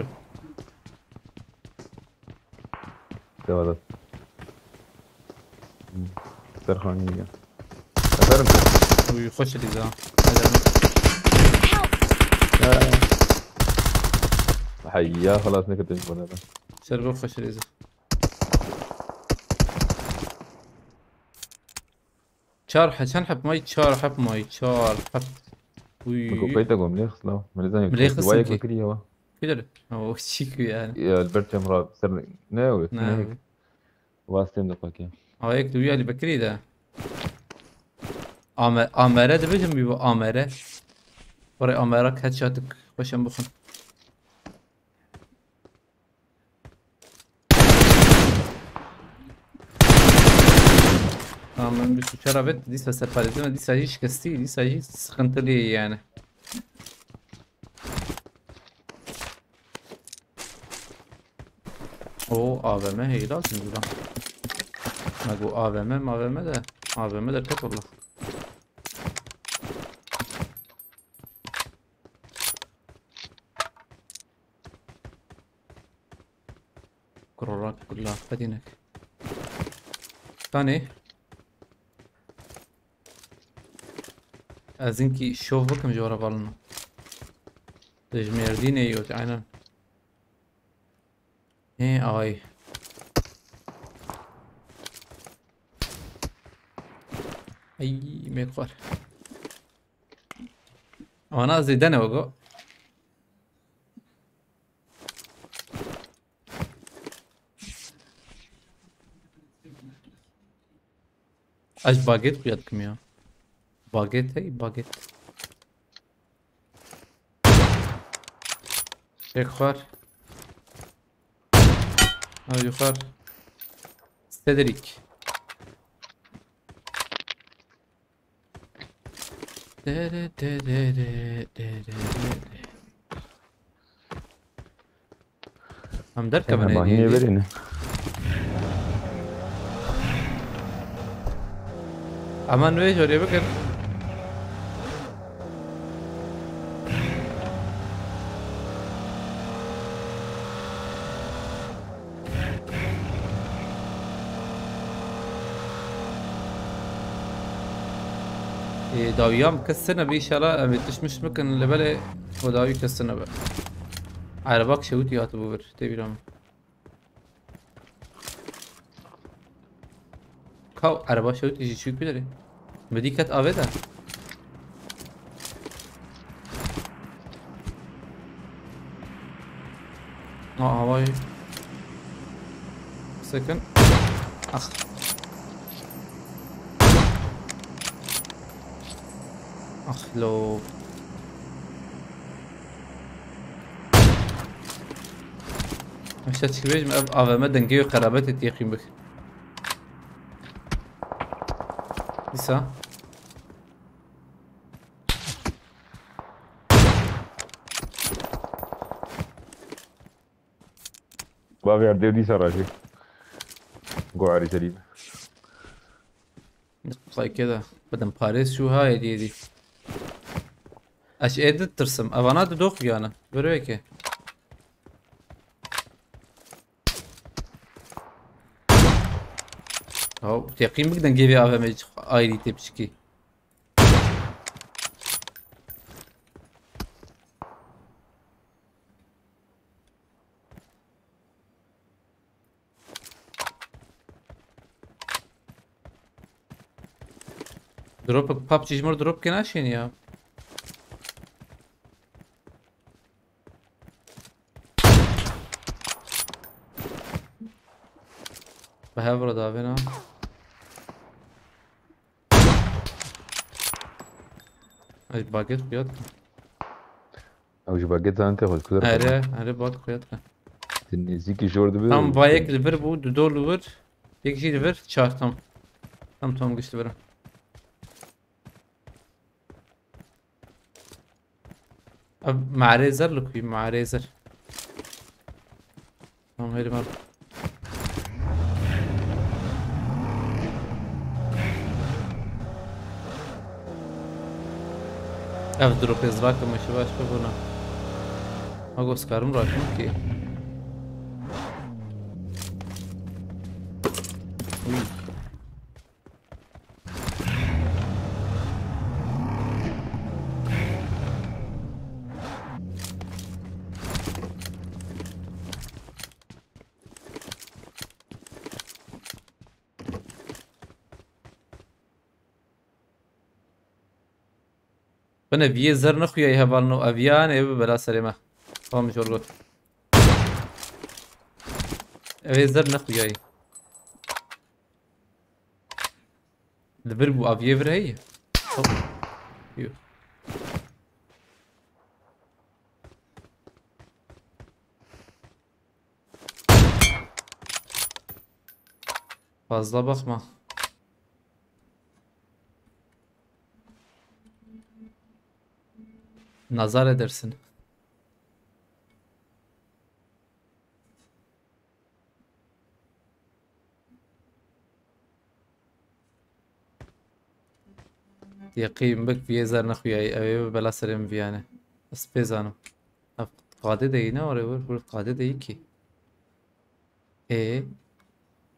Devam et. Serxanî ya. Efendim? Uy, xweş rîza. Heyya xelas nekirdim bana da. Ser bo xweş rîza. Çar he, çend heb may? Çar heb may, çar heb. Uy. Min ku qeyta gom lê xisla. Min nizanî Min lê xistin duwayek ki. Bikirî hewa. Kudar? O çî ku yani. Ya li ber çem ra ser ne ew. Ne. Wastêm de qakê. Ayek duya li Bekirî de. Ame, amere dibêjim bî bu amere. Orê amera headshot xweşem bixin. Tamam, bîst û çar avêt, dîsa serparêzime, dîsa jî şikestî, dîsa jî sıkıntılı yani. O A V M heyra zincira. Ma gu A V M, M A V M de, A V M de ket Allah. Kurorak billah, hedinek. Tanê. Ez inkî şov bikim ji we re valino. Te ji Mêrdînê yot, aynen. Hê, ay. Ay, me xwar. Ana zêde ne wego. Ez baget xuya dikim ya. Baget hey, baget. Tek xwar. Ew yuxar. Cedric. Dere, dere, dere, dere, dere. Em derkevin Ema êdî, hînê êdî. Verî ne? Ama nûyê jorê bikin. Ê, dawiya min kestin e, inşallah em ê tişt mişt bikin, li belê û dawî kestin e be. Erebak şewitî hatibû vir, tê bîra min. Kaw, ereba şewitî jî çû ku derê. Min dî ket avê de. Ha, havayê. Second. Ah. Ah, lo. Aşağı çıkıp ev A V M dengê û qerabetê têxîn bik. Dîsa. Bavê erdê dîsa rajê. Go erî zerî. Xwekê de. Bidim parêz şu ha êdî êdî. Ez ê ditirsim. Evana di dox giyane. Börüyeke. Haw, teqîm bik dengê vê A V M ayrî tê piçikî. Drop, PUBG ji mir drop ke naşên ya. Bi hev re davêna. Ay, baget fiyat. Ew ji baget zanîn te xwe, ku Ere, ere, bak fiyat. Ti nêzîkî jor dibe. Tam bayek li vir bû, du dor li vir. Yek jî li vir, çar tam. Tam tam giş li vir. Ev marê zer li kuy, marê zer. Tamam, herim abi. Ev drop ez rakim, meşe başka buna. Ma go skarim rakim ki. Uy. Bine viyê zer nexuyayî hevalno, ev yan ê bi bela serê me. Tamam, jor got. Ev ê zer nexuyayî. Li vir bû, aviyê vir heye. Hop. Yo. Fazla bakma. Nazar edersin. Yeqîn bik viyê zer nexuyayî, ew ê bi bela serê min viyane. Ez pê zanim. Ev qadê de yî ne, orê wir, wir qadê de yî kî. Ê,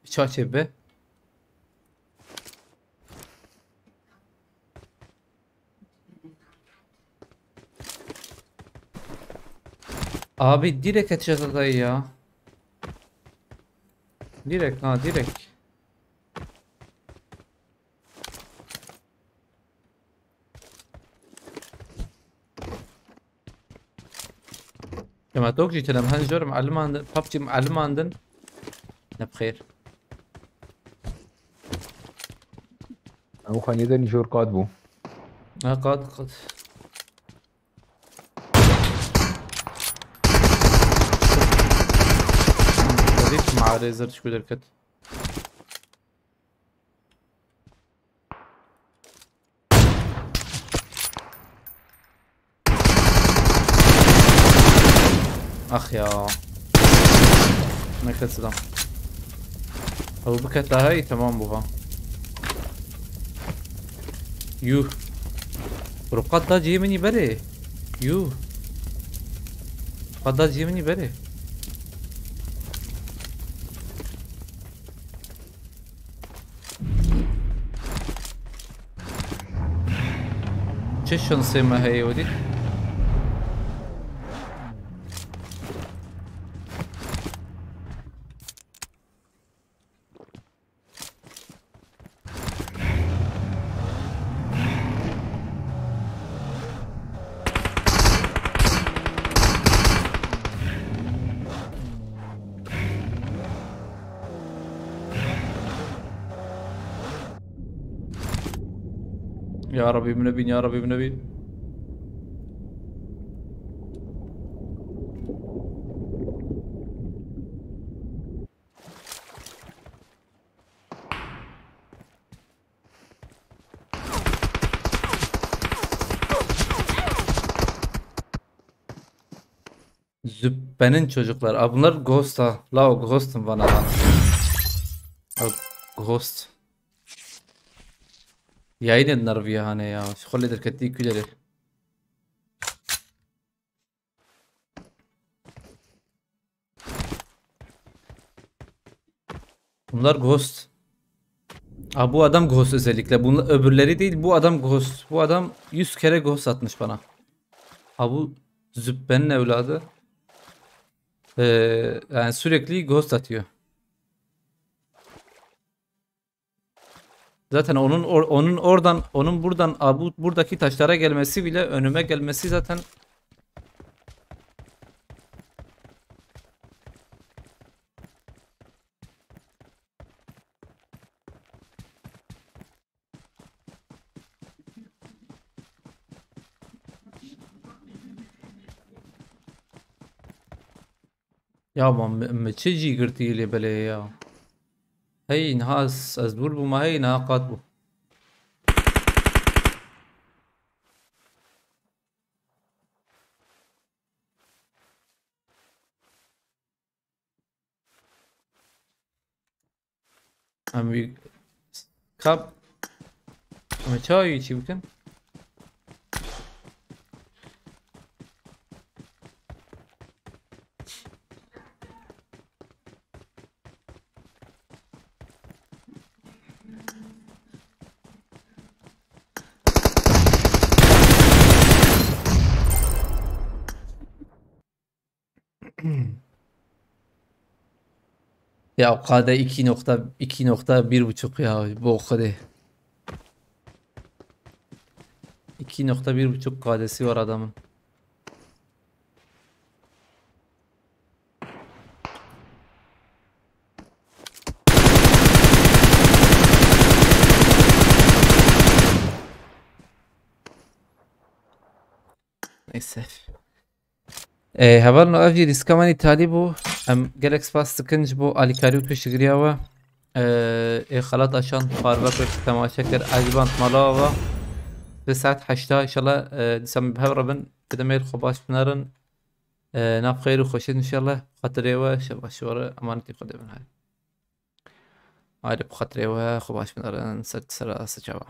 çaçê be. Abi direkt headshot atayı ya. Direkt ha, direkt. Dema tok jî tinem hen jor muallimandin, PUBG muallimandin. Ne bixêr. Ew xaniyê de nîjor qad bû. Ha, qad, qad. Dedik mağaraya zırh şükür derket. Ax ya. Ne kadar silah. Ew biket daha iyi, tamam bu ha. Yuh. Bro, qat da cihê min î berê. Yuh. Qat da cihê min î berê. Çi şansê me heye wedî? Ya Rabbi, min nebîn, ya Rabbi, min nebîn. Züppenin çocuklar. Aa, bunlar Ghost ha. Lao Ghost'um bana lan. Ghost. Yayın edin arabaya hani ya. Şu kolle derketti iki ileri. Bunlar ghost. Aa, bu adam ghost özellikle. Bunlar, öbürleri değil, bu adam ghost. Bu adam yüz kere ghost atmış bana. Aa, bu züppenin evladı. Ee, yani sürekli ghost atıyor. Zaten onun or- onun oradan, onun buradan, aa, bu buradaki taşlara gelmesi bile, önüme gelmesi zaten. Ya man, me, me çi cî girtî lê belê ya. Hey niha ez, ez dûr bûma, hey niha qat bû. Em wî kap. Em çawa wî çî bikin? Ya K D iki nokta, iki nokta bir buçuk ya, bu Xwedê. İki nokta bir buçuk K D'si var adamın. Neyse. Ee, hevalno, ev jî dîska me nî talî bû. Em gelek spas dikin ji bo alîkarî û piştgiriya we. Ee, ê xelat aşand, parve kir, temaşe kir, ez ji van mala we. Bi saet heşta inşallah, e, dîsa em bi hev re bin. Bi demê xwe baş binerin. E, nav xêr û xweşin inşallah. Xatirê we, şeva şiwere, emanetî Xwedê bin hay. Haydi bi xatirê we, xwe baş binerin, ser, ser, ser çava.